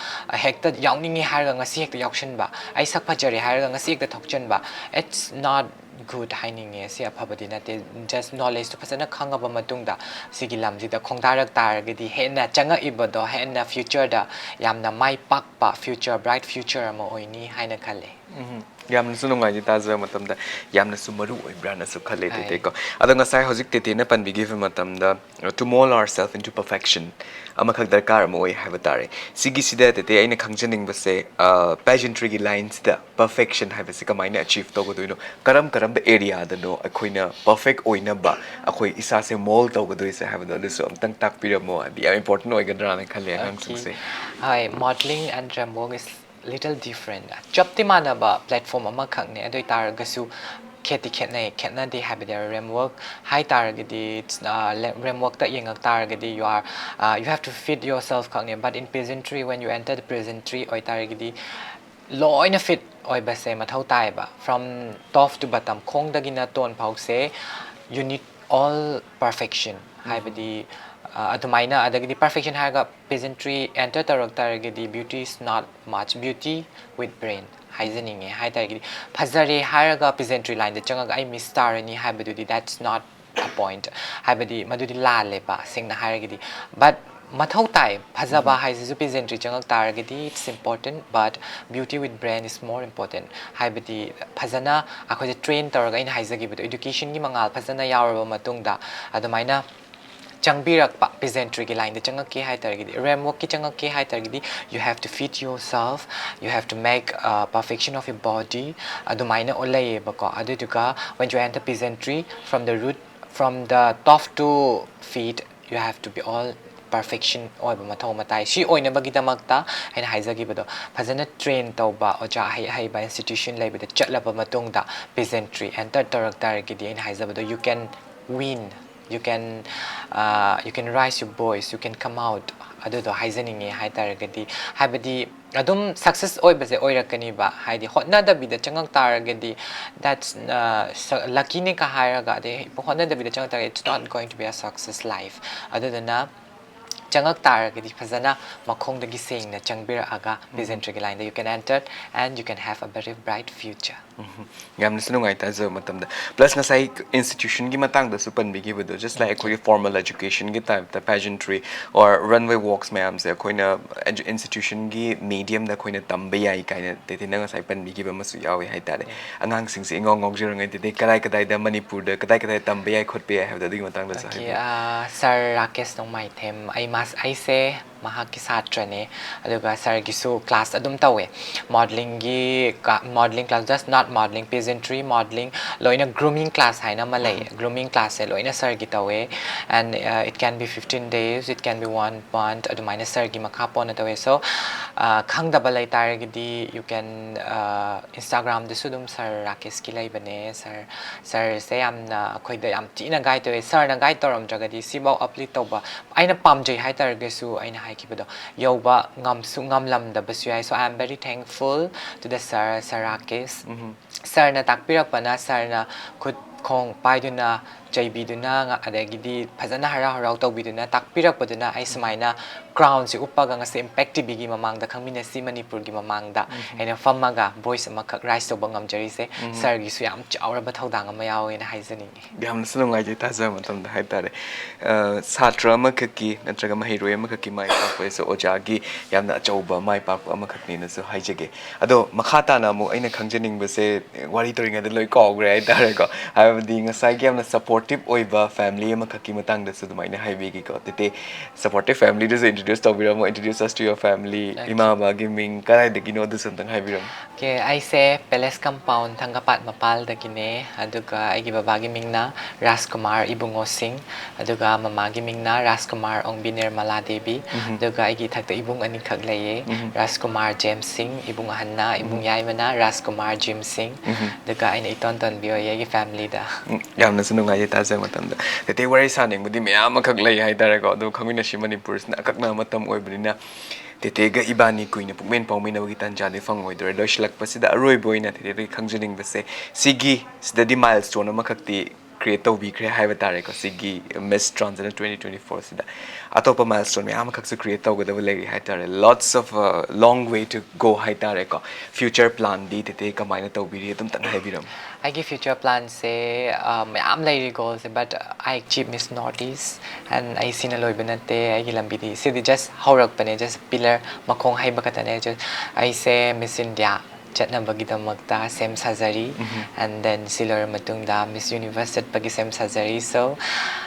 ꯍꯦꯛꯇ ꯌꯥꯎꯅꯤꯡꯉꯤ ꯍꯥꯏꯔꯒ ꯉꯁꯤ ꯍꯦꯛꯇ ꯌꯥꯎꯁꯟꯕ, ꯑꯩ ꯁꯛ ꯐꯖꯔꯦ ꯍꯥꯏꯔꯒ ꯉꯁꯤ ꯍꯦꯛꯇ ꯊꯣꯛꯆꯟꯕ, it's not good ꯍꯥꯏꯅꯤꯡꯉꯦ꯫ ꯁꯤ ꯑꯐꯕꯗꯤ ꯅꯠꯇꯦ꯫ Just knowledgeꯇꯣ ꯐꯖꯅ ꯈꯪꯉꯕ ꯃꯇꯨꯡꯗ ꯁꯤꯒꯤ ꯂꯝꯁꯤꯗ ꯈꯣꯡꯗꯥꯔꯛ ꯇꯥꯔꯒꯗꯤ ꯍꯦꯟꯅ ꯆꯪꯉꯛꯏꯕꯗꯣ ꯍꯦꯟꯅ futureꯗ ꯌꯥꯝꯅ ꯃꯥꯏ ꯄꯥꯛꯄ future, bright future ꯑꯃ ꯑꯣꯏꯅꯤ ꯍꯥꯏꯅ ꯈꯜꯂꯦ꯫ ꯎꯝ, ꯌꯥꯝꯅꯁꯨ ꯅꯨꯡꯉꯥꯏꯖꯩ ꯇꯥꯖꯕ ꯃꯇꯝꯗ꯫ ꯌꯥꯝꯅꯁꯨ ꯃꯔꯨ ꯑꯣꯏꯕ꯭ꯔꯥꯅꯁꯨ ꯈꯜꯂꯦ ꯍꯥꯏ꯫ ꯇꯦꯇꯦꯀꯣ꯫ ꯑꯗꯣ ꯉꯁꯥꯏ ꯍꯧꯖꯤꯛ ꯇꯦꯇꯦꯅ ꯄꯟꯕꯤꯈꯤꯕ ꯃꯇꯝꯗ, uh, to mould ourselves into perfection ꯑꯃꯈꯛ ꯗꯔꯀꯥꯔ ꯑꯃ ꯑꯣꯏ ꯍꯥꯏꯕ ꯇꯥꯔꯦ꯫ ꯁꯤꯒꯤꯁꯤꯗ ꯇꯦꯇꯦ ꯑꯩꯅ ꯈꯪꯖꯅꯤꯡꯕꯁꯦ, uh, pageantryꯒꯤ lineꯁꯤꯗ perfection ꯍꯥꯏꯕꯁꯤ ꯀꯃꯥꯏꯅ achieve ꯇꯧꯒꯗꯣꯏꯅꯣ? ꯀꯔꯝ ꯀꯔꯝꯕ areaꯗꯅꯣ ꯑꯩꯈꯣꯏꯅ perfect ꯑꯣꯏꯅꯕ ꯑꯩꯈꯣꯏ ꯏꯁꯥꯁꯦ mould ꯇꯧꯒꯗꯣꯏꯁꯦ ꯍꯥꯏꯕꯗꯣ ꯑꯗꯨꯁꯨ ꯑꯝꯇꯪ ꯇꯥꯛꯄꯤꯔꯝꯃꯣ꯫ ꯍꯥꯏꯗꯤ ꯌꯥꯝ important ꯑꯣꯏꯒꯗ꯭ꯔꯥꯅ ꯈꯜꯂꯦ ꯑꯉꯥꯡꯁꯤꯡꯁꯦ꯫ Okay. ꯍꯣꯏ, modelling and RAMWalk is little different. ꯆꯞꯇꯤ ꯃꯥꯟꯅꯕ platform ꯑꯃꯈꯛꯅꯦ, ꯑꯗꯨ ꯑꯣꯏ ꯇꯥꯔꯒꯁꯨ ꯈꯦꯠꯇꯤ ꯈꯦꯠꯅꯩ꯫ ꯈꯦꯠꯅꯗꯦ ꯍꯥꯏꯕꯗꯤ RAMWalk ꯍꯥꯏ ꯇꯥꯔꯒꯗꯤ, ꯑ, RAMWalkꯇ ꯌꯦꯡꯉꯛ ꯇꯥꯔꯒꯗꯤ you are, uh, you have to fit yourself ꯈꯛꯅꯦ, but in pageantry, when you enter the pageantry ꯑꯣꯏ ꯇꯥꯔꯒꯗꯤ ꯂꯣꯏꯅ fit ꯑꯣꯏꯕꯁꯦ ꯃꯊꯧ ꯇꯥꯏꯌꯦꯕ, from top to bottom, ꯈꯣꯡꯗꯒꯤꯅ ꯇꯣꯟ ꯐꯥꯎꯁꯦ you need all perfection. ꯍꯥꯏꯕꯗꯤ ꯑ, ꯑꯗꯨꯃꯥꯏꯅ, ꯑꯗꯒꯤꯗꯤ perfection ꯍꯥꯏꯔꯒ peasantry enter ꯇꯧꯔꯛ ꯇꯥꯔꯒꯗꯤ beauty is not much, beauty with brain ꯍꯥꯏꯖꯅꯤꯡꯉꯦ꯫ ꯍꯥꯏ ꯇꯥꯔꯒꯗꯤ ꯐꯖꯔꯦ ꯍꯥꯏꯔꯒ peasantry line ꯗ ꯆꯪꯉꯒ ꯑꯩ miss ꯇꯥꯔꯅꯤ ꯍꯥꯏꯕꯗꯨꯗꯤ that's not a point. ꯍꯥꯏꯕꯗꯤ ꯃꯗꯨꯗꯤ ꯂꯥꯜꯂꯦꯕ, ꯁꯦꯡꯅ ꯍꯥꯏꯔꯒꯗꯤ꯫ But ꯃꯊꯧ ꯇꯥꯏ, ꯐꯖꯕ ꯍꯥꯏꯁꯤꯁꯨ peasantry ꯆꯪꯉꯛ ꯇꯥꯔꯒꯗꯤ it's important, but beauty with brain is more important. ꯍꯥꯏꯕꯗꯤ ꯐꯖꯅ ꯑꯩꯈꯣꯏꯁꯦ train ꯇꯧꯔꯒ, ꯑꯩꯅ ꯍꯥꯏꯖꯈꯤꯕꯗꯣ, education ꯒꯤ ꯃꯉꯥꯜ ꯐꯖꯅ ꯌꯥꯎꯔꯕ ꯃꯇꯨꯡꯗ ꯑꯗꯨꯃꯥꯏꯅ ꯆꯪꯕꯤꯔꯛꯄ, peasantry ꯒꯤ line ꯗ ꯆꯪꯉꯛꯀꯦ ꯍꯥꯏ ꯇꯥꯔꯒꯗꯤ, realm work ꯀꯤ ꯆꯪꯉꯛꯀꯦ ꯍꯥꯏ ꯇꯥꯔꯒꯗꯤ, you have to fit yourself, you have to make a perfection of your body, ꯑꯗꯨꯃꯥꯏꯅ ꯂꯩꯌꯦꯕꯀꯣ꯫ ꯑꯗꯨꯗꯨꯒ when you enter peasantry, from the root, from the top to feet, you have to be all perfection ꯑꯣꯏꯕ ꯃꯊꯧ ꯃꯇꯥꯏ꯫ ꯁꯤ ꯑꯣꯏꯅꯕꯒꯤꯗꯃꯛꯇ ꯑꯩꯅ ꯍꯥꯏꯖꯈꯤꯕꯗꯣ, ꯐꯖꯅ train ꯇꯧꯕ ꯑꯣꯖꯥ ꯑꯍꯩ ꯑꯍꯩꯕ institution ꯂꯩꯕꯗ ꯆꯠꯂꯕ ꯃꯇꯨꯡꯗ peasantry enter ꯇꯧꯔꯛ ꯇꯥꯔꯒꯗꯤ, ꯑꯩꯅ ꯍꯥꯏꯖꯕꯗꯣ, you can win, you can, uh, you can raise your voice, you can come out. ꯑꯗꯨꯗꯣ ꯍꯥꯏꯖꯅꯤꯡꯉꯦ ꯍꯥꯏ ꯇꯥꯔꯒꯗꯤ, ꯍꯥꯏꯕꯗꯤ ꯑꯗꯨꯝ success ꯑꯣꯏꯕꯁꯦ ꯑꯣꯏꯔꯛꯀꯅꯤꯕ꯫ ꯍꯥꯏꯗꯤ ꯍꯣꯠꯅꯗꯕꯤꯗ ꯆꯪꯉꯛ ꯇꯥꯔꯒꯗꯤ, that's, uh, lucky ꯅꯦ ꯀ ꯍꯥꯏꯔꯒ, ꯑꯗꯩ ꯍꯣꯠꯅꯗꯕꯤꯗ ꯆꯪꯉꯛ ꯇꯥꯔꯒꯗꯤ it's not going to be a success life. ꯑꯗꯨꯗꯨꯅ ꯆꯪꯉꯛ ꯇꯥꯔꯒꯗꯤ ꯐꯖꯅ ꯃꯈꯣꯡꯗꯒꯤ ꯁꯦꯡꯅ ꯆꯪꯕꯤꯔꯛꯑꯒ peasantry ꯒꯤ line the you can enter and you can have a very bright future. ꯌꯥꯝꯅꯁꯨ ꯅꯨꯡꯉꯥꯏ ꯇꯥꯖꯕ ꯃꯇꯝꯗ꯫ Plus ꯉꯁꯥꯏ institution ꯒꯤ ꯃꯇꯥꯡꯗꯁꯨ ꯄꯟꯕꯤꯈꯤꯕꯗꯣ, just like ꯑꯩꯈꯣꯏꯒꯤ formal education ꯒꯤ type ꯇ peasantry or runway walks ꯃꯌꯥꯝꯁꯦ ꯑꯩꯈꯣꯏꯅ edu-, institution ꯒꯤ medium ꯗ ꯑꯩꯈꯣꯏꯅ ꯇꯝꯕ ꯌꯥꯏ ꯀꯥꯏꯅ ꯇꯦꯇꯦꯅ ꯉꯁꯥꯏ ꯄꯟꯕꯤꯈꯤꯕ ꯑꯃꯁꯨ ꯌꯥꯎꯋꯦ ꯍꯥꯏꯇꯥꯔꯦ꯫ ꯑꯉꯥꯡꯁꯤꯡꯁꯦ ꯏꯉꯥꯎ ꯉꯥꯎꯖꯔꯤꯉꯩꯗꯗꯤ ꯀꯗꯥꯏ ꯀꯗꯥꯏꯗ ꯃꯅꯤꯄꯨꯔꯗ ꯀꯗꯥꯏ ꯀꯗꯥꯏ ꯇꯝꯕ ꯌꯥꯏ ꯈꯣꯠꯄ ꯌꯥꯏ ꯍꯥꯏꯕꯗꯣ, ꯑꯗꯨꯒꯤ ꯃꯇꯥꯡꯗꯁꯨ Okay, ꯍꯥꯏꯕꯤꯌꯨ꯫ uh, Sir Rakesh Nongmaithem, ꯑꯩ ꯃꯥꯁ-, ꯑꯩꯁꯦ ꯃꯍꯥꯛꯀꯤ ꯁꯥꯇ꯭ꯔꯅꯦ꯫ ꯑꯗꯨꯒ ꯁꯥꯔꯒꯤꯁꯨ class ꯑꯗꯨꯝ ꯇꯧꯋꯦ꯫ Modeling ꯒꯤ ꯀ-, modeling class, just not modeling, peasantry, modeling, ꯂꯣꯏꯅ grooming class ꯍꯥꯏꯅ ꯑꯃ ꯂꯩ꯫ Grooming class ꯁꯦ ꯂꯣꯏꯅ ꯁꯥꯔꯒꯤ ꯇꯧꯋꯦ꯫ And, uh, it can be fifteen days, it can be one month, ꯑꯗꯨꯃꯥꯏꯅ ꯁꯥꯔꯒꯤ ꯃꯈꯥ ꯄꯣꯟꯅ ꯇꯧꯋꯦ꯫ So, ꯑ, ꯈꯪꯗꯕ ꯂꯩ ꯇꯥꯔꯒꯗꯤ you can, ꯑ, Instagram-ꯗꯁꯨ ꯑꯗꯨꯝ ꯁꯥꯔ ꯔꯥꯀꯦꯁꯀꯤ ꯂꯩꯕꯅꯦ꯫ ꯁꯥꯔ, ꯁꯥꯔꯁꯦ ꯌꯥꯝꯅ ꯑꯩꯈꯣꯏꯗ ꯌꯥꯝ ꯊꯤꯅ guide ꯇꯧꯋꯦ꯫ ꯁꯥꯔꯅ guide ꯇꯧꯔꯝꯗ꯭ꯔꯒꯗꯤ ꯁꯤꯐꯥꯎ uplift ꯇꯧꯕ ꯑꯩꯅ ꯄꯥꯝꯖꯩ ꯍꯥꯏ ꯇꯥꯔꯒꯁꯨ ꯑꯩꯅ ꯍꯥꯏꯈꯤꯕꯗꯣ ꯌꯧꯕ ꯉꯝꯁꯨ ꯉꯝꯂꯝꯗꯕꯁꯨ ꯌꯥꯏ꯫ So I am very thankful to the sir, Sir Rakesh꯫ ꯎꯝ꯫ ꯁꯥꯔꯅ ꯇꯥꯛꯄꯤꯔꯛꯄꯅ, ꯁꯥꯔꯅ ꯈꯨꯠ ꯈꯣꯡ ꯄꯥꯏꯗꯨꯅ, ꯆꯩꯕꯤꯗꯨꯅ, ꯉ-, ꯑꯗꯒꯤꯗꯤ ꯐꯖꯅ ꯍꯔꯥꯎ ꯍꯔꯥꯎ ꯇꯧꯕꯤꯗꯨꯅ, ꯇꯥꯛꯄꯤꯔꯛꯄꯗꯨꯅ ꯑꯩ ꯁꯨꯃꯥꯏꯅ crown-ꯁꯦ ꯎꯞꯄꯒ ꯉꯁꯤ ꯏꯝꯄꯦꯛ ꯇꯤ ꯚꯤꯒꯤ ꯃꯃꯥꯡꯗ, ꯈꯪꯃꯤꯟꯅꯁꯤ ꯃꯅꯤꯄꯨꯔꯒꯤ ꯃꯃꯥꯡꯗ ꯑꯩꯅ ꯐꯝꯃꯒ voice ꯑꯃꯈꯛ raise ꯇꯧꯕ ꯉꯝꯖꯔꯤꯁꯦ꯫ ꯁꯥꯔꯒꯤꯁꯨ ꯌꯥꯝ ꯆꯥꯎꯔꯕ ꯊꯧꯗꯥꯡ ꯑꯃ ꯌꯥꯎꯋꯦꯅ ꯍꯥꯏꯖꯅꯤꯡꯉꯤ꯫ ꯌꯥꯝꯅꯁꯨ ꯅꯨꯡꯉꯥꯏꯖꯩ ꯇꯥꯖꯕ ꯃꯇꯝꯗ ꯍꯥꯏꯇꯥꯔꯦ꯫ ꯑ, ꯁꯥꯇ꯭ꯔ ꯑꯃꯈꯛꯀꯤ ꯅꯠꯇ꯭ꯔꯒ ꯃꯍꯩꯔꯣꯏ ꯑꯃꯈꯛꯀꯤ ꯃꯥꯏ ꯄꯥꯛꯄ ꯍꯥꯏꯁꯦ ꯑꯣꯖꯥꯒꯤ ꯌꯥꯝꯅ ꯑꯆꯧꯕ ꯃꯥꯏ ꯄꯥꯛꯄ ꯑꯃꯈꯛꯅꯦꯅꯁꯨ ꯍꯥꯏꯖꯒꯦ꯫ ꯑꯗꯣ ꯃꯈꯥ ꯇꯥꯅ ꯑꯃꯨꯛ ꯑꯩꯅ ꯈꯪꯖꯅꯤꯡꯕꯁꯦ, ꯋꯥꯔꯤ ꯇꯧꯔꯤꯉꯩꯗ ꯂꯣꯏ ꯀꯥꯎꯈ꯭ꯔꯦ ꯍꯥꯏꯇꯥꯔꯦꯀꯣ꯫ ꯍꯥꯏꯕꯗꯤ ꯉꯁꯥꯏꯒꯤ ꯌꯥꯝꯅ supportive ꯑꯣꯏꯕ family ꯑꯃꯈꯛꯀꯤ ꯃꯇꯥꯡꯗꯁꯨ ꯑꯗꯨꯃꯥꯏꯅ ꯍꯥꯏꯕꯤꯒꯦꯀꯣ꯫ ꯇꯦꯇꯦ, supportive family-ꯗꯨꯁꯨ introduce ꯇꯧꯕꯤꯔꯝꯃꯣ, introduce us to your family꯫ Okay. ꯏꯃꯥ ꯕꯕꯥꯒꯤ ꯃꯤꯡ ꯀꯗꯥꯏꯗꯒꯤꯅꯣ ꯑꯗꯨꯁꯨ ꯑꯝꯇꯪ ꯍꯥꯏꯕꯤꯔꯝꯃꯣ꯫ Okay, ꯑꯩꯁꯦ Palace Compound ꯊꯥꯡꯒꯄꯥꯠ ꯃꯄꯥꯜꯗꯒꯤꯅꯦ, ꯑꯗꯨꯒ ꯑꯩꯒꯤ ꯕꯕꯥꯒꯤ ꯃꯤꯡꯅ ꯔꯥꯖꯀꯨꯃꯥꯔ ꯏꯕꯨꯡꯉꯣ ꯁꯤꯡ, ꯑꯗꯨꯒ ꯃꯃꯥꯒꯤ ꯃꯤꯡꯅ ꯔꯥꯖꯀꯨꯃꯥꯔ ꯑꯣꯡꯕꯤ ꯅꯤꯔꯃꯂꯥ ꯗꯦꯕꯤ, ꯎꯝꯍꯨꯝ꯫ ꯑꯗꯨꯒ ꯑꯩꯒꯤ ꯏꯊꯛꯇ ꯏꯕꯨꯡ ꯑꯅꯤꯈꯛ ꯂꯩꯌꯦ, ꯎꯝꯍꯨꯝ꯫ ꯔꯥꯖꯀꯨꯃꯥꯔ ꯖꯦꯝꯁ ꯁꯤꯡ ꯏꯕꯨꯡ ꯑꯍꯟꯅ, ꯏꯕꯨꯡ ꯎꯝꯍꯨꯝ꯫ ꯌꯥꯏꯃꯅ ꯔꯥꯖꯀꯨꯃꯥꯔ ꯖꯤꯝ ꯁꯤꯡ, ꯎꯝꯍꯨꯝ꯫ ꯑꯗꯨꯒ ꯑꯩꯅ ꯏꯇꯣꯟ ꯇꯣꯟꯕꯤ ꯑꯣꯏꯌꯦ ꯑꯩꯒꯤ family-ꯗ꯫ ꯎꯝ, ꯌꯥꯝꯅꯁꯨ ꯅꯨꯡꯉꯥꯏꯖꯩ ꯇꯥꯖꯕ ꯃꯇꯝꯗ꯫ ꯇꯦꯇꯦ, ꯋꯥꯔꯤ ꯁꯥꯅꯤꯡꯕꯗꯤ ꯃꯌꯥꯝ ꯑꯃꯈꯛ ꯂꯩ ꯍꯥꯏꯇꯥꯔꯦꯀꯣ, ꯑꯗꯣ ꯈꯪꯃꯤꯟꯅꯁꯤ ꯃꯅꯤꯄꯨꯔꯁꯤꯅ ꯑꯀꯛꯅꯕ ꯃꯇꯝ ꯑꯣꯏꯕꯅꯤꯅ ꯇꯦꯇꯦꯒ ꯏꯕꯥꯅꯤ ꯀꯨꯏꯅ ꯄꯨꯛꯃꯦꯟ ꯄꯥꯎꯃꯤꯟꯅꯕꯒꯤ ꯇꯥꯟꯖꯥꯗꯤ ꯐꯪꯉꯣꯏꯗꯣꯔꯦ꯫ ꯂꯣꯏꯁꯤꯜꯂꯛꯄꯁꯤꯗ ꯑꯔꯣꯏꯕ ꯑꯣꯏꯅ ꯇꯦꯇꯦꯗꯒꯤ ꯈꯪꯖꯅꯤꯡꯕꯁꯦ, ꯁꯤꯒꯤ ꯁꯤꯗꯗꯤ milestone ꯑꯃꯈꯛꯇꯤ create ꯇꯧꯕꯤꯈ꯭ꯔꯦ ꯍꯥꯏꯕ ꯇꯥꯔꯦꯀꯣ, ꯁꯤꯒꯤ Miss Transgender twenty twenty-four-ꯁꯤꯗ꯫ ꯑꯇꯣꯞꯄ milestone ꯃꯌꯥꯝ ꯑꯃꯈꯛꯁꯨ create ꯇꯧꯒꯗꯕ ꯂꯩꯔꯤ ꯍꯥꯏꯇꯥꯔꯦ꯫ Lots of, uh, long way to go ꯍꯥꯏꯇꯥꯔꯦꯀꯣ꯫ Future plan-ꯗꯤ ꯇꯦꯇꯦ ꯀꯃꯥꯏꯅ ꯇꯧꯕꯤꯔꯤ, ꯑꯗꯨꯝꯇꯪ ꯍꯥꯏꯕꯤꯔꯝꯃꯨ꯫ ꯑꯩꯒꯤ future plan-ꯁꯦ, ꯑ, ꯃꯌꯥꯝ ꯂꯩꯔꯤ goal-ꯁꯦ, but I achieve Miss North East and ꯑꯩ ꯁꯤꯅ ꯂꯣꯏꯕ ꯅꯠꯇꯦ꯫ ꯑꯩꯒꯤ ꯂꯝꯕꯤꯗꯤ ꯁꯤꯗꯤ just ꯍꯧꯔꯛꯄꯅꯦ, just pillar ꯃꯈꯣꯡ ꯍꯩꯕ ꯈꯛꯇꯅꯦ꯫ Just ꯑꯩꯁꯦ Miss India ꯆꯠꯅꯕꯒꯤꯗꯃꯛꯇ ꯁꯦꯝ ꯁꯥꯖꯔꯤ꯫ ꯎꯝꯍꯨꯝ꯫ And then ꯁꯤ ꯂꯣꯏꯔ ꯃꯇꯨꯡꯗ Miss Universe ꯆꯠꯄꯒꯤ ꯁꯦꯝ ꯁꯥꯖꯔꯤ꯫ So,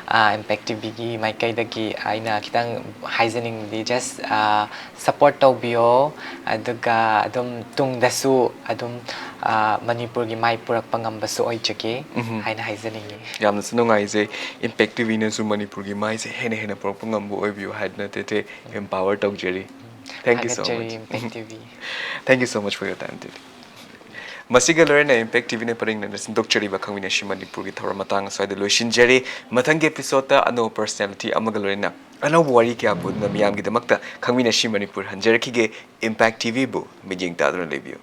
ꯑ, Impact T V-ꯒꯤ ꯃꯥꯏꯀꯩꯗꯒꯤ ꯑꯩꯅ ꯈꯤꯇꯪ ꯍꯥꯏꯖꯅꯤꯡꯕꯗꯤ just, ꯑ, support ꯇꯧꯕꯤꯌꯣ, ꯑꯗꯨꯒ ꯑꯗꯨꯝ ꯇꯨꯡꯗꯁꯨ ꯑꯗꯨꯝ, ꯑ, ꯃꯅꯤꯄꯨꯔꯒꯤ ꯃꯥꯏ ꯄꯨꯔꯛꯄ ꯉꯝꯕꯁꯨ ꯑꯣꯏꯖꯒꯦ ꯎꯝꯍꯨꯝ꯫ ꯍꯥꯏꯅ ꯍꯥꯏꯖꯅꯤꯡꯉꯤ꯫ ꯌꯥꯝꯅꯁꯨ ꯅꯨꯡꯉꯥꯏꯖꯩ꯫ Impact T V-ꯅꯁꯨ ꯃꯅꯤꯄꯨꯔꯒꯤ ꯃꯥꯏꯁꯦ ꯍꯦꯟꯅ ꯍꯦꯟꯅ ꯄꯨꯔꯛꯄ ꯉꯝꯕ ꯑꯣꯏꯕꯤꯌꯨ ꯍꯥꯏꯗꯨꯅ ꯇꯦꯇꯦ empower ꯇꯧꯖꯔꯤ꯫ Thank you so ꯊꯥꯒꯠꯆꯔꯤ much. Impact T V. Thank you so much for your time today. ꯃꯁꯤꯒ ꯂꯣꯏꯅꯅ Impact T V ꯅ ꯄꯔꯦꯡꯅ ꯁꯤꯟꯗꯣꯛꯆꯔꯤꯕ ꯈꯪꯃꯤꯟꯅꯁꯤ ꯃꯅꯤꯄꯨꯔꯒꯤ ꯊꯧꯔꯝ ꯃꯇꯥꯡ ꯑꯁ꯭ꯋꯥꯏꯗ ꯂꯣꯏꯁꯤꯟꯖꯔꯤ꯫ ꯃꯊꯪꯒꯤ episode ꯇ ꯑꯅꯧꯕ personality ꯑꯃꯒ ꯂꯣꯏꯅꯅ ꯑꯅꯧꯕ ꯋꯥꯔꯤ ꯀꯌꯥ ꯄꯨꯗꯨꯅ ꯃꯤꯌꯥꯝꯒꯤꯗꯃꯛꯇ ꯈꯪꯃꯤꯟꯅꯁꯤ ꯃꯅꯤꯄꯨꯔ ꯍꯟꯖꯔꯛꯈꯤꯒꯦ꯫ Impact T V ꯕꯨ ꯃꯤꯠꯌꯦꯡ ꯇꯥꯗꯨꯅ ꯂꯩꯕꯤꯌꯨ꯫